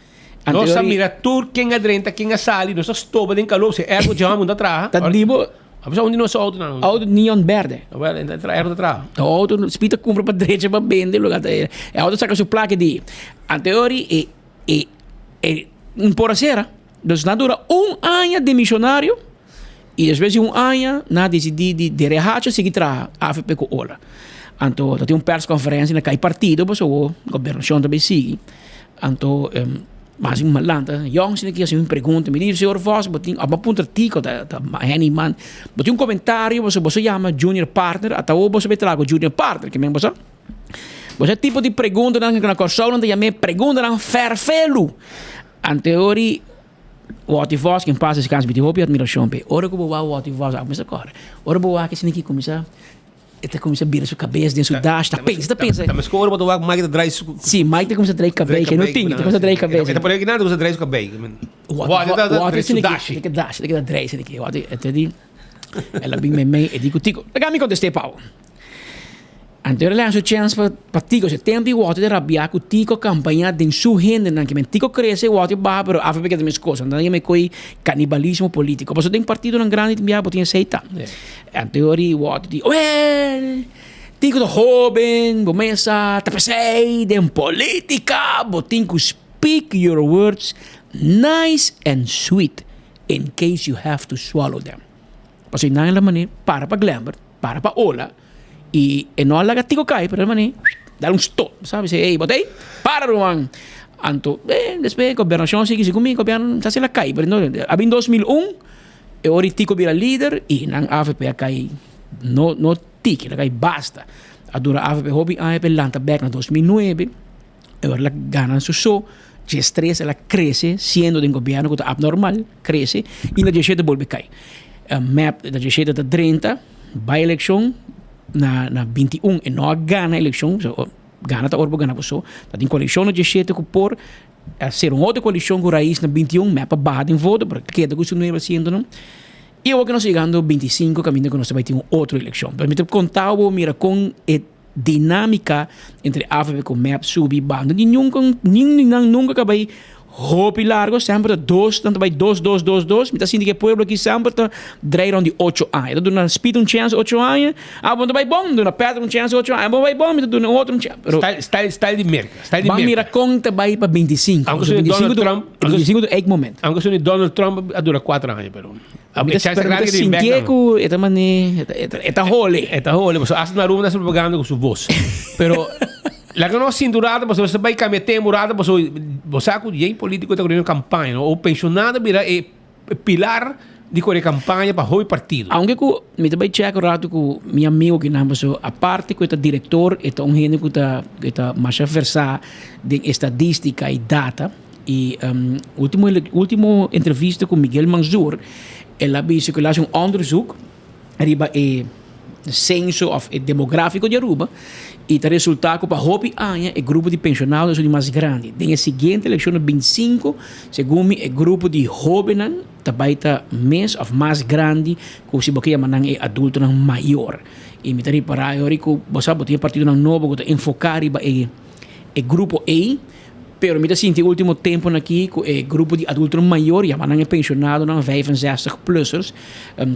Anto Nos a mira tur ken a drenta, ken a sali, nos a stoba den kalor, si airco djama mun ta traha. Ta di bo. A bisa un di nos autonan. Auto neon berde. Wel, e ta airco ta traha. E auto Speed a cumpra pa drecha pa bende loke ta e auto saca su placa di. Anto ori e e e un por a cera. Dus nan dura un aña demisionario y despues di un aña nan a dicidi di derehacho sigui traha avp cu ola. Anto ta tin un persconferencia na cay partido pasobra gobernacion ta bay sigui. Anto mas mi lanta yòn si ki hasi un pregunta mi di señor Vos bo tin abo puntra Tico ta ta Henny man bo tin un comentario boso boso yama junior partner ata awo boso bay traha cu junior partner kimen boso boso e tipo di preguntanan ku na Kòrsou nan ta yam'é preguntanan fèrfelu anto e ori Wòti Vos ken pas deskanse mi tin hopi admirashon p'e ora ku bo wak Wòti Vos a kuminsá kòrda ora bo wak esei ki kuminsá E ta kuminsá bira su kabes den su dash, ta pensa, ta pensa. Ta meskos ora bo ta wak Mike ta drai su. Sí, Mike ta kuminsá drai kabei, ke no tin, ta kuminsá drai kabei. E ta pone kinan ta kuminsá drai su kabei. Wòti ta drai su dashi. E ta dash, e ta drai esei aki. Wòti, e ta di, el a bin meimei, e di ku Tico, laga mi kontest'é pa bo. Anto el a laga su chèns pa pa Tico, si tempu di Wòti ta rabiá ku Tico kampañá den su hendenan, ke men Tico krese, Wòti baha, pero avp keda meskos. Anto nan yama e koi kanibalismo polítiko. Pasobra den partidonan grandi tin biaha bo tin esei ta. Anto ori wòrdu di, Wel, tin ku ta hóben, bo mesa ta p'esei den polítika bo tin ku speak your words nice and sweet in case you have to swallow them. Pasobra nan la manera para pa Glembert, para pa Ola i e no a laga Tico kai pero e manera dal un stop, bo sabi, ey bo ta ey, para ruman. Anto, despues gobernashon a sigui segun mi gobierno sa si el a kai pero a bin 2001. E ora Tico bira lider y nan avp a cay no no tiki, a cay basta. A dura avp hopi aña pa e lanta bek na 2009, e ora el a gana su so, diestres el a crece siendo den gobierno cu ta abnormal, crece y na diesshete bolbe cay. Mep na diesshete ta drenta bay eleccion na na 21 e no a gana eleccion, gana ta ora bo gana bo so, ta tin coalicion na diesshete cu por. A ser un otro coalicion cu Raiz na 21, mep a baha den voto, pero keda cu su nuebe asientonan. Y awor cu nos ta yegando 25 caminda cu nos ta bay tin un otro eleccion. Pero mi ta conta bo mira con e dinamica entre avp cu mep subi baha. No tin niun niun di nan nunca ca bay hopi largo, semper ta dos, nan ta bay dos, dos, dos, dos. Mi ta sinti cu e pueblo aki semper ta draai rond di ocho aña. Ta duna Speed un chance ocho aña, ah bo no ta bay bon, duna Patrick un chance ocho aña, bo bay bon, mi ta duna otro un chance. Pero Style, style, style di Merca. Style di Ban Merca. mira con ta bay pa 25. Aunke Pasobra su 25 Donald Trump, ta 25 ta eik moment. Aunke su Donald Trump a dura 4 aña pero. Mi ta pero mi ta sintié cu e ta mane e ta hole. E ta hole pasobra hasta na Aruba nan haci propaganda cu su voz. Pero laga nos sinti un rato pasobra nos ta bay cambia tema un rato pasobra bo sa cu yen politico ta corriendo campaña no o pensionado bira e pilar di kore kampaña pa hopi partido. Aunke ku mi ta bai chèk un ratu ku mi amigu kinan paso aparte ku e ta direktor e ta un hende ku ta ku e ta masha versá den estadistika i data i ultimo ultimo entrevista ku Miguel Manzoor el a bisa ku el a hasi un onderzoek riba e censo of e demografico di Aruba y ta resulta cu pa hopi aña e grupo di pensionado esun di mas grandi. Den e siguiente eleccion na 25, segun mi e grupo di hobennan ta bay ta mes of mas grandi cu si bo ke yama nan e adultonan mayor. Y mi ta ripara e ora cu bo sa bo tin e partidonan nobo cu ta enfoca riba e e grupo ey. Pero mi ta sinti e ultimo temponan aki cu e grupo di adultonan mayor, yama nan e pensionadonan, 65 plussers,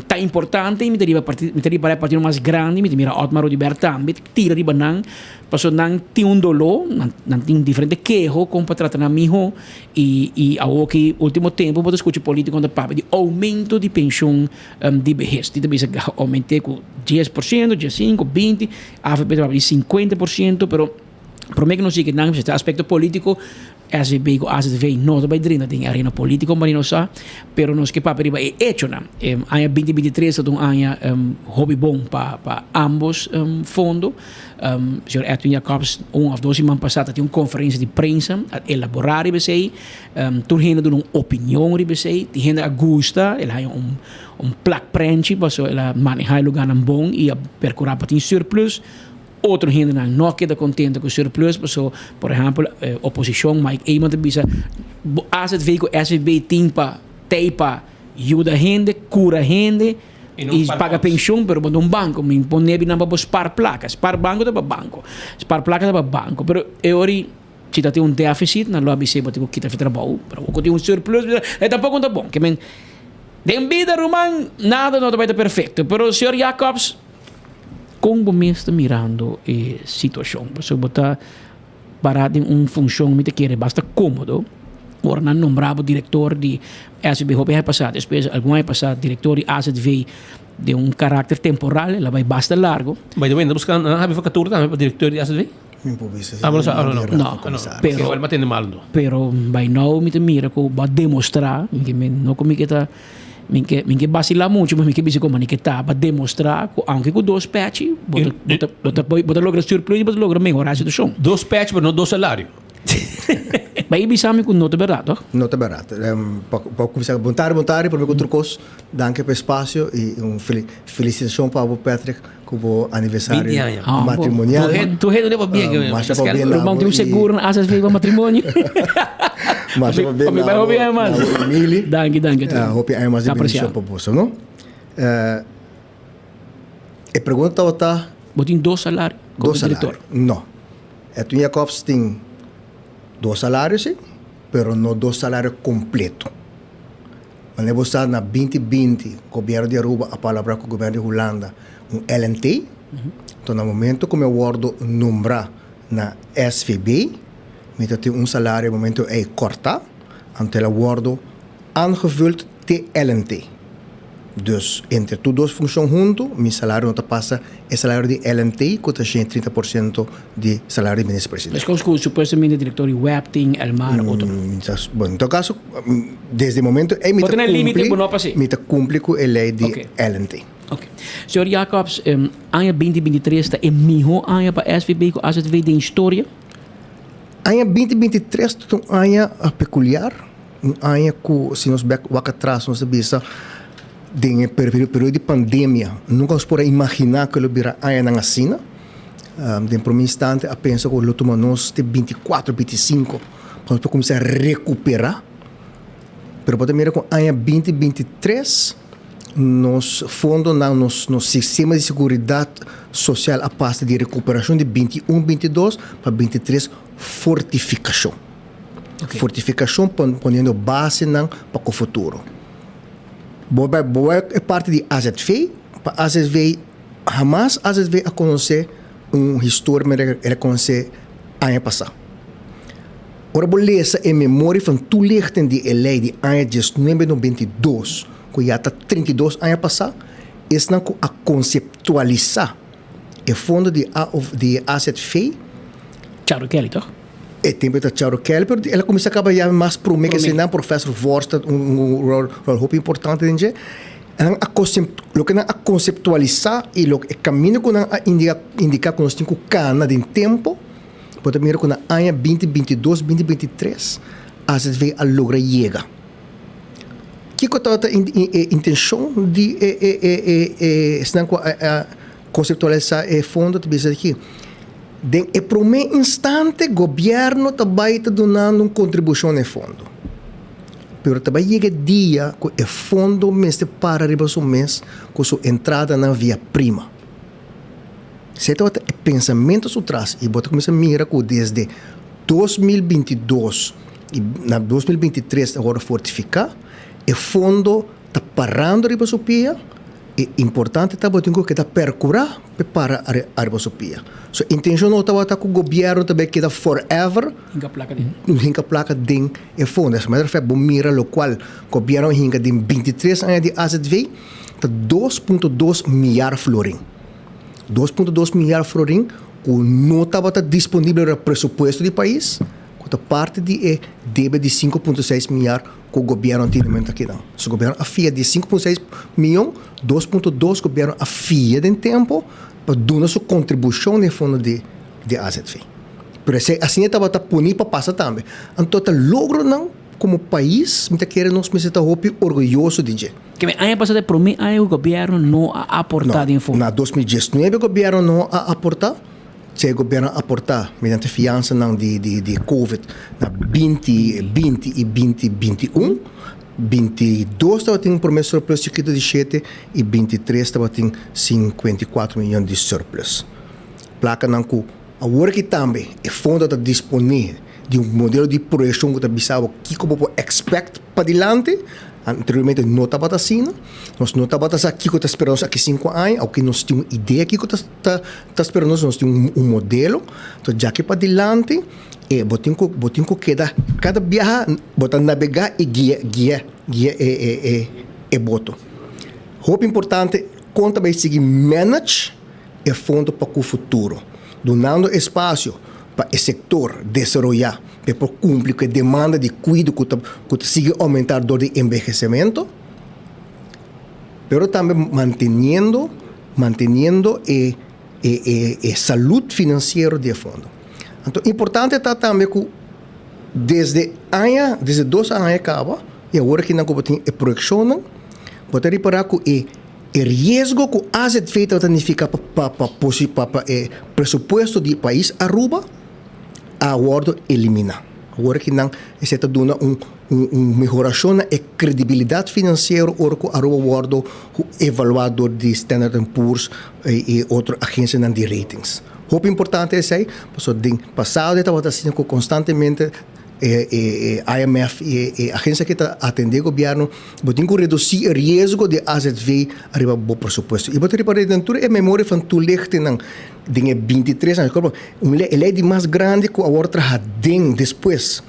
ta importante y mi ta riba parti, mi ta riba e partido mas grandi, mi ta mira Otmar Oduber tambe ta tira riba nan, pasobra nan tin un doló, nan nan tin diferente keho con pa trata nan miho y y awoki ultimo tempo bo ta scucha politiconan ta papia di aumento di pension di behes, di ta bisa aumente cu 10%, 15, 20, avp ta papia di 50%, pero. Prome ku nos yega nan, ta aspekto politiko. SVB ku AZV no ta bai drenta den e arena polítiko mari nos sa, pero nos ke papia riba e echonan. E aña 2023 ta un aña hopi bon pa pa ambos fondo. Señor Edwin Jacobs un òf dos siman pasá ta tin un konferensia di prensa a elaborá riba esei. Tur hende a duna un opinion riba esei. Tin hende a gusta, el a haña un un plak prenchi pasobra el a manehá e lugánan bon i a perkurá pa tin surplus. Otro hendenan no a keda kontento ku surplus paso por ehèmpel oposishon Mike Eman ta bisa bo azv ku SVB tin pa tei pa yuda hende, kura hende i paga penshon pero bo ta un banko mi pone binan pa bo spar plaka, spar banko ta pa banko, spar plaka ta pa banko pero e ora si ta tin un deficit nan lo a bis'é bo tin ku kita fi trabou pero awor ku tin un surplus e tampoko no ta bon ke men den bida ruman nada no ta bai ta perfecto pero señor Jacobs. Kon bo mes ta mirando e situashon? Pasobra bo ta pará den un funshon mi ta kere basta kómodo. Ora nan nombrá bo direktor di SVB hopi aña pasá, despues algun aña pasá direktor di AZV den un karakter temporal, el a bai basta largo. By the way, nan ta buska nan habi vakatura tambe pa direktor di AZV? Mi por bisa Ah, bo no sa, ah, no, no. No, pero, El matende mal no. pero by now mi ta mira ku bo a demostrá, mi no ku mi ke ta Mi ke mi ke basilá muchu, pero mi ke bisa komo ni ke ta pa demostrá ku aunke ku dos pèchi, bo ta bo ta bo ta bo ta logra surplus i bo ta logra mehorá e situashon. Dos pèchi pero no dos salario. Bai bisa mi ku no ta bèrdat, tòg? No ta bèrdat. Pa pa kuminsá, bon tardi, bon tardi, promé ku tur kos, danki pa e spasio i un felisitashon pa bo Patrick ku bo aniversario Binti aña. matrimonial. Tur hende tur hende pa bien. Masha pabien na Ruman bo tin un i seguro na AZV pa matrimonio. Masha pabien na bo, na bo Emily. Danki, danki. Hopi aña mas di bendicion pa boso, no? E pregunta tabata. Bo tin dos salario como director? Dos salario, no. Edwin Jacobs tin dos salario si, pero no dos salario completo. Wanneer bo sa na 2020 gobierno di Aruba a palabra cu gobierno di Hulanda un LNT, enton na momento cu mi a wordo nombra na SVB, Mi ta tin un salario e momento ei kortá, anto el a wòrdu aangevuld te LNT. Dus entre tur dos funshon huntu, mi salario no ta pasa e salario di LNT ku ta 130 por siento di salario di minister presidente. Meskos ku supuestamente direktor di web tin, Elmar, otro. Bueno, en todo kaso, desde e momento ei mi ta kumpli, mi ta kumpli ku e lei di LNT. Ok. Señor Jacobs, aña 2023 ta e mihó aña pa SVB ku AZV den historia? Aña 2023 ta un aña pekuliar, un aña ku si nos bek wak atras nos ta bisa den e periodo di pandemia nunka nos por a imaginá ku lo bira añanan asina. Den prome instante a pensa ku lo tuma nos te 24, 25 pa nos por kuminsá rekuperá. Pero bo ta mira ku aña 2023 nos fondonan, nos nos sistema di seguridat sosial a pasa di rekuperashon di 21, 22 pa 23 fortifikashon. Fortifikashon poniendo basenan pa ku futuro. Bo bai bo bai e parti di azv, pa azv hamas azv a konosé un historia manera el a konosé aña pasá. Ora bo lesa e memoria van toelichting di e lei di aña diesnuebe nobenta i dos, ku ya ta 32 aña pasá, esnan ku a konseptualisá e fondo di a of di e azv, Charo Kelly, toch? E tempu e ta Charo Kelly, pero el a kuminsá kaba ya mas promé ke eseinan, Professor Vorst ta un un ròl ròl hopi importante den dje. Nan a konsep loke nan a konseptualisá i loke e kaminda ku nan a indiká indiká ku nos tin ku kana den tempu, Bo ta mira ku na aña 2022, 2023 azv a logra yega. Kiko tabata e intenshon di e esnan ku a konseptualisá e fondo? Ta bisa aki, den e promé instante gobièrnu ta bai ta dunando un kontribushon na e fondo. Pero ta bai yega e dia ku e fondo mester para riba su mes ku su entradanan via prima. Si e tabata e pensamentu su tras i bo ta kuminsá mira ku desde 2022 i na 2023 ta wòrdu fortifiká, e fondo ta parando riba su pia, e importante ta bo tin ku keda perkurá pa e para ariba su pia. So intenshon no tabata ku gobièrnu ta bai keda forever Hinka plaka den. hinka plaka den e fondo. As a matter of fact bo mira lokual gobièrnu a hinka den 23 aña di azv ta 2.2 miar florin. 2.2 miar florin ku no tabata disponibel riba presupuesto di pais, ku ta parti di e debe di 5.6 miar ku gobièrnu tin na momento akinan. So gobièrnu a fia di 5.6 mion, 2.2 gobièrnu a fia den tempu pa duna su kontribushon den e fondo di di azv. Pero esei asina tabata poni pa pasa tambe. Anto ta logronan komo pais mi ta kere nos mester ta hopi orguyoso di dje. Keme aña pasa ta e prome aña ku gobièrnu no a aportá den e fondo? Na 2019 gobièrnu no a aportá. Si e gobièrnu a aportá mediante fiansanan di di covid na binti binti i binti 21. 22 tabatin un prome surplus chikitu di shete i 23 tabatin 54 miyon di surplus. Plakanan ku awor aki tambe e fondo ta disponé di un modelo di proyekshon ku ta bisa bo kiko bo por expect padilanti. Anteriormente no tabata asina. Nos no tabata sa kiko ta spera nos aki sinku aña, aunke nos tin un idea kiko ta ta ta spera nos, nos tin un un modelo. Entonces djaki padilanti e bo tin ku bo tin ku keda kada biaha bo ta nabegá i guia guia guia e e e e boto. Hopi importante kon ta bai sigui manage e fondo pa ku futuro, dunando espasio pa e sektor desaroyá pa e por kumpli ku e demanda di kuido ku ta ku ta sigui oumentá dor di enbehesementu, pero tambe manteniendo manteniendo e e e e salud finansiero di e fondo. Anto importante ta tambe ku desde aña desde dos aña kaba i awor aki nan ku bo tin e proyekshonnan bo ta ripará ku e E riesgo cu azv tabata nifica pa pa pa pa e presupuesto di pais Aruba a wordo elimina. Awor aki nan esey ta duna un un mehoracion na e credibilidad financiero ora cu Aruba wordo evalua door di Standard and Poor's y otro agencianan di ratings. Hopi importante esey pasobra den pasado e tabata asina cu constantemente e IMF y e agencia ki ta atende gobierno, bo tin cu reduci e riesgo di azv ariba bo presupuesto. Y bo ta ripara den tur e memoria van toelichtingnan den e 23 aña, un ley, e ley di mas grandi cu a worde traha den despues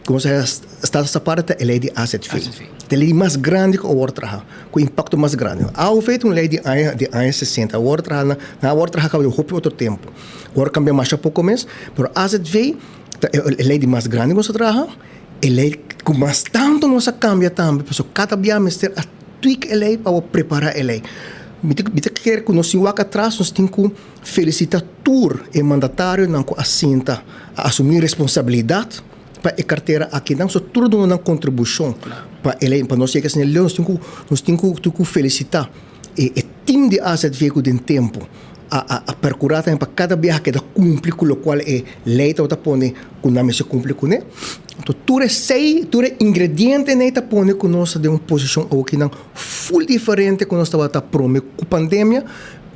cu nos a status aparte ta e ley di azv. Ta e ley di mas grandi cu a worde traha, cu impacto mas grandi. Aov ta un ley di aña di aña 60, a worde traha na, nan a worde traha caba di hopi otro tempo. Worde cambia masha poco mes, pero azv Ta e lei di mas grandi ku nos a traha, e lei ku mas tantu nos a kambia tambe, pasobra kada bia mester a tweak e lei pa bo prepará e lei. Mi ta mi ta kere ku nos tin wak atras, nos tin ku felisitá tur e mandatarionan ku a sinta, a asumí responsabilidat pa e kartera akinan, so tur a duna nan kontribushon pa e lei, pa nos yega asina leu, nos tin ku nos tin ku tin ku felisitá e e tim di azv ku den tempu a a a perkurá tambe pa kada biaha keda kumpli ku lokual e lei tabata pone ku nan mester kumpli kuné. Anto tur esei, tur e ingredientenan ei ta pone ku nos ta den un posishon awokinan ful diferente ku nos tabata prome ku pandemia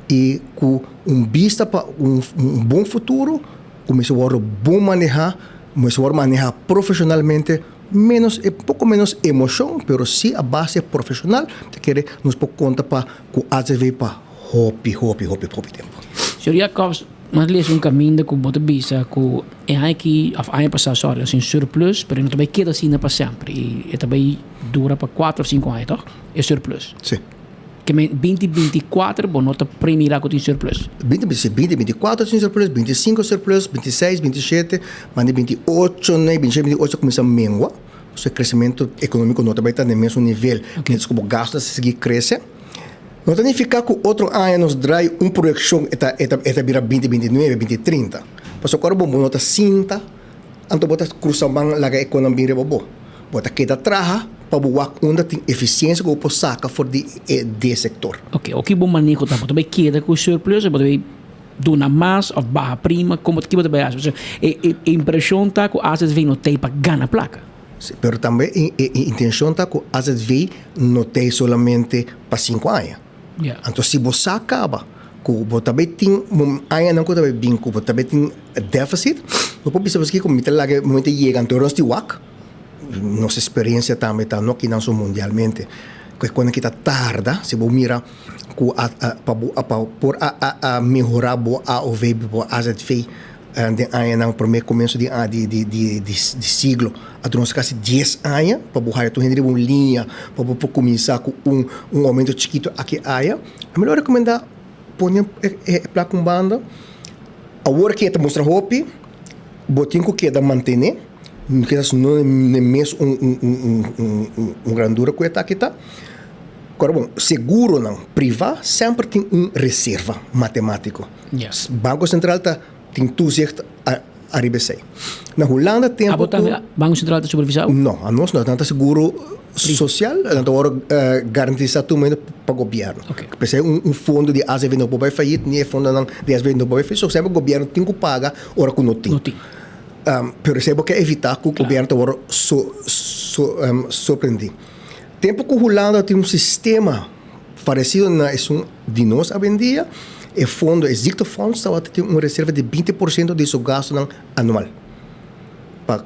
i ku un bista pa un un bon futuro ku mester wòrdu bon manehá, mester wòrdu manehá profeshonalmente. Menos e poko menos emoshon pero si a base profeshonal ta kere nos por konta pa ku azv pa hopi hopi hopi hopi tempu. Señor Jacobs, mas lesa un kaminda ku bo ta bisa ku e aña aki òf aña pasá sòri nos tin surplus pero e no ta bai keda asina pa semper i e ta bai dura pa kuater òf sinku aña tòg e surplus. Si. Ke men binti 24 bo no ta premira ku tin surplus. Binti si binti 24 tin surplus, 25 surplus, 26, 27, manda 28, ne, 27, 28 a kuminsá mengua. Pasobra e kresementu ekonómiko no ta bai ta na e mesun nivel mientras ku bo gastu ta sigui krese. No ta nifiká ku otro aña nos drai un proyekshon e ta e ta e ta bira binti 29, binti 30. Pasobra ora bo no ta sinta. Anto bo ta krusa man laga e konan bin riba bo. Bo ta keda traha pa bo wak unda tin efisiensia ku bo por saka for di e di e sektor. Oke, oki bo maneho ta? Bo ta bai keda ku surplus of bo ta bai duna mas of baha prima? Komo ki bo ta bai hasi? Pasobra e e impreshon ta ku azv no t'ei pa gana plaka. Si, pero tambe e e intenshon ta ku azv no t'ei solamente pa sinku aña. Anto si bo sa kaba ku bo ta bai tin añanan ku ta bai bin ku bo ta bai tin deficit, bo por bisa paskiko mi ta laga e momento yega anto nos di wak. Nos experiencia tambe ta no kinan so mundialmente ku e konan ki ta tarda si bo mira ku a pa bo pa por a a mehora bo aov bo azv Den añanan promé komienso di di di di di siglo a dura nos kasi dies aña pa bo haya tur hende riba un liña pa bo por kuminsá ku un un oumento chikitu aki aya. Ami lo rekomendá pone e e plaka un banda. Awor ke ta mustra hopi bo tin ku keda mantené. Kisas no n'e mes un un un un un grandura ku e ta kita. Kòrda bon, seguronan privá semper tin un reserva matematiko. Banko Sentral ta tin toezicht ariba esei. Na Hulanda tempu Abo tambe Banko Sentral ta supervisá bo? No, anos no. Nan ta seguro sosial, nan ta wòrdu garantisá tur momento pa gobièrnu. P'esei un fondo di azv no por bai fayit, ni e fondonan di azv no por bai fayit. So semper gobièrnu tin ku paga ora ku no tin. Pero esei bo ke evitá ku gobièrnu ta wòrdu sorprendí. Tempu ku Hulanda tin un sistema paresido na esun di nos awendia, e fondo, e ziektefonds tabata tin un reserva di binti por siento di su gastunan anual pa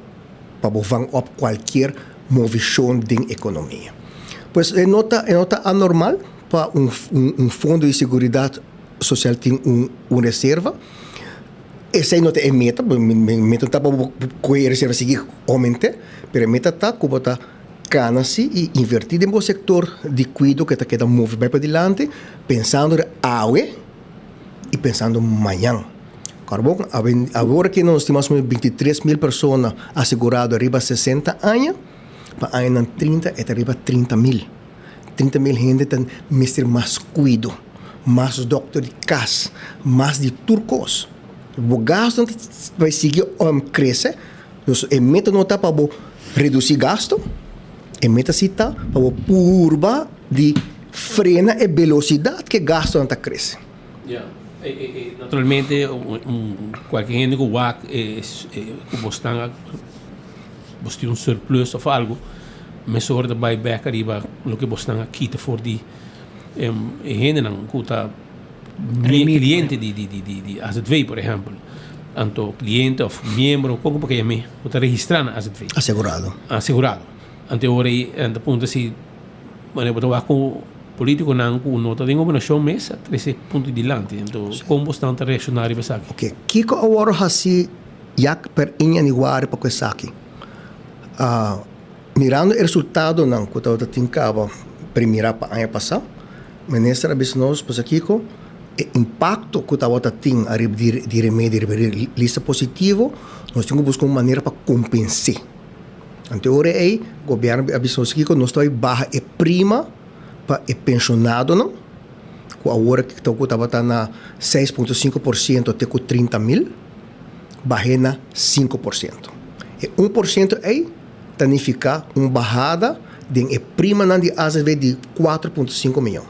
pa bo vang op kualkier movishon den ekonomia. Pues e no ta e no ta anormal pa un un fondo di seguridat sosial tin un un reserva. Esei no ta e meta, meta no ta pa bo kohe e reserva sigui oument'é, pero e meta ta ku bo ta Cana si y inverti den bo sector di cuido cu ta keda move bay padilanti pensando di awe y pensando mañan. Carbon, awor aki nos tin mas o menos 23 mil persona asegurado riba 60 aña, pa añanan 30 e ta riba 30 mil. 30 mil hende ta mester mas cuido, mas dokter di cas, mas di tur cos. Bo gastonan ta bay sigui crece. Dus e meta no ta pa bo redusí gasto, e meta sí ta pa bo purba di frena e belosidat ku e gastonan ta krese. Ya, e naturalmente un kualke hende ku wak ku bo stan bo tin un surplus òf algu mesora ta bai bèk ariba loke bo stan a kita for di e hendenan ku ta Cliente di di di di AZV por ehempel. Anto cliente of miembro kon ku por yam'é ku ta registrá na AZV. Asegurado. Asegurado. Anto e ora ei nan ta puntra si manera bo ta wak ku politikonan ku no ta den gobernashon mes a trese e punto dilanti. Anto kon bosnan ta reakshoná riba esaki? Oke, kiko a wòrdu hasi ya per in yanüari pa ku esaki? Mirando e resultadonan ku tabata tin kaba primirá pa aña pasá, Minister a bisa nos pasakiko e impakto ku tabata tin ariba di di remedi riba e lista positivo, nos tin ku buska un manera pa kompens'é. Anto e ora ei gobièrnu a bisa nos kiko nos ta bai baha e prima pa e penshonadonan ku awor ku tabata na 6.5% te ku 30.000 bah'é na 5%. E 1% ei ta nifiká un bahada den e primanan di azv di 4.5 miyon.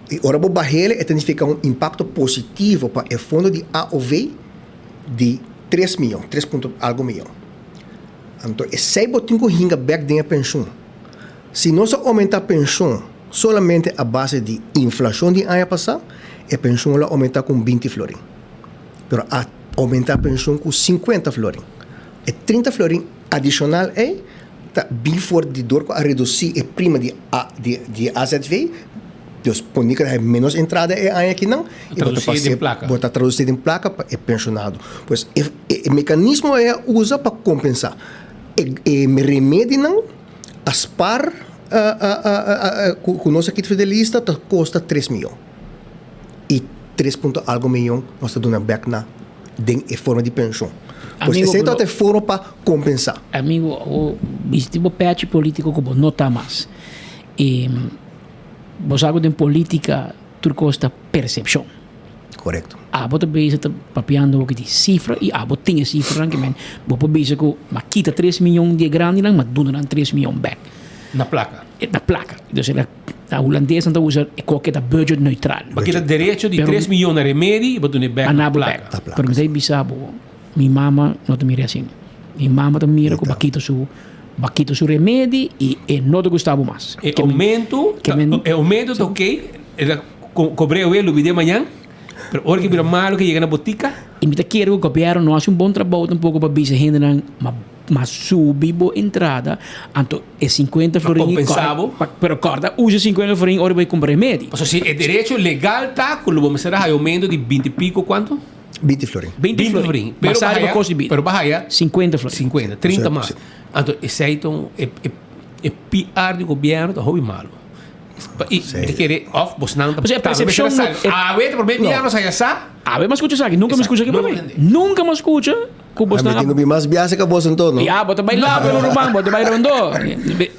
I ora bo bah'el e ta nifiká un impakto positivo pa e fondo di aov di 3 miyon, 3 punto algu miyon. Anto esei bo tin ku hinga bèk den e penshun. Si nos a oumentá penshun solamente a base di inflashon di aña pasá, e penshun lo a oumentá ku un 20 florin. Pero a oumentá penshun ku 50 florin. E 30 florin adishonal ei ta bin for di dor ku a redusí e prima di a di di azv, dus pone ku ta ménos entrada e aña akinan i bo ta pas'é bo ta tradusí den plaka pa e penshonado. Pues e e mekanismo ei a usa pa kompensá. E e remedinan a spar ku ku nos a kita for di lista ta kosta tres miyon i tres punto algu miyon nos ta duna bèk na den e forma di penshon. Pues Amigo, esei pero ta e forma pa kompensá. Amigo, o bisti bo pechi politico ku bo no ta mas. I bo sa ku den politica tur kos ta persepshon. Korekto. Abo ta bisa ta papiando hoki di sifra i abo tin e sifranan ke men bo por bisa ku m'a kita tres miyon di e grandinan m'a duna nan tres miyon bèk. Na plaka. Na plaka. Dus e Na hulandes nan ta usa e koke ta budget neutral. Bo kita derecho di tres miyon na remedi y bo duna e bek na plaka. Pero mi ta bisa bo, mi mama no ta mira asin. Mi mama ta mira ku bakito su bakito su remedi y e no ta gusta bo mas. E aumento, e aumento ta ok, e ta cobr'é awe, lubid'é mañan, pero ora ke bira malo ke yega na botica. Y mi ta kere ku gobierno no hasi un bon trabou tampoco pa bisa hendenan ma Ma subi bo entrada, anto e 50 Pa florin compensá bo. Pa, pero corda usa 50 florin ora bo e cumpra remedi. Pasobra si e derecho legal ta cu lo bo mester a haya aumento di binti pico cuanto? Binti florin. 20 Binti florin. florin. Pero Basá riba bo haya, costo di bida. pero bo haya 50 florin. 50, 30 Sí, mas. sí. Anto esey ta un e e e PR di gobierno ta hopi malo. Pa i Sí. mi ta kere of bosnan ta Pasobra e tambe mester a percepcion sali. no- e- Awe ta prome No. bia nos haya sa. Awe mi a scucha esaki, nunca mi a Exacto. scucha aki Nunca prome. tende. Nunca mi a scucha. ku bos nan. Mi tin ku bin mas biaha ka bos anto, no? Ya, bo ta bai laba no ruman, bo ta bai rondo.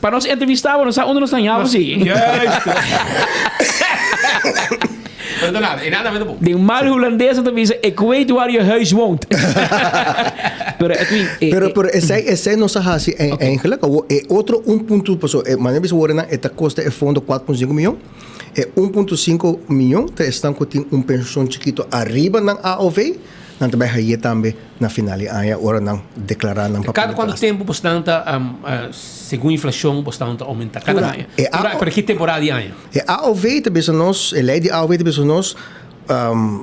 Pa nos entrevistá bo, nos sa unda nos ta haña bo si. Juist. Pero no nada, e nada mester bon. Den mal hulandes nan ta bisa, ik weet waar je huis woont. Pero Edwin, e, Pero, pero esei, esei nos a hasi eigenlijk. Awor, e otro un punto, paso, e manera bisa worde nan, e ta kosta e fondo 4.5 miyon. E 1.5 miyon ta esnan ku tin un penshon chikito ariba nan AOV, nan ta bai haye tambe na final di aña ora nan deklará nan papel Kada di kuantu belasting. tempu bosnan ta segun inflashon bosnan ta oumentá? Kada Tur aña. Tur aña, pero ki temporada di aña? E AOV ta bisa nos, e lei di AOV ta bisa nos,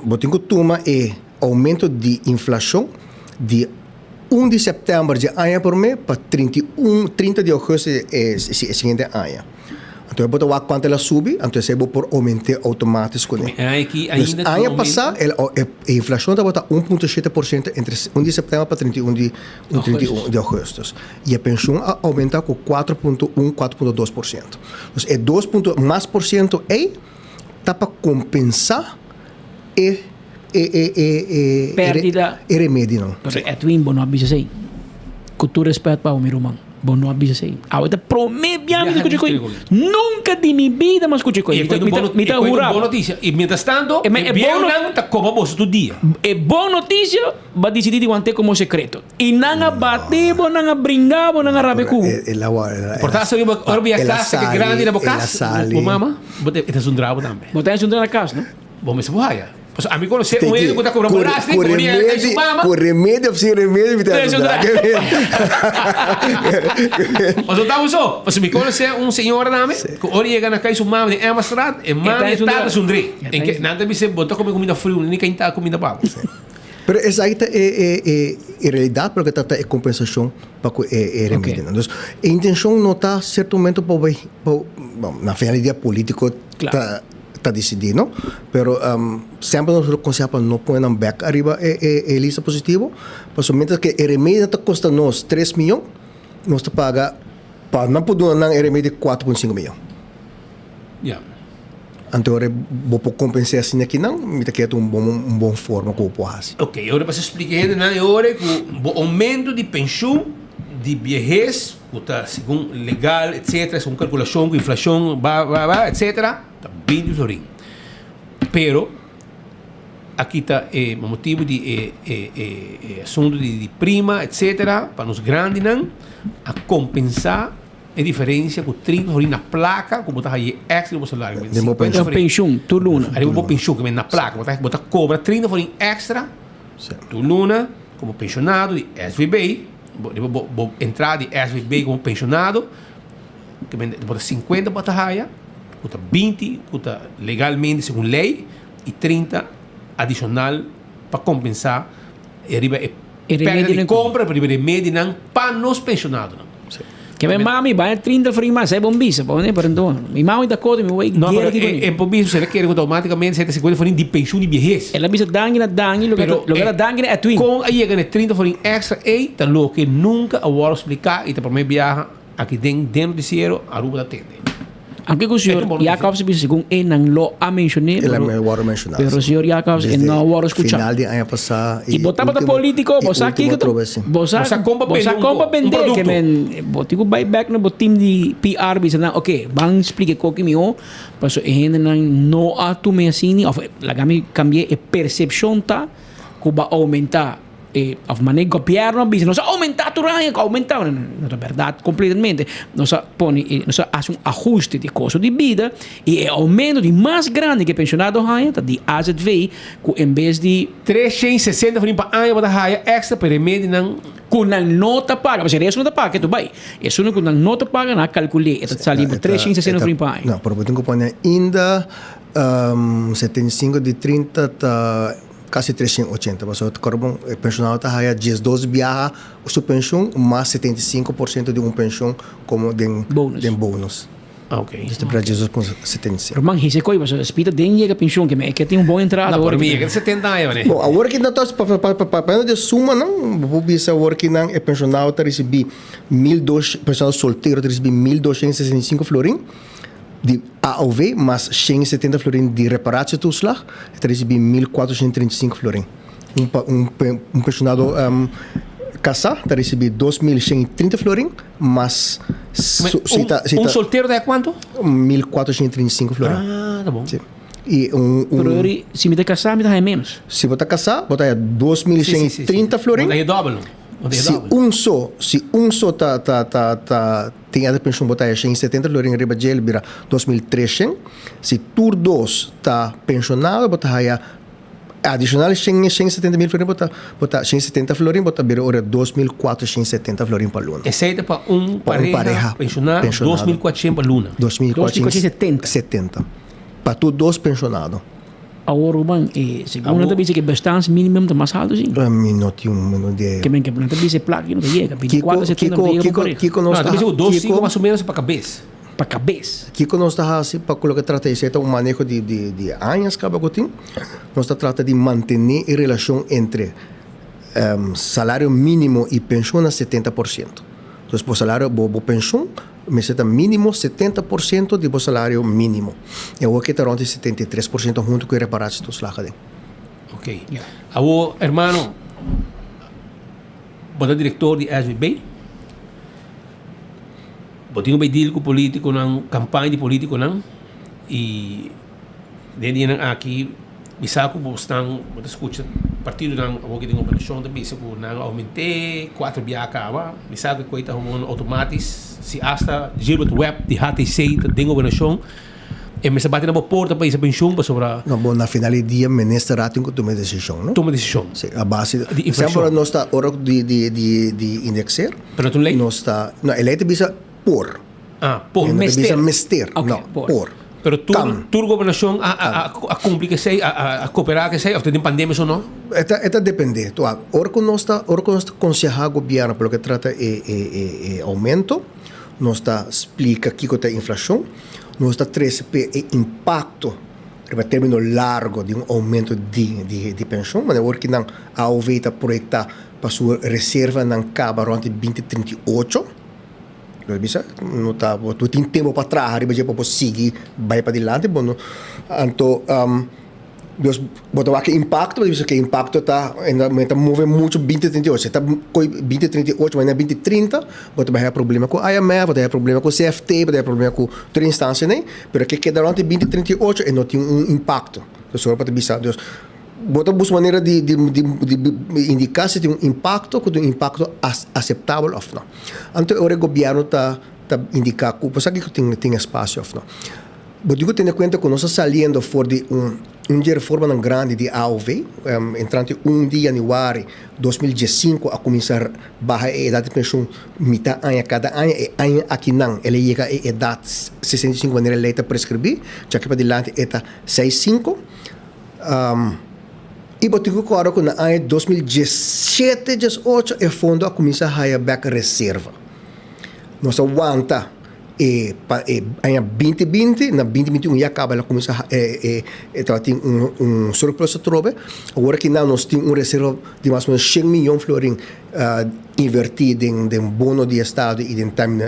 bo tin ku tuma e oumento di inflashon di un di sèptèmber dje aña promé pa 31, 30 di ougùstus e siguiente aña. Anto bo ta wak kuantu el a subi, anto esei bo por oument'é outomátis kuné. Dus aña pasá el e inflashon tabata 1.7% entre un di sèptèmber pa 31 di 31 di ougùstus. I e penshun a oumentá ku 4.1, 4.2%. Dus e dos punto mas por siento ei ta pa kompensá e e e e e Pèrdida. e remedinan. Pero Edwin bo no a bisa esei. Ku tur rèspèt pa bo mi ruman, bo no a bisa esei. Awe ta promé bia mi ta skucha koe. Nunka di mi bida mi a skucha koe. E koe Mi ta un hura bon bo. notisia. I mientras tanto E e e bon bieunan ta koba boso tur dia. E bon notisia bo a disidí di want'é komo sekreto. I nan a bati bo, nan a bringa bo, nan a rabia ku bo. Por ta ora bo ora bo yega kas ke grandi na bo kas, bo mama, bo ta e ta zundra bo tambe. Bo ta zundra na kas, no? Bo mester por haya. Pasobra ami konosé un hende ku ta kobra belasting, ku ora yega kai su mama. Ku remedio of sin remedio mi ta zundra. Pasobra ta so, pasobra mi konosé un señora tambe, ku ora yega na kai su mama den Emmastraat, e mama i e tata zundr'é. Nan ta bis'é bo ta kome kuminda friu, ni kainta kuminda pa bo. Pero esaki ta e e e e realidad pero ke ta ta e compensacion pa cu e e remedionan. Dus e intencion no ta cierto momento pa bay pa bon na final di dia politico ta ta dicidi no pero semper nos lo conseha pa no pone nan bek ariba e e e lista positivo pasobra mientras ke e remedio ta costa nos tres miyon nos ta paga pa nan por duna nan e remedio 4.5 miyon. Ya. Anto ora bo por kompens'é asina kinan, mi ta kere ta un bon un bon forma ku bo por hasi. Ok, e ora pa splika e hendenan e ora ku bo oumento di penshun di biehes ku ta segun legal etcetera segun kalkulashon ku inflashon ba ba ba etcetera ta binti florin. Pero aki ta e motibu di e e e e asuntu di di prima etcetera pa nos grandinan a kompensá E diferencia cu 30 florin na placa cu bo ta haye extra di bo salario. Den bo pensioen. Pensioen, tur luna. Ariba bo pensioen, cu na placa. Bo ta, bo ta cobra 30 florin extra tur luna como pensionado di SVB. Bo, riba bo, bo entrada di SVB como pensionado, cu men, bo ta 50 bo ta haya, cu ta 20 cu ta legalmente segun ley, y 30 adicional pa compensa e riba e E Pèrdida remedionan di ku. kompra riba remedionan pa nos penshonadonan. Ke mi mami bai 30 florin mas, ei bon bisa, pa pero anto mi mami ta kota mi wei No, guera pero ki e, koni. e por bisa sera kere ku automaticamente seta 50 florin di penshun di biehes. El a bisa danki na danki, loke Pero loke e ta danki na Edwin. kon a yega na e 30 florin extra ei ta loke nunka a wòrdu spliká i ta promé biaha aki den den noticiero Aruba ta tende. Aunke ku señor Jacobs a bisa segun e nan lo a menshoné, El a wòrdu menshoná, pero sí. señor Jacobs e Desde no a wòrdu skuchá. final di aña pasá I i bo tabata último polítiko, i bo sa último kiko ta, atrobe, sí. bo sa Bo sa kon pa bo bende sa un kon pa ko, un bendé, ke produkto. men bo tin ku bai bèk na bo team di PR bisa nan oke ban splika e koki mihó pasobra e hendenan no a tum'é asina òf laga mi kambi'é e persepshon ta ku bo a oumentá. E of mane gobierno a bisa nos a aumenta tur aña ku aumenta no ta berdad completamente nos a pone e nos a hasi un ahuste di kosto di bida i e aumento di mas grandi ku e pensionado haña ta di azv ku en bes di 360 florin pa aña bo ta haya extra pa e remedinan. Ku nan no ta paga pasobra esun no ta paga ke tu bai esun ku nan no ta paga nan a kalkul'é e ta sali bo 360 florin pa aña. No pero bo tin ku pone ainda 75 di 30 ta. Kasi 380, pasobra ta kòrda bon, e penshonado ta haya diesdos biaha su penshon mas 75 por siento di un penshon komo den den bonus. Dus ta bira 12.75. Ruman hise koi pasobra spita den yega penshon ke me ke tin un bon entrada No, awor por mi ki. yega 70 aña mane. Bon, awor ki nan ta papiando di e sumanan, bo por bisa awor ki nan e penshonado ta risibí mil dos, penshonado soltero ta risibí 1265 florin. Di AOV mas 170 florin di reparatietoeslag, e ta ricibi 1435 florin. Un un un pensionado kasá ta risibí 2130 florin mas si ta si ta Un soltero ta kuantu? 1435 florin. Ah, ta bon. Si. I un un Pero ori si mi ta kasá mi ta haña ménos. Si bo ta kasá bo ta haña 2130 florin. Bo ta haña dòbel. Si un so, si un so ta ta ta ta tin e penshon bo ta haña 170 florin riba dje el bira 2300. Si tur dos ta penshonado bo ta haña Adishonal 170 mil florin bo ta bo ta 170 florin bo ta bira ora 2470 florin pa luna. Esei ta pa un pareha penshoná 2400 pa luna. 2470. 70. Pa tur dos penshonado. Awor Ruben, e segun nan ta bisa ku e bestaansminimum ta mas haltu si. Mi no tin un menor idea. Ke men ke nan ta bisa e plaka aki no ta yega, 24 70 no ta yega pa un pareha. Kiko nos ta bisa ku dos sinku mas o menos pa kabes. Pa kabes. Kiko nos ta hasi pa ku loke trata esei ta un maneho di di di añas kaba ku tin. Nos ta trata di mantené e relashon entre salario mínimo i penshon na 70%. Dus bo salario bo bo penshon mester ta mínimo 70% di bo salario mínimo. I awor ke ta rònt di 73% huntu ku e reparatietoeslag aden. Oké. Awor hermano bo ta direktor di SVB. Bo tin ku bai deal ku politikonan, kampaña di politikonan i den dianan aki mi sa ku bo stan bo ta skucha partidonan awor ki den gobernashon ta bisa ku nan a oument'é kuater biaha kaba. Mi sa ku e koi ta gewoon outomatis si asta Gilbert Webb di HTC ta den gobernashon e mester bati na bo porta pa hisa penshun pasobra. No, bo na final di dia minister a tin ku tuma e desishon, no? Tuma desishon. Si, a base di inflashon. Semper nos ta ora di di di di indexeer. Pero no ta un ley? Nos ta, no, e ley ta bisa por. Ah, por. E no ta bisa mester. Ok, no, por. por. Pero tur, Kan. tur gobernashon a a a kumpli ku esei, a a a koperá ku esei òf ta den pandemia so no? E ta e ta dependé. Tu wak, ora ku nos ta ora ku nos ta konsehá gobièrnu pa loke trata e e e e oumento, nos ta splika kiko ta inflashon, nos ta trese p'e e impakto riba término largo di un oumento di di di penshon. Manera ora ki nan AOV ta proyektá pa su reservanan kaba rònt di 2038. Lo bisa, no ta, bo tin tempu pa traha riba dje pa bo sigui bai padilanti, bo no, anto dus bo ta wak e impakto, bo ta bisa ke impakto ta, e ta move muchu 2038, si e ta koi 2038 bai na 2030, bo ta bai haya problema ku IMF, bo ta haya problema ku CFT, bo ta haya problema ku tur instansianan, pero ke keda rònt di 2038 e no tin un impakto. Dus ora bo ta bisa, dus. Bo ta buska manera di di di indiká si tin un impakto ku tin un impakto aseptabel òf no. Anto e ora e gobièrnu ta ta indiká ku bo sa kiko tin tin espasio òf no. Bo tin ku tene kuenta ku nos ta saliendo for di un un di e reformanan grandi di aov, entrante un di yanüari 2015 a kuminsá baha e edat di penshun mitá aña kada aña. E aña akinan el a yega e edat 65 manera e lei ta preskribí, djaki padilanti e ta 65. I bo tin ku kòrda ku na aña 2017, 18 e fondo a kuminsá haya bèk reserva. Nos a wanta e pa e aña 2020, na 2021 ya kaba el a kuminsá e e tabatin un un surplus atrobe. Awor aki nan nos tin un reserva di mas o menos shen miyon florin invertí den den bono di estado i den time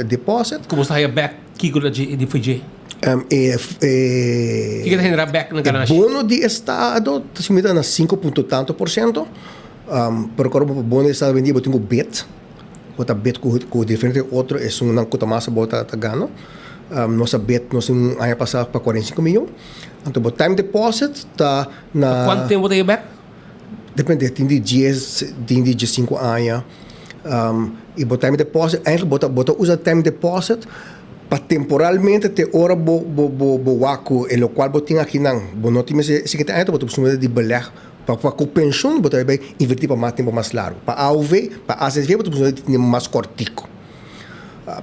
deposit. Ku bo ta haya bèk kiko di for dje? E Kiko ta genera bek na ganashi? E bono di estado ta sumida na sinku punto tanto por siento. Pero kor bo bono di estado awendia bo tin ku bid. Bo ta bid ku ku diferente otro esunnan ku ta mas abou ta gana. Nos a bid nos tin un aña pasa pa 45 miyon. Anto bo time deposit ta na. Pa kuantu tempu bo ta haya bek? Depende, tin di dies, tin di diesinku aña. I bo time deposit, eigenlijk bo ta bo ta usa time deposit pa temporalmente te ora bo bo bo bo wak ku e lokual bo tin akinan bo no tin mester e siguiente aña bo ta kustumbrá di beleg pa pa ku penshun bo ta bai invertí pa mas tempu mas largu. Pa AOV, pa AZV bo ta kustumbrá di tene mas kòrtiku.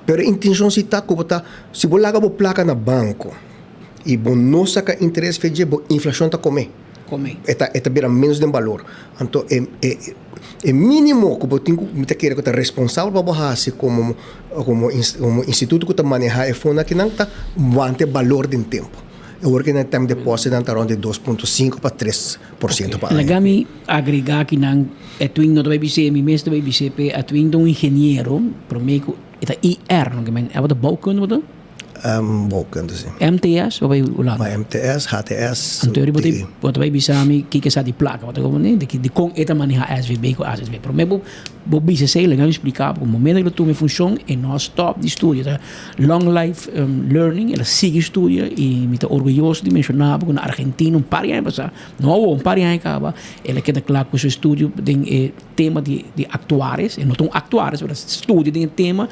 Pero e intenshon si ta ku bo ta si bo laga bo plaka na banko i bo no saka interes fe dje bo inflashon ta kome. Kome. E ta e ta bira ménos den balor. Anto e e e mínimo ku bo tin ku mi ta kere ku ta responsabel pa bo hasi komo komo komo instituto ku ta manehá e fondo akinan ta wanta e balor den tempu. E ora ku nan time deposit nan ta rònt di 2.5 pa 3% pa aña. Laga mi agregá akinan e twin no ta bai bis'é mi mes ta bai bis'é p'e a twin ta un ingeniero promé ku e ta IR no ke men tabata bouwkunde bo ta? Bouwkunde, si. MTS, bo bai Hulanda? Ma MTS, HTS. Anto bo ta bo ta bai bisa mi kiko sa di plaka, bo ta komprende? Di di kon e ta maneha SVB ku AZV. Prome bo bo bisa esei laga mi splika bo ku momento ku el a tuma e funshon e no a stòp di studia, ta long life learning, el a sigui studia i mi ta orguyoso di menshoná bo ku na Argentina un par di aña pasá, no awor, un par di aña kaba, el a keda kla ku su estudio den e tema di di actuaris, e no ta un actuaris pero studia den e tema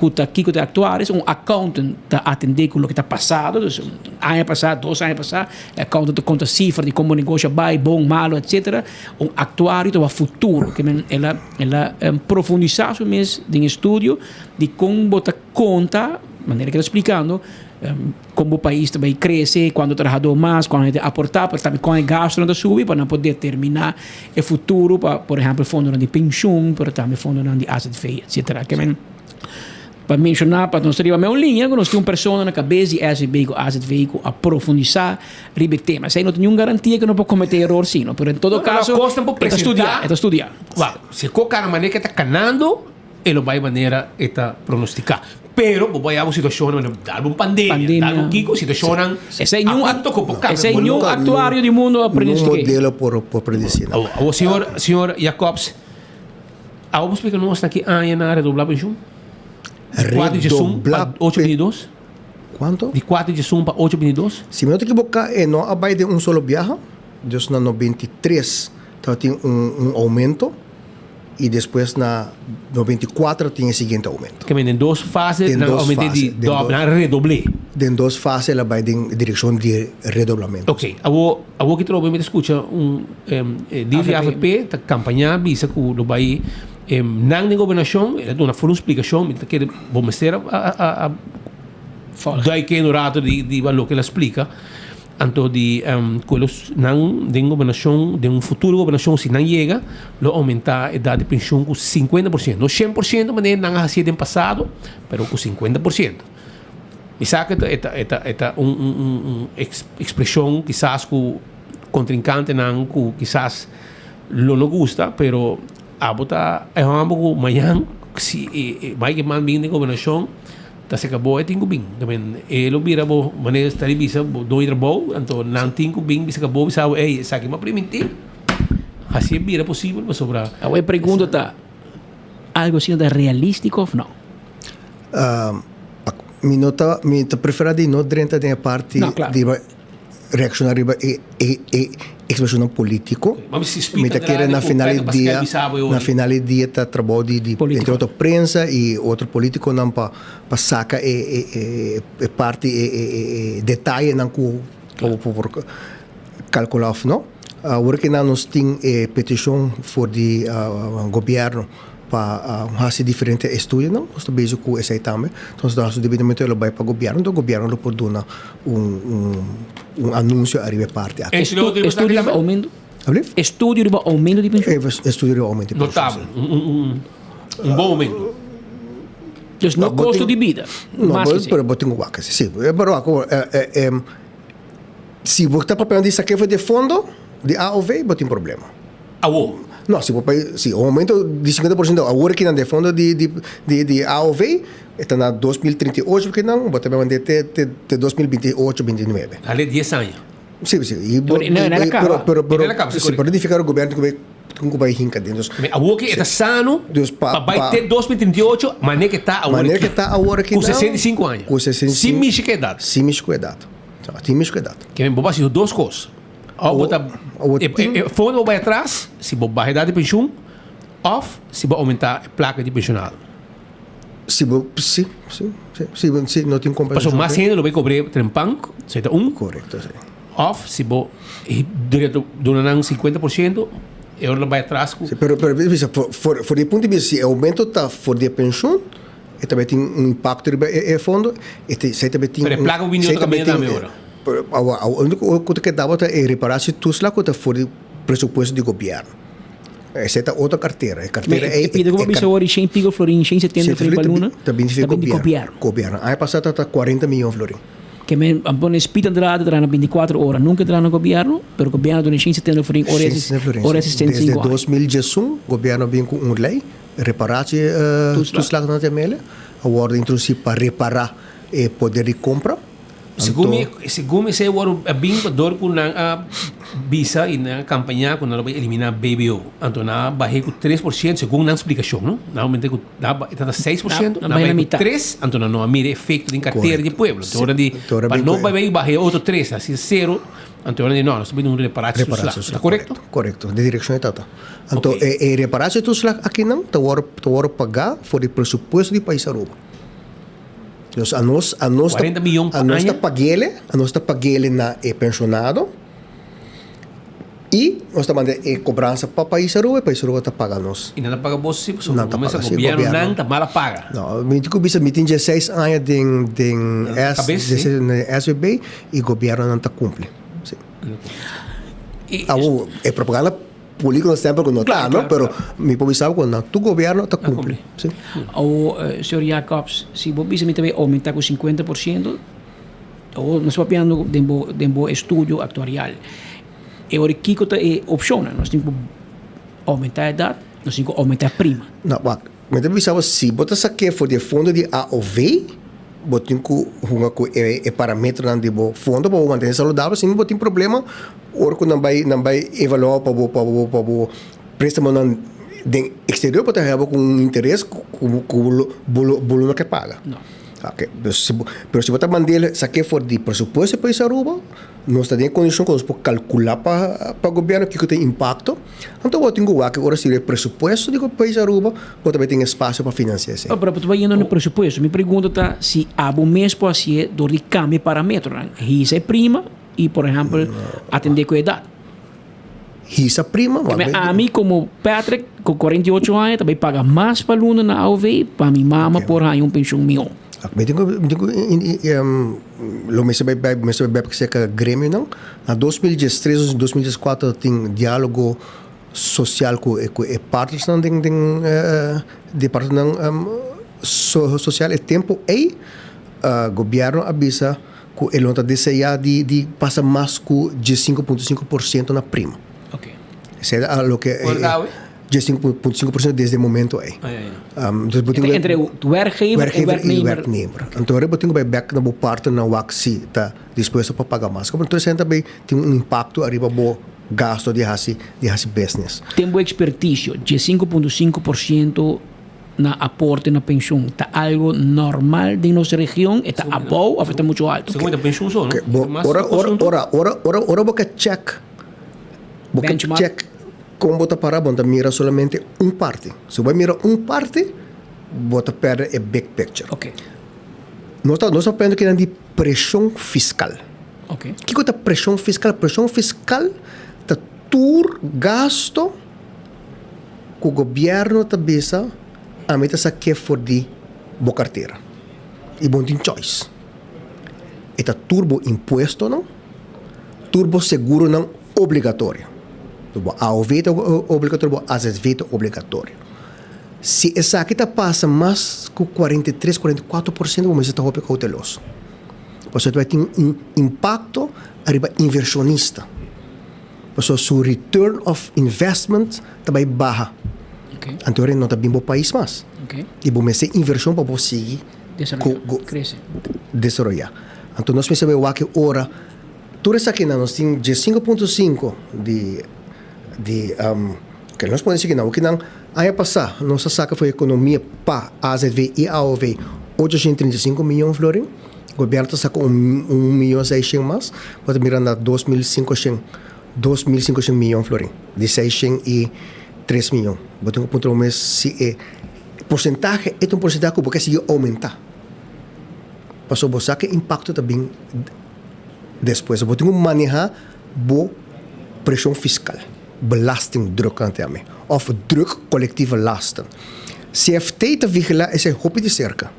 ku ta kiko ta actuaris, un accountant ta atende ku loke ta pasado, dus un aña pasá, dos aña pasá, e accountant ta konta sifra di kon bo negoshi a bai, bon, malo, etcetera, un actuario ta wak futuro, ke men el a el a profundisá su mes den e studio di kon bo ta konta, manera ke ta splikando, Kon bo pais ta bai krese, kuantu trahadó mas, kuantu hende aportá, pero tambe kon e gastunan ta subi pa nan por determiná e futuro pa, por ehèmpel, fondonan di penshun, pero tambe fondonan di azv, etsetera. Ke men pa menshoná pa nos ta riba meun liña ku nos tin un persona na kabes di SVB ku azv ku a profundisá riba e tema. Esei no ta niun garantia ku no por kometé eror sí, no, pero en todo kaso e ta studiá, e ta studiá. Wak, si e kos kana manera ku e ta kanando. E lo bai manera e ta pronosticá. Pero bo bai abo situacionnan manera dal un pandemia, dal un kiko, situacionnan Esei niun apunto ku por cambia. Esei niun actuario di mundo a predistinguí. Niun modelo por por predisí nan. Awor señor señor Jacobs, awor bo splika nos na ki aña nan a redoblá penshun? Di kuater djesun pa ocho binti dos? Kuanto? Di kuater djesun pa ocho binti dos? Si mi no ta ekiboká e no a bai den un solo biaha, dus na 93 tabatin un un aumento. y despues na 94 tin e siguiente aumento. Ke men den dos fase Den nan dos aumente fase, di den doble, dos nan redoblé. Den dos fase el a bai den direccion di redoblamento. Ok, awo awo ki trobe mi ta scucha un em e deal di AVP. avp ta campaña bisa cu lo bai em nan den gobernacion el a duna full un splicacion mi ta kere bo mester a a a a Volg. duik in un rato di di loke el a splica. Anto di ku los nan den gobernashon, den un futuro gobernashon si nan yega, lo oumentá edat di penshun ku 50%. No 100% manera nan a hasié den pasado, pero ku 50%. Mi sa ku e ta e ta e ta un un un un ekspreshon kisas ku kontrinkantenan ku kisas lo no gusta, pero abo ta e hòmber ku mañan si e Mike Eman bin den gobernashon, Ta seka bo e tin ku bin. Ta men e lo bira bo manera sta di bisa bo doño trabou, anto nan tin ku bin bisa ka bo bisa bo ey esaki bo a primintí. Hasi e bira posibel pasobra. Awor e pregunta ta, algo asina ta realístiko òf no? Mi no ta, mi ta preferá di no drenta den e parti No, klaro. di reacciona riba e e e expresionnan politico. Mi ta kere na final di dia, na final di dia ta trabou di di entre otro prensa y otro politiconan pa pa saca e e e e parti e e e detayenan cu bo por calcula of no. Awor ki nan nos tin e peticion for di gobierno pa hasi diferente estudionan, nos ta bezig ku esei tambe. Entonces ta hasi debidamente lo bai pa gobierno, entonces gobierno lo por duna un un anuncio ariba e parti aki. Estudio riba aumento? Alblief? Estudio riba aumento di pensioen? Estudio riba aumento di pensioen. Notabel, un un bon aumento. Dus no kosto di bida, No, mas ke esei. pero bo tin ku wak esei, si. Pero wak, si bo ta papiando di sakefo di e fondo di AOV, bo tin problema. Awor. No, si bo pay, si un aumento di 50% awor kinan den fondo di di di di AOV e ta na 2038 kinan bo ta bay mande te te te 2028, 29. Dale dies aña. Si, si. Y bo, Pero no, no era pero caba. pero pero No era caba, si, si correcto. por edificar gobierno tin cu bay hinca den. Dus, Me awor ki e ta sano Dus pa- pa bay pa- te 2038 manera ke ta awor Manera aki. ke ta awor aki Ku nan, 65 aña. Ku 65. Sin mishi ku edat. Sin mishi ku edat. Sin mishi ku edat. Ke men bo basi dos kos. Of bo ta e fondo bo bai atras si bo baha edad di penshun of si bo aumenta e plaka di penshonado. Si bo si si si si no tin kompensashon. Pasobra mas hende lo bai kobr'é trempan, esei ta un. Korekto si. Of si bo direto duna nan 50% e ora lo bai atras ku. Si pero pero bisa for for di e punto di bista si e oumento ta for di e penshun e ta bai tin un impakto riba e fondo e ta esei ta bai tin Pero e plaka ku bini otro kaminda tambe ora. Pero awa awa úniko ku ta keda ta e repará si tusla ku ta for di presupuesto di gobièrnu. Esei ta otro kartera. E kartera ei E pida ku bo bisa awor di shen pico florin, shen setenta florin pa luna, ta bini di gobièrnu. Gobièrnu. Aña pasá ta ta kuarenta miyon florin. Ke men a pone Speed Andrade traha na bintikuater ora. Nunka traha na gobièrnu, pero gobièrnu duna shen setenta florin ora e ora e 65 Desde aña. 2011 gobièrnu a bin ku un lei, reparatie toeslag nan ta yam'el, a wòrdu introdusí pa repará. e poder di kompra. Segun mi, segun mi esei wòrdu a bin pa dor ku nan a bisa i nan a kampañá ku nan lo bai eliminá BBO. Anto nan a bah'é ku 3% segun nan splikashon, no? Nan a aument'é ku nan a e tabata 6%, nan a bah'é ku tres, anto nan no a mira e efekto den kartera di e pueblo. Anto ora di pa no bai bai bah'é otro tres, hasi sero, anto ora di no, nos ta bini un reparatietoeslag. Ta korekto? Korekto, den direkshon e tata. Anto e e reparatietoeslag akinan ta wòrdu ta wòrdu pagá for di presupuesto di pais Aruba. Nos a nos a nos ta 40 miyon pa a nos ta aña? pag'ele, a nos ta pag'ele na e penshonado i nos ta manda e kobransa pa pais Aruba i pais Aruba ta paga nos. I nan ta paga bo si pasobra Nan ta bo mester paga si, gobièrnu gobièrnu. nan ta mala paga. No, mi tin ku bisa mi tin dieseis aña den den Na S kabes, si. den SVB i gobièrnunan ta kumpli, si. Awor e propaganda Politico semper cu no ta, no? Pero mi por bisa cu na tur gobierno ta cumpli. Si. Awo, señor Jacobs, si bo bisa mi ta bay aumenta cu 50%, awo nos papiando den bo, den bo estudio actuarial. E ora kico ta e opcionnan? Nos tin cu aumenta edad, nos tin cu aumenta e prima. No, wak, mi ta bisa bo si bo ta saké for di e fondo di AOV, bo tin cu hunga cu e, e parametronan di bo fondo pa bo mantene saludabel, si no bo tin problema Ora ku nan bai nan bai evaluá pa bo pa bo pa bo préstamonan den eksterior bo ta heba ku un interes ku ku bo bo lo bo lo no ke paga. Oke, pero si bo pero si bo ta mand'el sak'é for di presupuesto di pais Aruba, nos ta den e kondishon ku nos por kalkulá pa pa gobièrnu kiko ta e impakto, anto bo tin ku wak ora si e presupuesto di pais Aruba bo ta bai tin espasio pa finansiá esei. Pero bo ta bai yendo na presupuesto. Mi pregunta ta si abo mes por hasié dor di kambia e parametronan, hisa e prima, I por ehempel atendé ku edat. Hisa prima wa be. Ami komo Patrick ku 48 aña ta bai paga mas pa luna na AOV pa mi mama por haña un penshun mihó. Mi tin ku mi tin ku lo mester bai bai mester bai bek serka gremionan. Na 2013 2014 tin dialogo sosial ku e ku e partnersnan den den departamentonan sosial e tempu ei gobièrnu a bisa Ku e lo ta deseá di di pasa mas ku 15.5% na prima. Ok. Esei ta loke Por ta awe? 15.5% desde e momento ei. Ah, ya, ya. Dus bo tin ku Entre werkgever en werkgever i werknemer. werknemer. Anto bo tin ku bai bèk na bo partnernan wak si ta dispuesto pa paga mas. Anto esei ta bai tin un impakto ariba bo gasto di hasi di hasi business. Den bo ekspertisio, 15.5% na aporte na penshun ta algo normal den nos region? E ta abou of e ta mucho alto? Segun e ta penshun so, no? Bo, ora, ora, ora, ora, ora, ora bo ke check, bo ke check kon bo ta para, bo no ta mira solamente un parti. Si bo mira un parti, bo ta perde e big picture. Ok. Nos ta, nos ta papiando kinan di preshon fiskal. Ok. Kiko ta preshon fiskal? Preshon fiskal ta tur gasto. Ku gobièrnu ta bisa ami ta sak'é for di bo kartera i bo no tin choice. E ta tur bo impuestonan, tur bo seguronan obligatorio. Bo AOV ta obligatorio, bo AZV ta obligatorio. Si esaki ta pasa mas ku 43, 44% bo mester ta hopi kouteloso. Pasobra ta bai tin un impakto ariba invershonista. Pasobra su return of investment ta bai baha. Anto ora no ta bin bo pais mas. I bo mester invershon pa bo sigui desaroyá. Anto nos mester bai wak e ora tur esakinan nos tin 15.5 di di ke nos pone esaki nan okinan aña pasá nos a saka for ekonomia pa AZV i AOV 835 miyon florin. Gobierno ta saca un un miyon seishen mas, bo ta mira na 2500, 2500 miyon florin, di seishen i tres miyon. Bo tin ku puntra bo mes si e porsentahe e ta un porsentahe ku bo ke sigui oumenta. Pasobra bo sa ku e impakto ta bin despues. Bo tin ku maneha bo preshon fiskal, belastingdruk nan ta yama e, òf druk collectieve lasten. CFT ta vigila esei hopi di serka.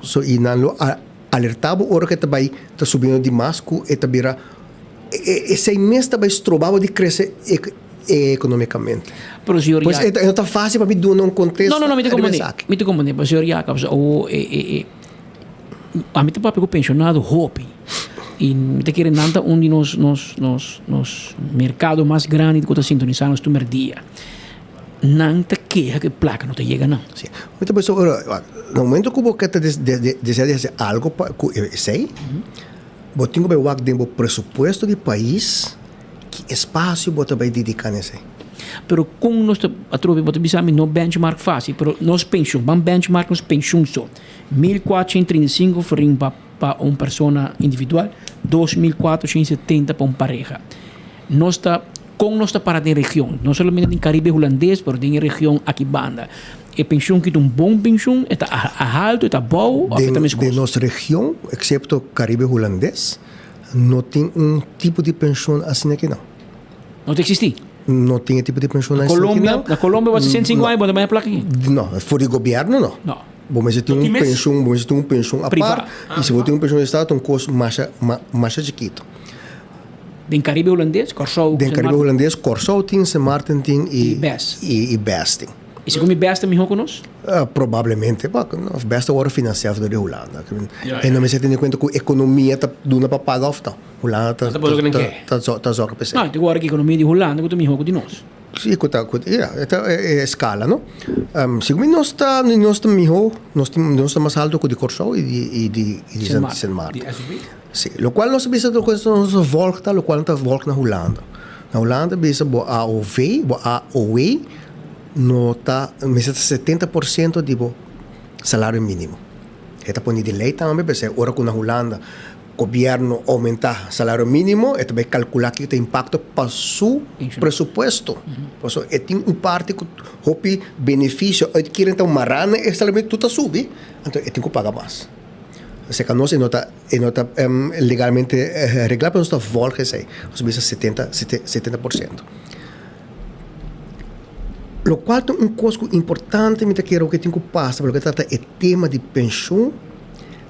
So i nan lo a alerta bo ora ku e ta bai ta subiendo dimas ku e ta bira esei mes ta bai stroba bo di krese ekonomikamente. Pero señor Pues e no ta fásil pa mi duna un kontesta No, no, no, mi ta riba komprende. esaki. Mi ta komprende. Pero señor Jacobs, awo e e e ami ta papia ku penshonado hopi i mi ta kere nan ta un di nos nos nos nos merkado mas grandi ku ta sintonisa nos tur merdia. Nan ta keha ku e plaka no ta yega nan. Si. Mi ta pensa ora, na momento ku bo ke ta desea di hasi algo pa ku esei, bo tin ku bai wak den bo presupuesto di pais ki espasio bo ta bai dediká na esei. Pero kon nos ta atrobe bo ta bisa mi no benchmark fásil, pero nos penshun, ban benchmark nos penshun so, 1435 florin pa pa un persona individual, 2470 pa un pareha. Nos ta kon nos ta para den region, no solamente den Caribe Hulandes, pero den e region aki banda. E penshun ki ta un bon penshun, e ta haltu, e ta abou, of e ta meskos? Den nos region, eksepto Caribe Hulandes, no tin un tipo di penshun asina aki nan. No ta eksistí? No tin e tipo di penshun asina aki nan. Na Colombia bo 65 aña bo ta baña plaka aki? No, for di gobièrnu no. No. Bo mester tin un penshun, bo mester tin un penshun apart. I si bo tin un penshun di estado ta un kos masha, masha chikitu. Den Caribe Hulandes, Kòrsou, Den Caribe Hulandes, Kòrsou tin, Sint Maarten tin i I Bes. I Bes tin. I segun mi Bes ta mihó ku nos? Probablemente, Bes ta wòrdu finansiá dor di Hulanda. E no mester tene kuenta ku ekonomia ta duna pa paga òf no. Hulanda ta ta zòrg pa esei. No, te wòrdu ku ekonomia di Hulanda ku ta mihó ku di nos. Si, ku ta, ku ya, e ta e eskala, no? Segun mi nos ta nos ta mihó, nos tin nos ta mas alto ku di Kòrsou i di i di i di Sint Maarten. Si, lokual nos a bisa ta ku nos a vòlg ta lokual no ta vòlg na Hulanda. Na Hulanda bisa bo AOV, bo AOW no ta mester ta 70% di bo salario mínimo. E ta pone di lei tambe p'esei ora ku na Hulanda Gobierno aumenta salario minimo e ta bay calcula kico ta impacto pa su presupuesto. Pasobra e tin un parti cu hopi beneficio uitkering ta mara na e salario minimo tur ta subi anto e tin cu paga mas. Esey nos e no ta e no ta legalmente regla pero nos ta volg esey. Nos ta bisa 70 70%. Locual ta un cos cu importante mi ta kere cu tin cu pasa pa loke ta trata e tema di pensioen.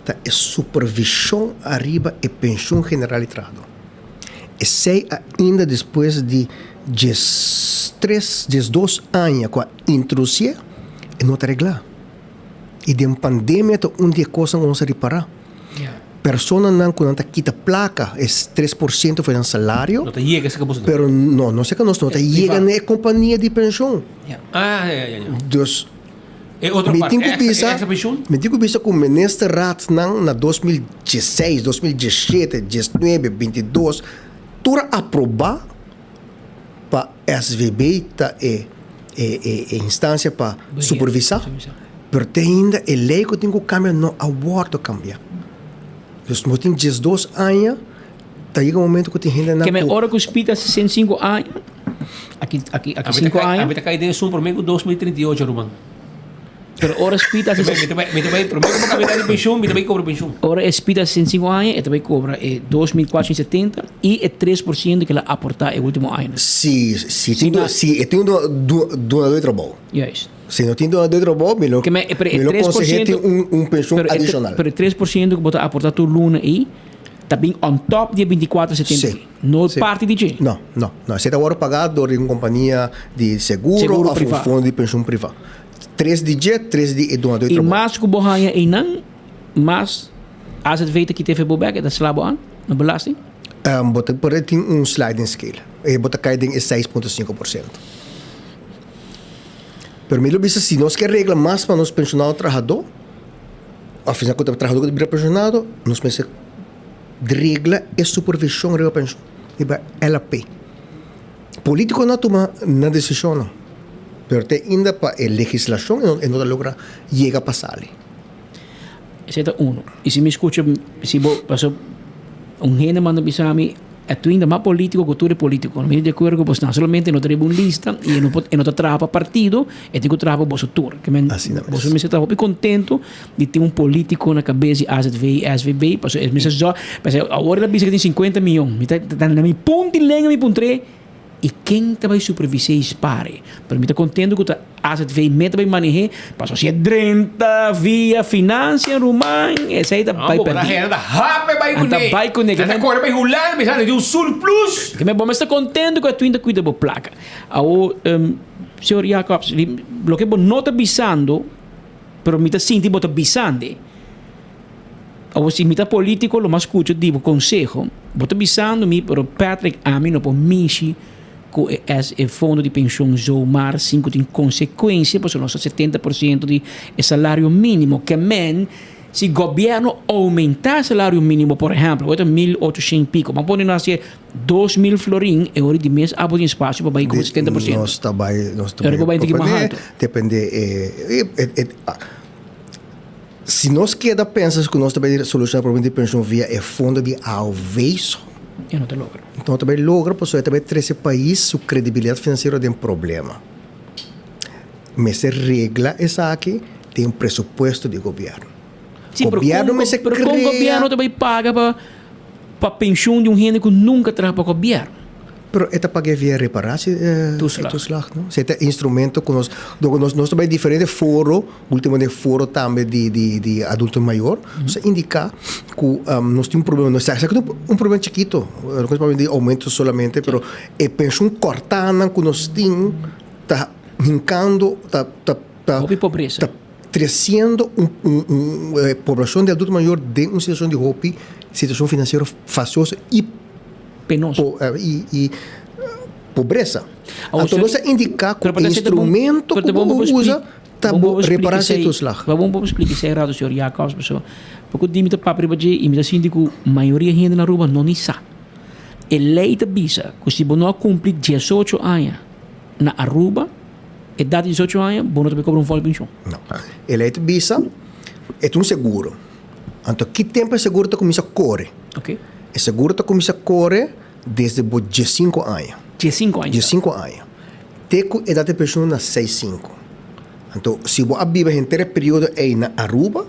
Ta e supervishon ariba e penshun general di trahadó. Esei ainda despues di diestres, diesdos aña ku a introdusié, e no ta reglá. I den pandemia ta un di e kosnan ku nos a ripará. Personanan ku nan ta kita plaka, e 3% for nan salario, No ta yega esei ku boso ta. pero no, no seka nos no ta yega na e kompania di penshun. Ah, ya, ya, ya. Dus. E otro Mi parte, tin ku extra, bisa, extra pensioen? mi tin ku bisa ku ministerraadnan na 2016, 2017, 19, 22 tur a aprobá pa SVB ta e e e e instansia pa supervisá, pero te ainda e lei ku tin ku kambia no a wòrdu kambiá. Dus nos tin 12 aña ta yega un momento ku tin hendenan Ke men ku ora ku Speed ta 65 aña, Aki, aki, aki 5 aña. Ami ta kai den esun prome ku 2038, ruman. Pero ora Speed ta Mi ta bai, mi ta bai, prome ku bo kabia di penshun, mi ta bai kobra penshun. Ora e Speed ta 65 aña, e ta bai kobra e 2470 i e 3% ku el a aportá e último añanan. Si, si tin, si e tin un dunadó di trabou. Juist. Si no tin dunadó di trabou, mi lo, mi lo konseh'é tin un, un penshun adishonal. Pero e 3% ku bo ta aportá tur luna ei, ta bin on top di e 2470 Si. No Si. parti di dje. No, no, no. Esei ta wòrdu pagá dor di un kompania di seguro Seguro òf un privá. fondo di penshun privá. Tres di dje, tres di e dunadó di I trabou. mas ku bo haña einan, mas AZV ta kita efe bo bèk, e ta sla bo an na belasting. Bo ta por tin un sliding scale. E bo ta kai den e 6.5%. Pero mi lo bisa si nos ke regla mas pa nos penshonado trahadó, òf esnan ku ta trahadó ku ta bira penshonado, nos mester Regla e supervision riba pensioen, riba LAP. Politiconan a tuma nan decisionnan, pero te ainda pa e legislacion e no ta logra yega pa sali. Esei ta uno. I si mi scucha, si bo, paso un hende manda bisa mi, e tu ainda mas politico cu tur e politiconan. Mi ta di acuerdo cu bos nan, solamente no ta riba un lista y e no por, e no ta traha pa partido, e tin cu traha pa boso tur. Ke men, boso mester ta hopi contento. Di tin un politico na cabes di AZV y SVB, pasobra e mester zorg, pasobra awor el a bisa cu tin 50 miyon, mi ta na mi punti lenga mi puntr'e, y ken ta bay supervise y spare? Pero mi ta contento cu ta AZV mes ta bay manehe, pasobra si e drenta via financia ruman, esey ta bay perdi. Nan ta hape bay Nan ta bay cune. Nan ta core bay Hulanda bisa nan tin un surplus. Ke men bo mester contento cu e twinta cuida bo placa. Awor, señor Jacobs, loke bo no ta bisando, Pero mi ta sinti bo ta bisandi. Awor si mi ta politico lo mas scucha di bo conseho. Bo ta bisando mi pero Patrick ami no por mishi. ku e S e fondo di penshon zomaar sin ku tin konsekuensia pasobra nos ta 70% di e salario mínimo ke men si gobièrnu oumentá e salario mínimo por ehèmpel ku ta 1800 piko ban pone nos hasié 2000 florin e ora di mes abo tin espasio pa bai ku 70%. Nos ta bai nos ta E ora bai ku bai un tiki mas propone alto. depende e e Si nos keda pensa ku nos ta bai solushoná e problema di penshon via e fondo di aov so, E no ta logra. No ta bai logra pasobra e ta bai trese pais su kredibilidat finansiero den problema. Mester regla esaki den un presupuesto di gobièrnu. Sí, pero Gobièrnu kon, mester pero kon krea. gobièrnu ta bai paga pa pa penshon di un hende ku nunka traha pa gobièrnu? Pero e ta pag'é via reparatie Toeslag. toeslag, no? Si e ta instrumento ku nos, nos nos ta bai diferente foro, ultimo den foro tambe di di di adulto mayor, nos a indiká ku nos tin un problema, nos sa ku un problema chikito, no ta papia di oumento solamente, pero e penshun kòrtánan ku nos tin ta hinkando, ta ta ta Hopi pobresa. ta tresiendo un un un poblashon di adulto mayor den un situashon di hopi situashon finansiero fasioso i Penoso. I i pobresa. Anto nos a indiká ku e instrumento ku bo usa ta bo reparatietoeslag. Pa bon bo splika esei rato señor Jacobs pasobra poko di mi ta papia riba dje i mi ta sinti ku mayoria hende na Aruba no ni sa. E lei ta bisa ku si bo no a kumpli diesocho aña na Aruba, edat di diesocho aña, bo no ta por kobra un vòl penshon. No. E lei ta bisa e ta un seguro. Anto ki tempu e seguro ta kuminsá kore? Ok. E seguro ta kuminsá kore desde bo diesinku aña. Diesinku aña. Diesinku aña. Te ku edat di penshun na seisinku. Anto si bo a biba henter e periodo ei na Aruba,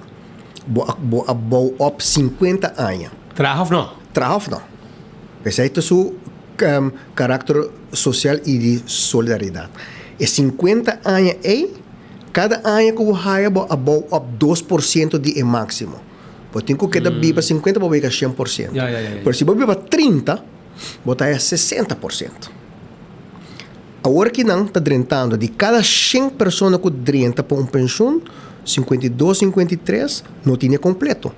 bo a bo a bou op sinkuenta aña. Traha òf no? Traha òf no. P'esei ta su karakter sosial i di solidaridat. E sinkuenta aña ei. Kada aña ku bo haya bo a bou op 2% di e máksimo. Bo tin ku keda biba 50 pa bo yega 100%. Pero si bo biba 30, bo ta haya 60%. Awor ki nan ta drentando di kada shen persona ku drenta pa un penshun, 52, 53 no tine kompleto.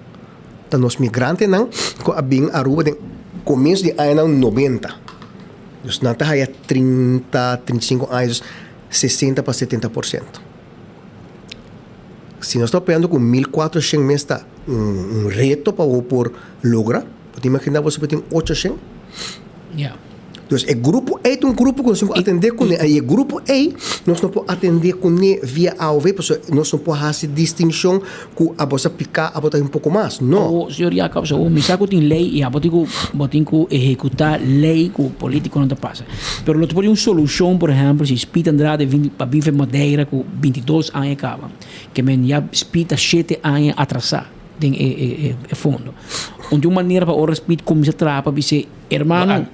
Ta nos migrantenan ku a bin Aruba den komienso di añanan 90. Dus nan ta haya 30, 35 aña. Dus 60 pa 70 por ciento. Si nos ta apoyando cu 1400 mes ta un reto pa bo por logra, bo ta imagina bo si bo tin 800? Ja. Dus e grupo ey ta un grupo cu nos tin cu atende cune y e grupo ey nos no por atende cune via AOV pasobra nos no por haci distincion cu abo sa pica abo ta un poco mas, no. Awo, señor Jacobs, awo mi sa cu tin ley y abo tin cu, bo tin cu ehecuta ley cu politiconan ta pasa. Pero lo ta por tin un solucion, por ehempel, si Speed Andrade vin pa biba Madeira cu 22 aña caba, ke men ya Speed ta shete aña atrasa den e, e, e, e fondo. Un tin un manera pa ora Speed cuminsa traha pa bis'e, hermano,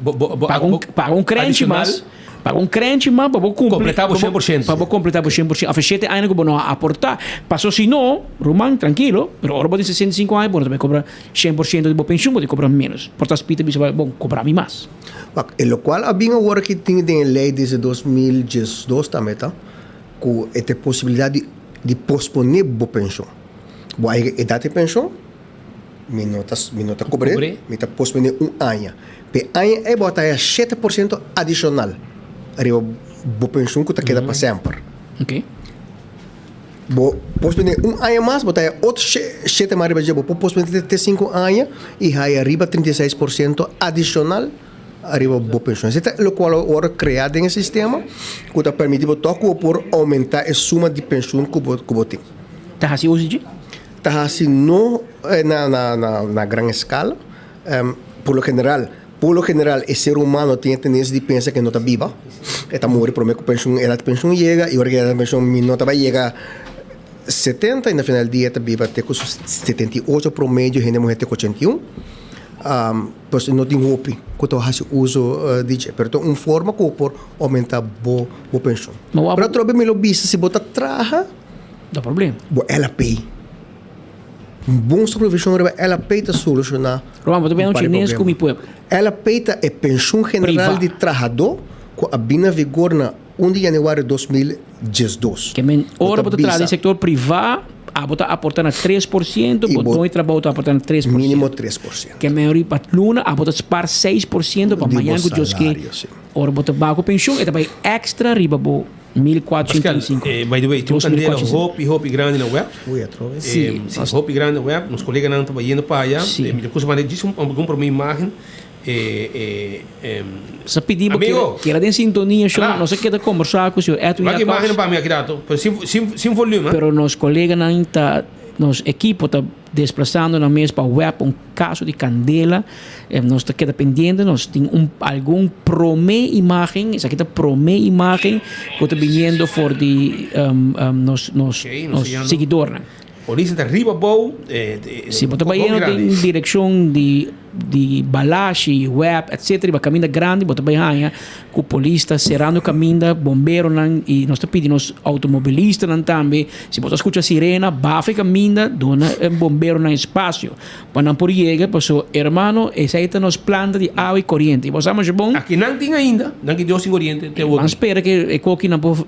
paga un, paga un crenchi mas. Paga un krenchi mas pa bo kumpli. Kompletá bo 100%. Pa bo kompletá bo 100%. Òf e shete aña ku bo no a aportá. Paso si no, ruman, trankilo, pero ora bo tin 65 aña bo no ta bai kobra 100% di bo penshun, bo ta kobra ménos. Por ta spita bisa bo, bon, kobra mi mas. Wak, e lokual a bin awor aki tin den e lei desde 2012 tambe ta ku e ta e posibilidat di di posponé bo penshon. Bo a yega edat di penshon, Mi no ta mi no ta cobr'é, mi ta posponé un aña. P'e aña ei bo a ta haya 7% adishonal riba bo penshun ku ta keda pa semper. Oké. Bo posponé un aña mas, bo ta haya otro shete mas riba dje. Bo por posponé te sinku aña i haya riba 36% adishonal riba bo penshun. Esei ta lokual a wòrdu kreá den e sistema ku ta permití bo tòg ku bo por oumentá e suma di penshun ku bo ku bo tin. Ta hasi uso dje? Ta hasi no na na na gran escala. Por lo general, por lo general e ser humano tin e tendencia di pensa ke no ta biba. E ta muri prome ku penshun, edad di penshun yega i ora ku edad di penshun mi no ta bai yega 70 i na final di dia e ta biba te ku su 78 promedio hende muher te ku 81. Pues no tin hopi ku ta hasi uso di dje, pero ta un forma ku bo por aumenta bo bo penshun. Pero atrobe mi lo bisa si bo ta traha. No problem. Bo LAP. Un bon supervision riba LAP ta soluciona Roman, bo ta bira un chines cu mi pueblo. LAP ta e pensioen general di trahador cu a bin na vigor na un di januari 2012. Ke men ora bo ta traha den sector priva. Abo ta aporta na 3%, bo doño trabou ta aporta na 3%. Mínimo 3%. Ke men riba luna abo ta spar 6% pa Di bo mañan ku Dios ke salario, si. ora bo ta baha ku penshun e ta bai extra riba bo mil kuatrocientos Pascal, i sinku. eh, by the way, tin un kandela hopi, hopi grandi na web. Ui, atrobe. Si. Eh, si, hopi grandi na web. Nos koleganan ta bayendo pa aya. Si. Eh, mi ta kusa manda djis un, un prome imagen. Eh, eh, em, Sa pidi bo Amigo. keda, keda den sintonia shon. Ala. Nos a keda kombersá ku señor Edwin Wak Jacobs. imagen pa mi aki rato, pero sin, sin, sin volume, eh. Pero nos koleganan ta, nos ekipo ta desplasando nan mes pa web un kaso di kandela. Nos ta keda pendiente, nos tin un algun prome imagen, esaki ta prome imagen ku ta biniendo for di nos nos Ok, nos nos yendo. siguidornan. Polis ta riba bou, eh, eh, Si bo ta hopi bayendo grandi. den direkshon di di Balashi, Web, etc. Riba kaminda grandi bo ta bai haña ku polis ta serando kaminda, bomberonan i nos ta pidi nos outomobilistanan tambe, si bo ta skucha sirena, bafa e kaminda, duna e bomberonan espasio pa nan por yega, paso hermano esei ta nos planta di awa i koriente. I bo sa masha bon. Aki nan tin ainda, danki Dios tin koriente te Ban awoki. spera ke e kokinan por,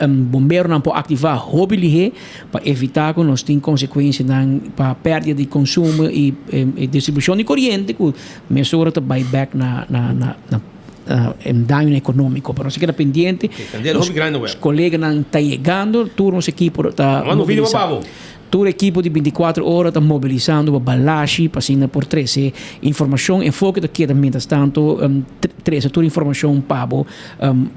bomberonan por aktivá hopi lihé Pa evitá ku nos tin konsekuensianan pa pèrdida di konsumo i distribushon di koriente ku mesora ta bai bèk na na na dañonan ekonómiko. Pero nos a keda pendiente, nos koleganan ta yegando, tur nos ekipo ta mobilisá. Tur ekipo di bintikuater ora ta mobilisando pa Balashi pa asina por trese informashon. Enfoke ta keda mientras tanto trese tur informashon pa bo.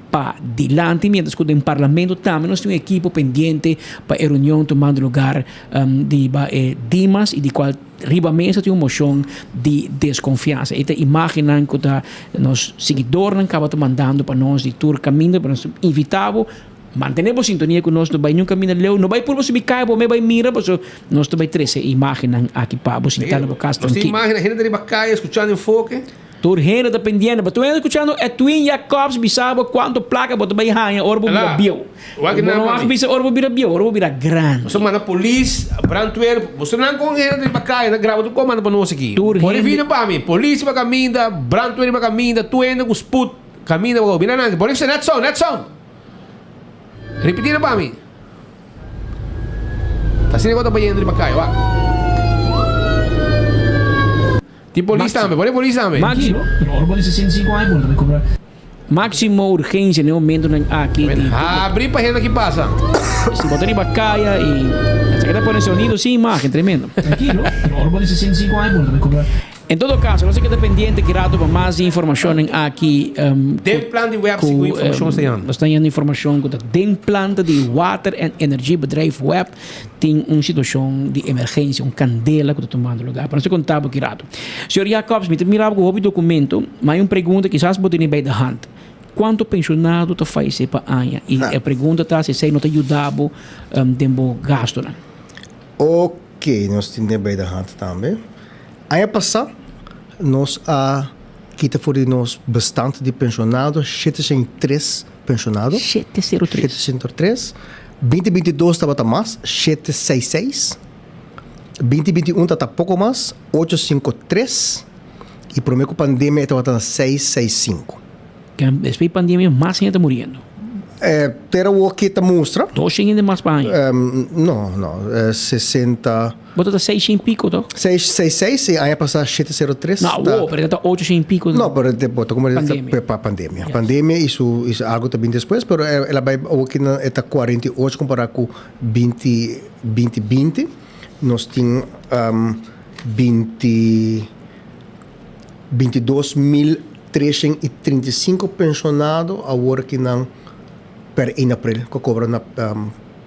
Pa dilanti, mientras cu den Parlamento tambe nos tin un ekipo pendiente pa e reunion tumando lugar riba e Dimas y di cual riba mesa tin un mocion di desconfiansa. E ta imagennan cu ta nos siguidornan caba ta mandando pa nos di tur caminda, pero nos ta invita bo mantene bo sintonia cu nos, no bay niun caminda leu, no bay purba subi caya bo me bay mira pasobra nos ta bay trece e imagennan aki pa bo sinta na bo cas Nos tin trankil. imagennan hende ta riba caya escuchando enfoke. Tur hende ta pendiente, bo ta escuchando Edwin Jacobs bisa bo cuanto placa bo ta bay haña ora bo bira bieu. Bo no wak bisa ora bo bira bieu, ora bo bira grandi. Boso manda polis, brandweer, boso nan con hende riba caya ta graba tur comanda pa nos aki. Tur Pone hende. video pa mi, polis riba caminda, brandweer riba caminda, tur hende cu spoed caminda pa bira nan. Pone net sound, net sound. Ripiti pa mi. Asina cu ta bayendo riba caya, wak. Tin polis tambe, pone polis tambe. Maximo. Maximo urgencia den momentonan aki di. Habri pa hende aki pasa. Si bo ta riba caya y esaki ta pone sonido sin imagen, tremendo. En todo caso, nos a keda pendiente ki rato pa mas informacionnan aki. Den plan di web si cu informacion ta yanda. Nos ta yanda informacion cu ta den planta di Water en Energiebedrijf web. Tin un situacion di emergencia, un candela cu ta tumando lugar. Pero nos ta conta bo ki rato. Señor Jacobs, mi ta mira bo cu hopi documento, ma hay un pregunta kisas bo tene bij de hand. Cuanto pensionado ta fallece pa aña? Y e pregunta ta si esey no ta yuda bo den bo gastonan. Ok, nos tin den bij de hand tambe. Aña pasa nos a kita for di nos bestand di pensionado 703 pensionado. 703. 703. 2022 tabata mas, 766. 2021 tabata poko mas, 853. I promé ku pandemia e tabata na 665. Despues di pandemia mas hende ta muriendo. Pero awor ke ta mustra. 200 hende mas pa aña. No, no, 60. Bo ta ta 600 i piko toch? 666 i aña pasá 703. No, awor, pero e ta 800 i piko. No, pero bo ta como pandemia. Pa pandemia. Pandemia i su i algo ta bin despues, pero el a bai awor ki e ta 48 kompará ku 20 2020. Nos tin 20 22.335 penshonado awor ki nan per 1 april ku a kobra na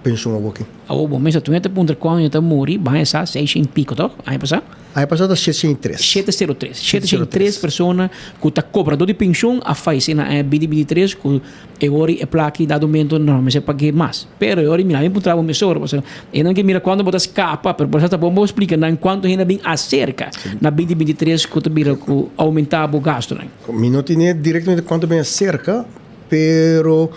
penshun awor ki. Awor bo mester tun e ta puntra cuando e ta muri, ban esa seis shen pico toch? Aña pasa? Aña pasa ta 703. 703. 703 persona cu ta cobrador di penshun a fallece na aña 2023 cu e ora e plaki dado momento no mester pag'e mas. Pero e ora mira mi puntra bo mesora pasobra e nan ke mira cuando bo ta scapa pero por esa ta bon bo splica nan cuanto hende a bin acerca na 2023 cu ta bira cu aumenta bo gastonan. Mi no tene directamente cuanto a bin acerca pero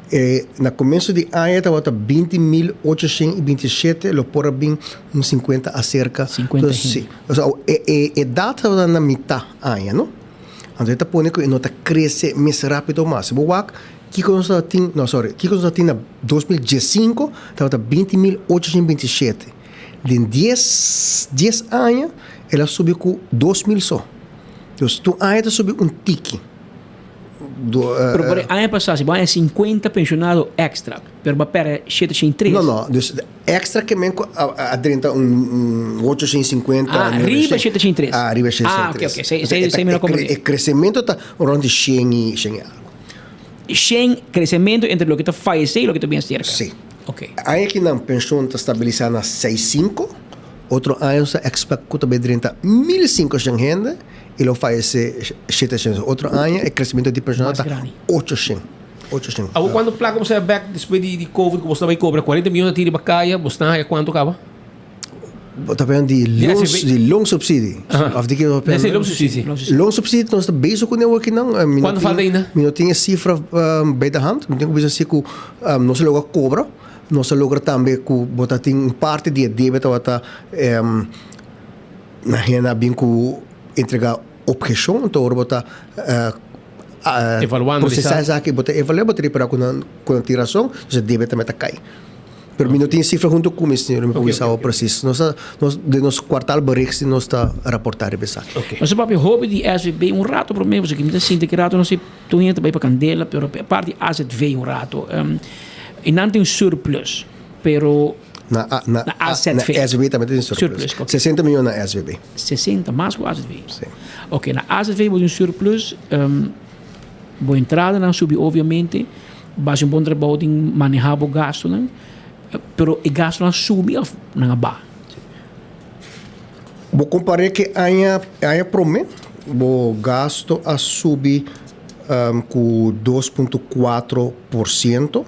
E na komienso di aña tabata 20.827, lo por a bin un 50 aserka. 50 hende. Sí. Osea, e e edat tabata na mitá aña, no? Anto e ta pone ku e no ta krese mes rápido mas. Si bo wak kiko nos tabatin, no sorry, kiko nos tabatin na 2015 tabata 20.827. Den dies dies aña el a subi ku 2000 so. Dus tur aña ta subi un tiki. Do, Pero por e aña pasá si bo haña 50 penshonado èkstra, pero bo a pèrdè 703. No, no, dus èkstra ke men ku a a drenta un un 850. Ah, riba 703. Ah, riba 703. Ah, oké, oké. Esei esei esei mi no komprendé. E kresementu ta rònt di shen i shen i algu. Shen kresementu entre loke ta fayesé i loke ta bien serka. Sí. Oké. Aña ki nan penshon ta stabilisá na seis sinku, otro aña nos ta expect ku ta bai drenta 1500 hende i lo fayesé 700. Otro aña e kresementu di penshonado Mas ta grandi. 800. 800. Awor kuantu plaka bo sa bek despues di di covid ku bo ta bai kobra 40 miyon ta tira riba kaya bo sta haya kuantu kaba? Bo ta papia di Di loon, SVB. di loonsubsidie. Aha. Of di ke bo papia? Di loonsubsidie. Loonsubsidie nos ta bezig ku newo akinan. Mi no Kuantu tin, falta ainda? mi no tin e sifra bij de hand. Mi tin ku bisa si ku nos a logra kobra. Nos a logra tambe ku bo ta tin un parti di e debe tabata na hende a bin ku entrega obheshon. Anto ora bo ta Evaluando prosesá esaki, bo ta evaluá, bo ta ripara ku nan ku nan tin rason, entonces e debe tambe ta kai. Pero mi no tin cifra hunto cu mi, señor, mi por bisa awo precies. Nos ta, nos, den nos kwartaalbericht si nos ta raporta riba esaki. Nos a papia hopi di SVB un rato prome, pasobra mi ta sinti ki rato nos tur hende ta bay pa candela, pero apart di AZV un rato, y nan tin un surplus, pero Na, na, na AZV. Na SVB tambe tin surplus. Surplus, ok. 60 miljoen na SVB. 60, mas cu AZV? Si. Ok, na AZV bo tin un surplus, bo entradanan subi obviamente, Bo hasi un bon trabou den maneha bo gastunan, pero e gastunan a subi of nan a baha? Bo kompar'é ku aña aña promé, bo gasto a subi ku 2.4%,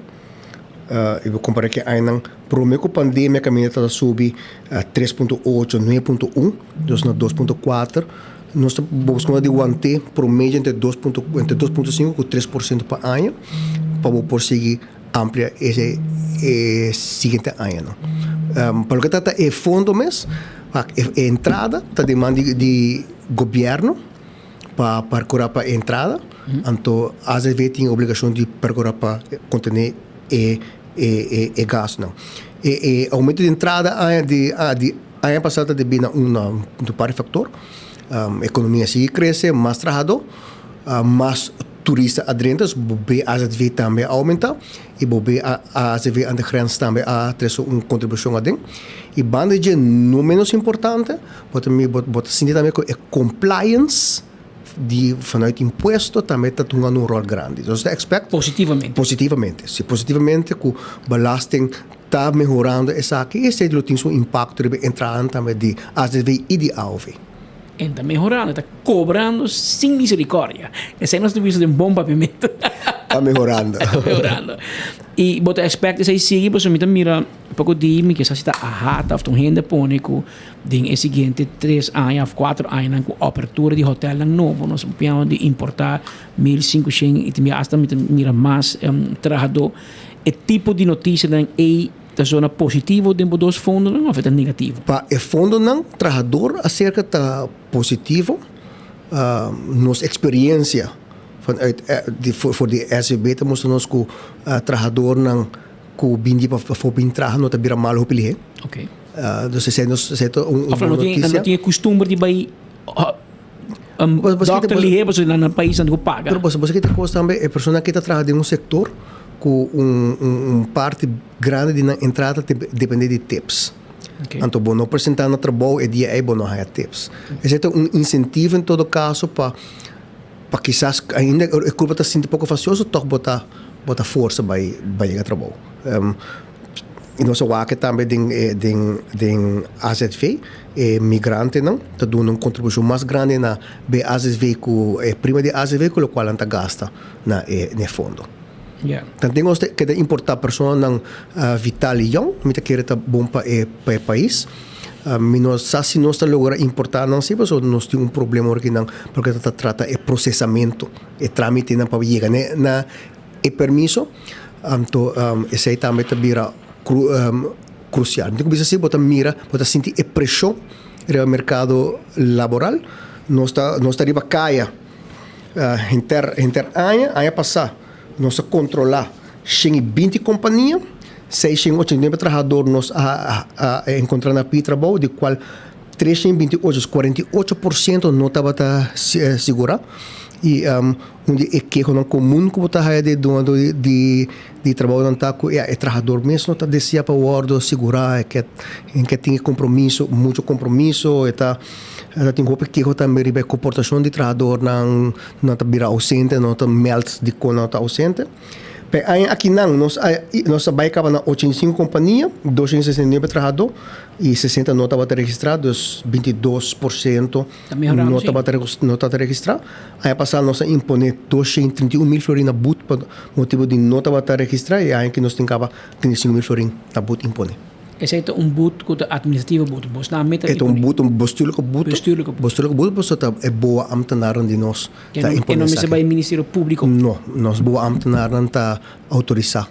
i bo kompar'é ku añanan promé ku pandemia kaminda tabata subi 3.8, 9.1, dus na 2.4. Nos ta buscando di want'é promedio entre dos punto entre 2.5 ku 3% pa aña pa bo por sigui amplia ese e siguiente añanan. Pa loke ta trata e fondo mes, wak e entrada ta den man di di gobierno pa percura pa e entrada, anto AZV tin e obligacion di percura pa contene e e e gastonan. E e aumento di entrada aña di di. Aña pasá ta debí na un un par di faktor. Ekonomia sigui krese, mas trahadó, mas turista a drenta, dus bo BAZV tambe a oumentá i bo BAZV aan de grens tambe a trese un kontribushon aden. I banda di dje, no ménos importante, bo ta bo ta sinti tambe ku e compliance di vanuit impuesto tambe ta tungando un ròl grandi. Nos ta expect. Positivamente. Positivamente, si. Positivamente ku belasting Ta mehorando esaki y esey lo tin su impacto riba e entradan tambe di AZV y di AOV. En ta mehorando, ta cobrando sin misericordia. Esey nos ta bisa den bon papiamento. Ta mehorando. Ta mehorando. Y bo ta expect esey sigui pasobra mi ta mira poco di mi kisas si ta AHATA of ta un hende pone cu den e siguiente tres aña of cuatro añanan cu apertura di hotelnan nobo nos ta piensa di importa 1500 y ta mira hasta mi ta mira mas trahador. E tipo di noticianan ey ta zona positivo den bo dos fondonan of e ta negativo? Pa e fondonan trahador acerca ta positivo. Nos experiencia vanuit for di SVB ta mustra nos cu trahadornan cu bin di pafo bin traha no ta bira malo hopi lihe. Dus esey nos esey ta un Of nan bon no tin nan noticia. no tin e custumber di bay Dokter lihé pasobra nan na pais nan ku paga. Pero boso kita kos tambe e persona ki ta traha den un sektor ku un un parti grandi di nan entrada ta depende di tips. Anto bo no presenta na trabou e dia ei bo no haya tips. Esei ta un insentivo en todo kaso pa pa kisas ainda e kurpa ta sinti poko fasioso tòg bo ta bo ta forsa bai bai yega trabou. I nos a wak tambe den den den AZV e migrantenan ta duna un kontribushon mas grandi na be AZV ku e prima di AZV ku lokual nan ta gasta na e na e fondo. Tanten nos ta keda importá personanan vital i yòn, mi ta kere ta bon pa e pa e pais. Mi no sa si nos ta logra importá nan si pasobra nos tin un problema ora ki nan porque ta trata e prosesamentu, e trámitenan pa yega na na E permiso, anto esei tambe ta bira krusial. Mi tin ku bisa si bo ta mira, bo ta sinti e preshon riba merkado laboral. Nos ta nos ta riba kaya henter henter aña. Aña pasá nos a kontrolá 120 kompania. 689 trahador nos a encontra na pie trabou, di cual 328, 48% no tabata sigura. Y un di e kehonan comun cu bo ta haya di dunador di trabounan ta cu e trahador mes no ta desea pa wordo sigura, e ke tin e compromiso, mucho compromiso, e ta tin hopi keho tambe riba e comportacion di trahadornan, nan ta bira ausente, nan ta meld dicon nan ta ausente. Pa e aña akinan nos a nos a bai kaba na 85 kompania, 269 trahadó i 60 no tabata registrá, dus 22% Ta mehorando, no sí. tabata no tabata registrá. Aña pasá nos a imponé 231 mil florin na but pa motibu di no tabata registrá i e aña aki nos tin kaba 35 mil florin na but imponé. Esei ta un but ku ta administrativo but. Bos nan meta E ta un but, un bestuurlijke but. Bestuurlijke but. Bestuurlijke but pasobra ta e boa ambtenaren di nos. E no, e no mester bai Ministerio Públiko. No, nos boa ambtenarnan ta outorisá.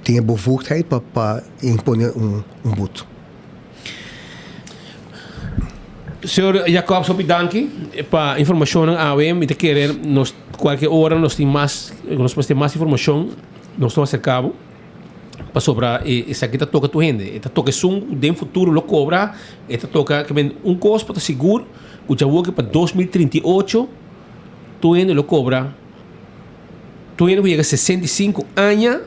Tin e bevoegdheid pa pa imponé un un but. Señor Jacobs, hopi danki pa informashonnan awe. Mi ta kere nos kualke ora nos tin mas, nos mester mas informashon, nos lo aserká bo. Pasobra e esaki ta toka tur hende. E ta toka esun ku den futuro lo kobra, e ta toka ke men un kos pa ta sigur ku djawoki pa 2038 tur hende lo kobra, tur hende ku yega 65 aña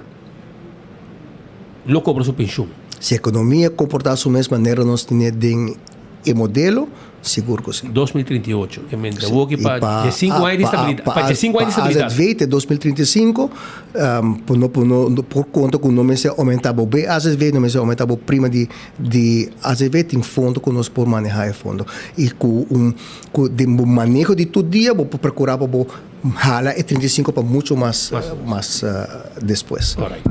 lo kobra su penshun. Si ekonomia komportá su mes manera nos tene den e modelo, sigur ku si. 2038, ke men djawoki pa diesinku aña di stabilidat, pa diesinku aña di stabilidat. Pa AZV te 2035, por no por no por konta ku no mester oumentá bo BAZV, no mester oumentá bo prima di di AZV, tin fondo ku nos por manehá e fondo. I ku un ku den bo maneho di tur dia bo por perkurá pa bo hala e 35 pa mucho mas mas despues. Alright.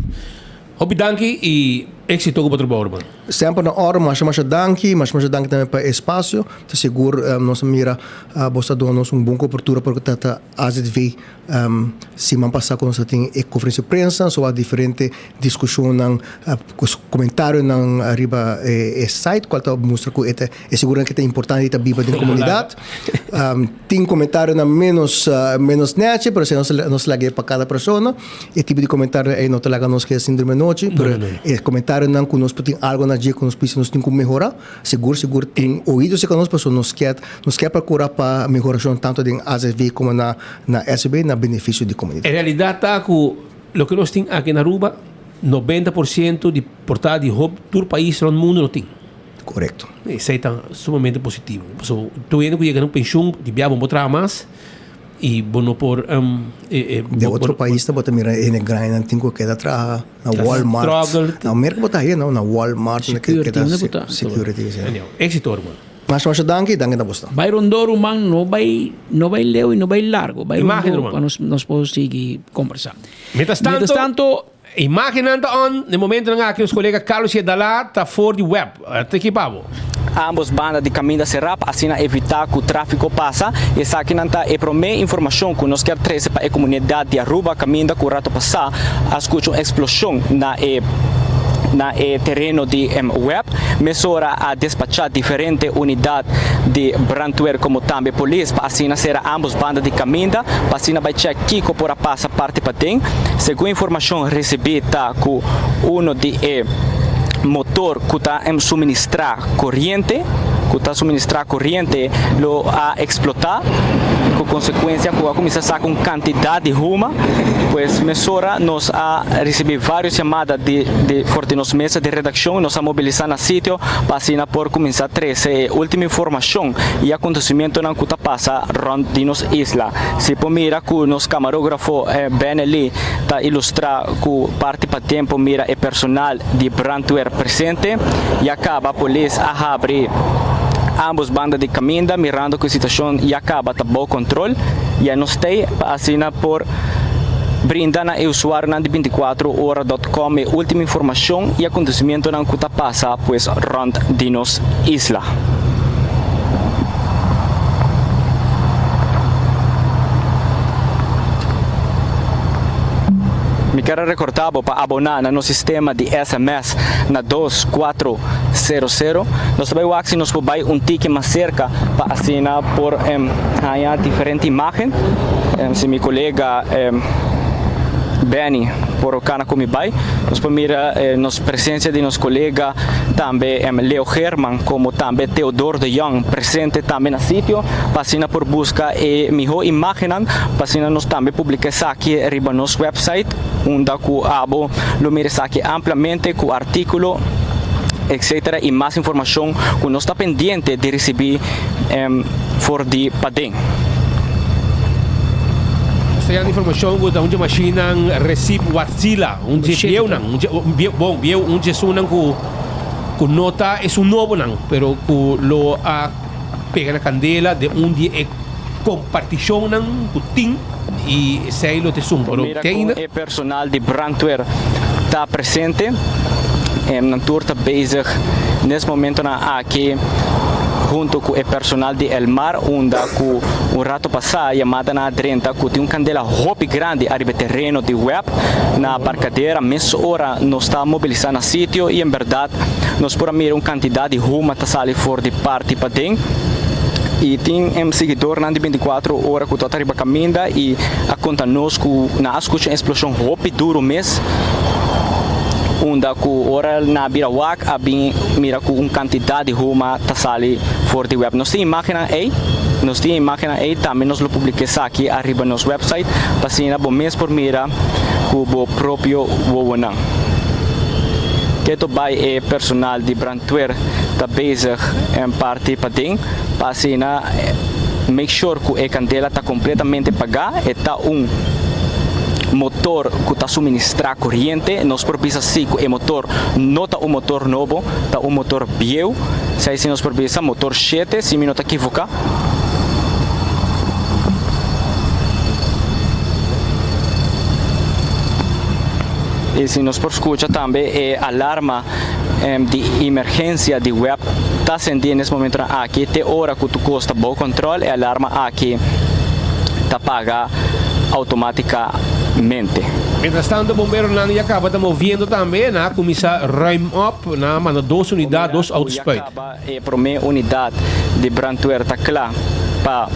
Hopi danki i éxito ku bo trabou ruman. Semper na orde, masha masha danki, masha masha danki tambe pa e espasio. Ta sigur nos a mira bo sa duna nos un bon kobertura por ta ta AZV siman pasá ku nos a tin e konferensia di prensa, so a diferente diskushonnan, komentarionan riba e site kual ta mustra ku e ta e sigurnan ke ta importante i ta biba den komunidat. Tin komentarionan ménos ménos nèchi, pero esei nos nos lag'é pa kada persona. E tipo di komentario ei no ta laga nos keda sin drumi anochi, pero e komentarionan ku nos por tin algu na dje ku nos bisa nos tin ku mehorá, sigur sigur tin oido serka nos pasobra nos kier nos kier perkurá pa mehorashon tantu den AZV komo na na SB na benefisio di komunidat. E realidat ta ku loke nos tin aki na Aruba, 90 por siento di portada di hop tur pais rònt mundu no tin. Korekto. Esei ta sumamente positivo. Pasobra tur hende ku yega na un penshun di bia bo no por traha mas i bo no por Den otro pais ta bo ta mira hende grandinan tin ku keda traha na Walmart. Struggle. Na Merka bo ta haya no, na Walmart. Security unda bo ta. Security si. Anyhow, éxito hermano. Masha masha danki, danki na boso. Bai rondó ruman, no bai no bai leu i no bai largo. Bai Imagen rondó ruman. pa nos nos por sigui kombersá. Mientras tanto. Mientras tanto. Imagennan ta on, den momentonan aki nos kolega Carlos Yedalá ta for di web. Ta ekipa bo. Ambos banda di kaminda será pa asina evitá ku tráfiko pasa. Esakinan ta e promé informashon ku nos kier trese pa e komunidat di Aruba kaminda ku rato pasá a skucha un eksploshon na e na e tereno di web. Mesora a despachá diferente unidat di brandweer komo tambe polis pa asina sera ambos banda di kaminda pa asina bai chèk kiko por a pasa parti paden. Segun informashon risibí ta ku uno di e motor ku ta suministrá koriente ku ta suministrá koriente lo a eksplotá ku konsekuensia ku a kuminsá saka un kantidat di huma. Pues mesora nos a risibí vários yamada di di for di nos mesa di redakshon. Nos a mobilisá na sitio pa asina por kuminsá trese e último informashon i akontesimentonan ku ta pasa rònt di nos isla. Si por mira ku nos kamarógrafo Benelí ta ilustrá ku parti pa tempu mira e personal di brandweer presente. Ya kaba polis a habri ambos banda di kaminda mirando ku e situashon ya kaba ta bou kontrol. Ya nos tei pa asina por brinda na e usuarionan di 24 ora dot com e ultimo informashon i akontesimentonan ku ta pasa pues rònt di nos isla. Mi ker a rekorda bo pa aboná na nos sistema di sms na 2400. Nos ta bai wak si nos por bai un tiki mas serka pa asina por haña diferente imágen. Si mi kolega Benny. por cana cu mi bay. Nos por mira nos presencia di nos colega tambe Leo Geerman como tambe Theodor de Jong presente tambe na sitio pa asina por busca e miho imagennan pa asina nos tambe publica esaki riba nos website unda cu abo lo mira esaki ampliamente cu articulo etc y mas informacion cu nos ta pendiente di ricibi for di paden. Nos ta yanda informacion cu ta un dje mashinnan Recip Wartsila, un dje bieunan, un dje bon bieu, un dje esunnan cu cu no ta esun nobonan, pero cu lo a pega na candela den un di e comparticionnan cu tin y esey lo ta esun. Pero Mira te con ainda. e personal di brandweer ta presente, nan tur ta bezig nes momentonan aki hunto cu e personal di El Mar unda cu un rato pasa yamadanan a drenta cu tin un candela hopi grandi ariba e tereno di web na Barcadera. Mesora nos ta mobilisa na sitio y en berdad nos por a mira un cantidad di huma ta sali for di parti paden y tin siguidornan di binticuatro ora cu ta riba caminda y a conta nos cu nan a scucha un explosion hopi duro mes unda cu ora nan a bira wak a bin mira cu un cantidad di huma ta sali for di web. Nos tin imagennan ey, nos tin e imagennan ey, tambe nos lo publica esaki ariba nos website pa asina bo mes por mira cu bo propio wowonan. Keto bay e personal di brandweer ta bezig en parti paden pa asina make sure cu e candela ta completamente paga, e ta un motor cu ta suministra coriente, nos por bisa si cu e motor no ta un motor nobo, ta un motor bieu, esei si nos por bisa motor shete si mi no ta kivoca. Y si nos por scucha tambe e alarma di emergencia di web ta sendi en es momentonan aki te ora cu tu cos ta bou control e alarma aki ta paga automaticamente. Mientras tanto bomberonan ya caba ta moviendo tambe, nan a cuminsa ruim op, nan a manda dos unidad, dos auto spuit. E prome unidad di brandweer ta cla pa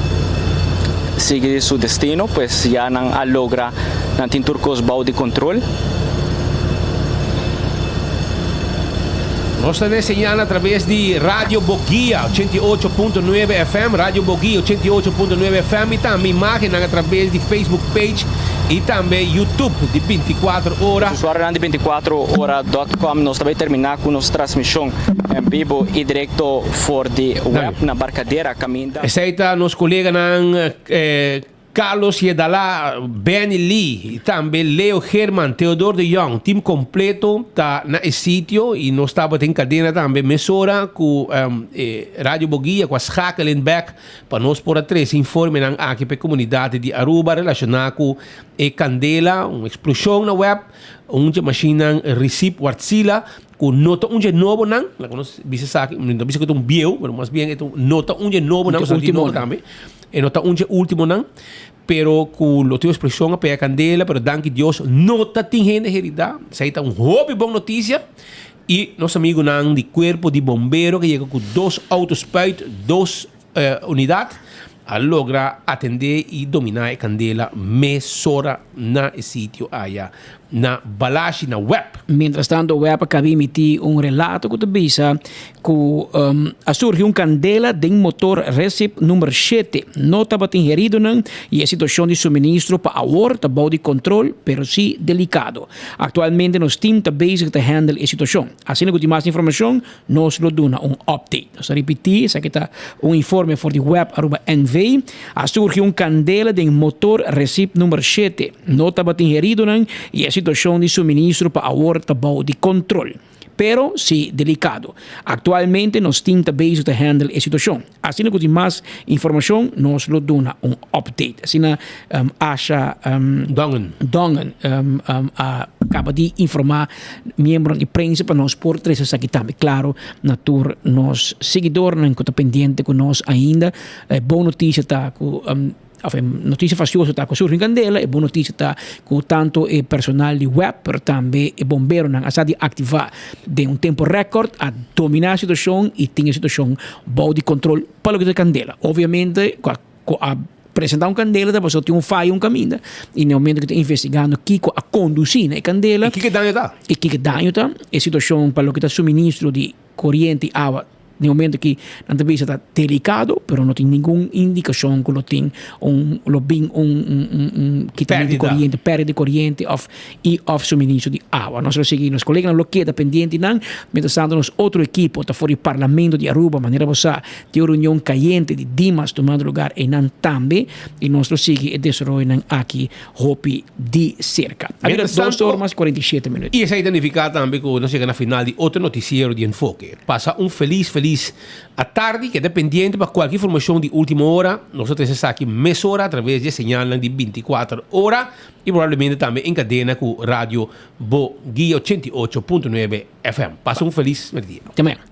sigui su destino, pues ya nan a logra, nan tin tur cos bao di control. Nos ta den señal a traves di Radio Boguia 88.9 FM, Radio Boguia 88.9 FM y tambe imagennan a traves di Facebook page y tambe YouTube di 24 ora. Usuarionan di 24 ora dot com nos ta bay termina cu nos transmision en bibo y directo for di web na Barcadera caminda. Esey ta nos coleganan Carlos Yedalá, Benny Lee y tambe Leo Geerman, Theodor de Jong, team completo ta na e sitio y nos tabatin cadena tambe mesora cu e Radio Boguia cu a schakel in bek pa nos por a trece informenan aki pa e comunidad di Aruba relaciona cu e candela, un explosion na web, un dje mashinnan Recip Wartsila cu no ta un dje nobonan, laga nos bisa esaki, mi no ta bisa cu ta un bieu, pero mas bien e ta no ta un dje nobonan, pasobra tin nobo tambe. E no ta un dje ultimonan, pero cu lo tin un explosion a pega candela, pero danki Dios no ta tin hende herida. Esey ta un hopi bon noticia. Y nos amigonan di cuerpo di bombero que yega cu dos auto spuit, dos unidad, a logra atende y domina e candela mesora na e sitio aya na Balashi na web. Mientras tanto web a caba emiti un relato cu ta bisa cu a surgi un candela den motor Recip number shete. No tabatin heridonan y e situacion di suministro pa awor ta bou di control pero si delicado. Actualmente nos team ta bezig ta handle e situacion. Asina cu tin mas informacion nos lo duna un update. Nos ta ripiti, esaki ta un informe for di web Aruba NV. A surgi un candela den motor Recip number shete. No tabatin heridonan y e situacion di suministro pa awor ta bou di control. Pero si delicado. Actualmente nos team ta bezig ta handle e situacion. Asina cu tin mas informacion nos lo duna un update. Asina Asha Dongen Dongen a caba di informa miembronan di prensa pa nos por trece esaki tambe claro na tur nos siguidornan cu ta pendiente cu nos ainda. E bon noticia ta cu Of e noticia fastioso ta cu surgi un candela, e bon noticia ta cu tanto e personal di web pero tambe e bomberonan a sa di activa den un tempo record, a domina e situacion y tin e situacion bou di control pa loke ta e candela. Obviamente cu a cu a. presenta un candela ta pasobra tin un fayo un caminda y na e momento cu ta investigando kico a conduci na e candela. Y kico e daño ta. Y kico e daño ta. E situacion pa loke ta suministro di coriente y awa na e momento aki nan ta bisa ta delicado pero no tin ningun indicacion cu lo tin un lo bin un un un kitamento di coriente, perdida di coriente of y of suministro di awa. Nos lo sigui, nos coleganan lo keda pendiente nan, mientras tanto nos otro ekipo ta for di Parlamento di Aruba, manera bo sa tin un reunion cayente di Dimas tumando lugar eynan tambe y nos lo sigui e desaroyonan aki hopi di cerca. A bira dos or mas 47 minuut. Y esey ta nifica tambe cu nos yega na final di otro noticiero di Enfoke. Pasa un feliz feliz atardi, keda pendiente pa cualkier informacion di ultimo ora, nos ta trece esaki mesora a traves di e señalnan di 24 ora. Y probablemente tambe en cadena cu Radio Bo Guia 88.9 FM. Pasa un feliz merdia. Te mañana.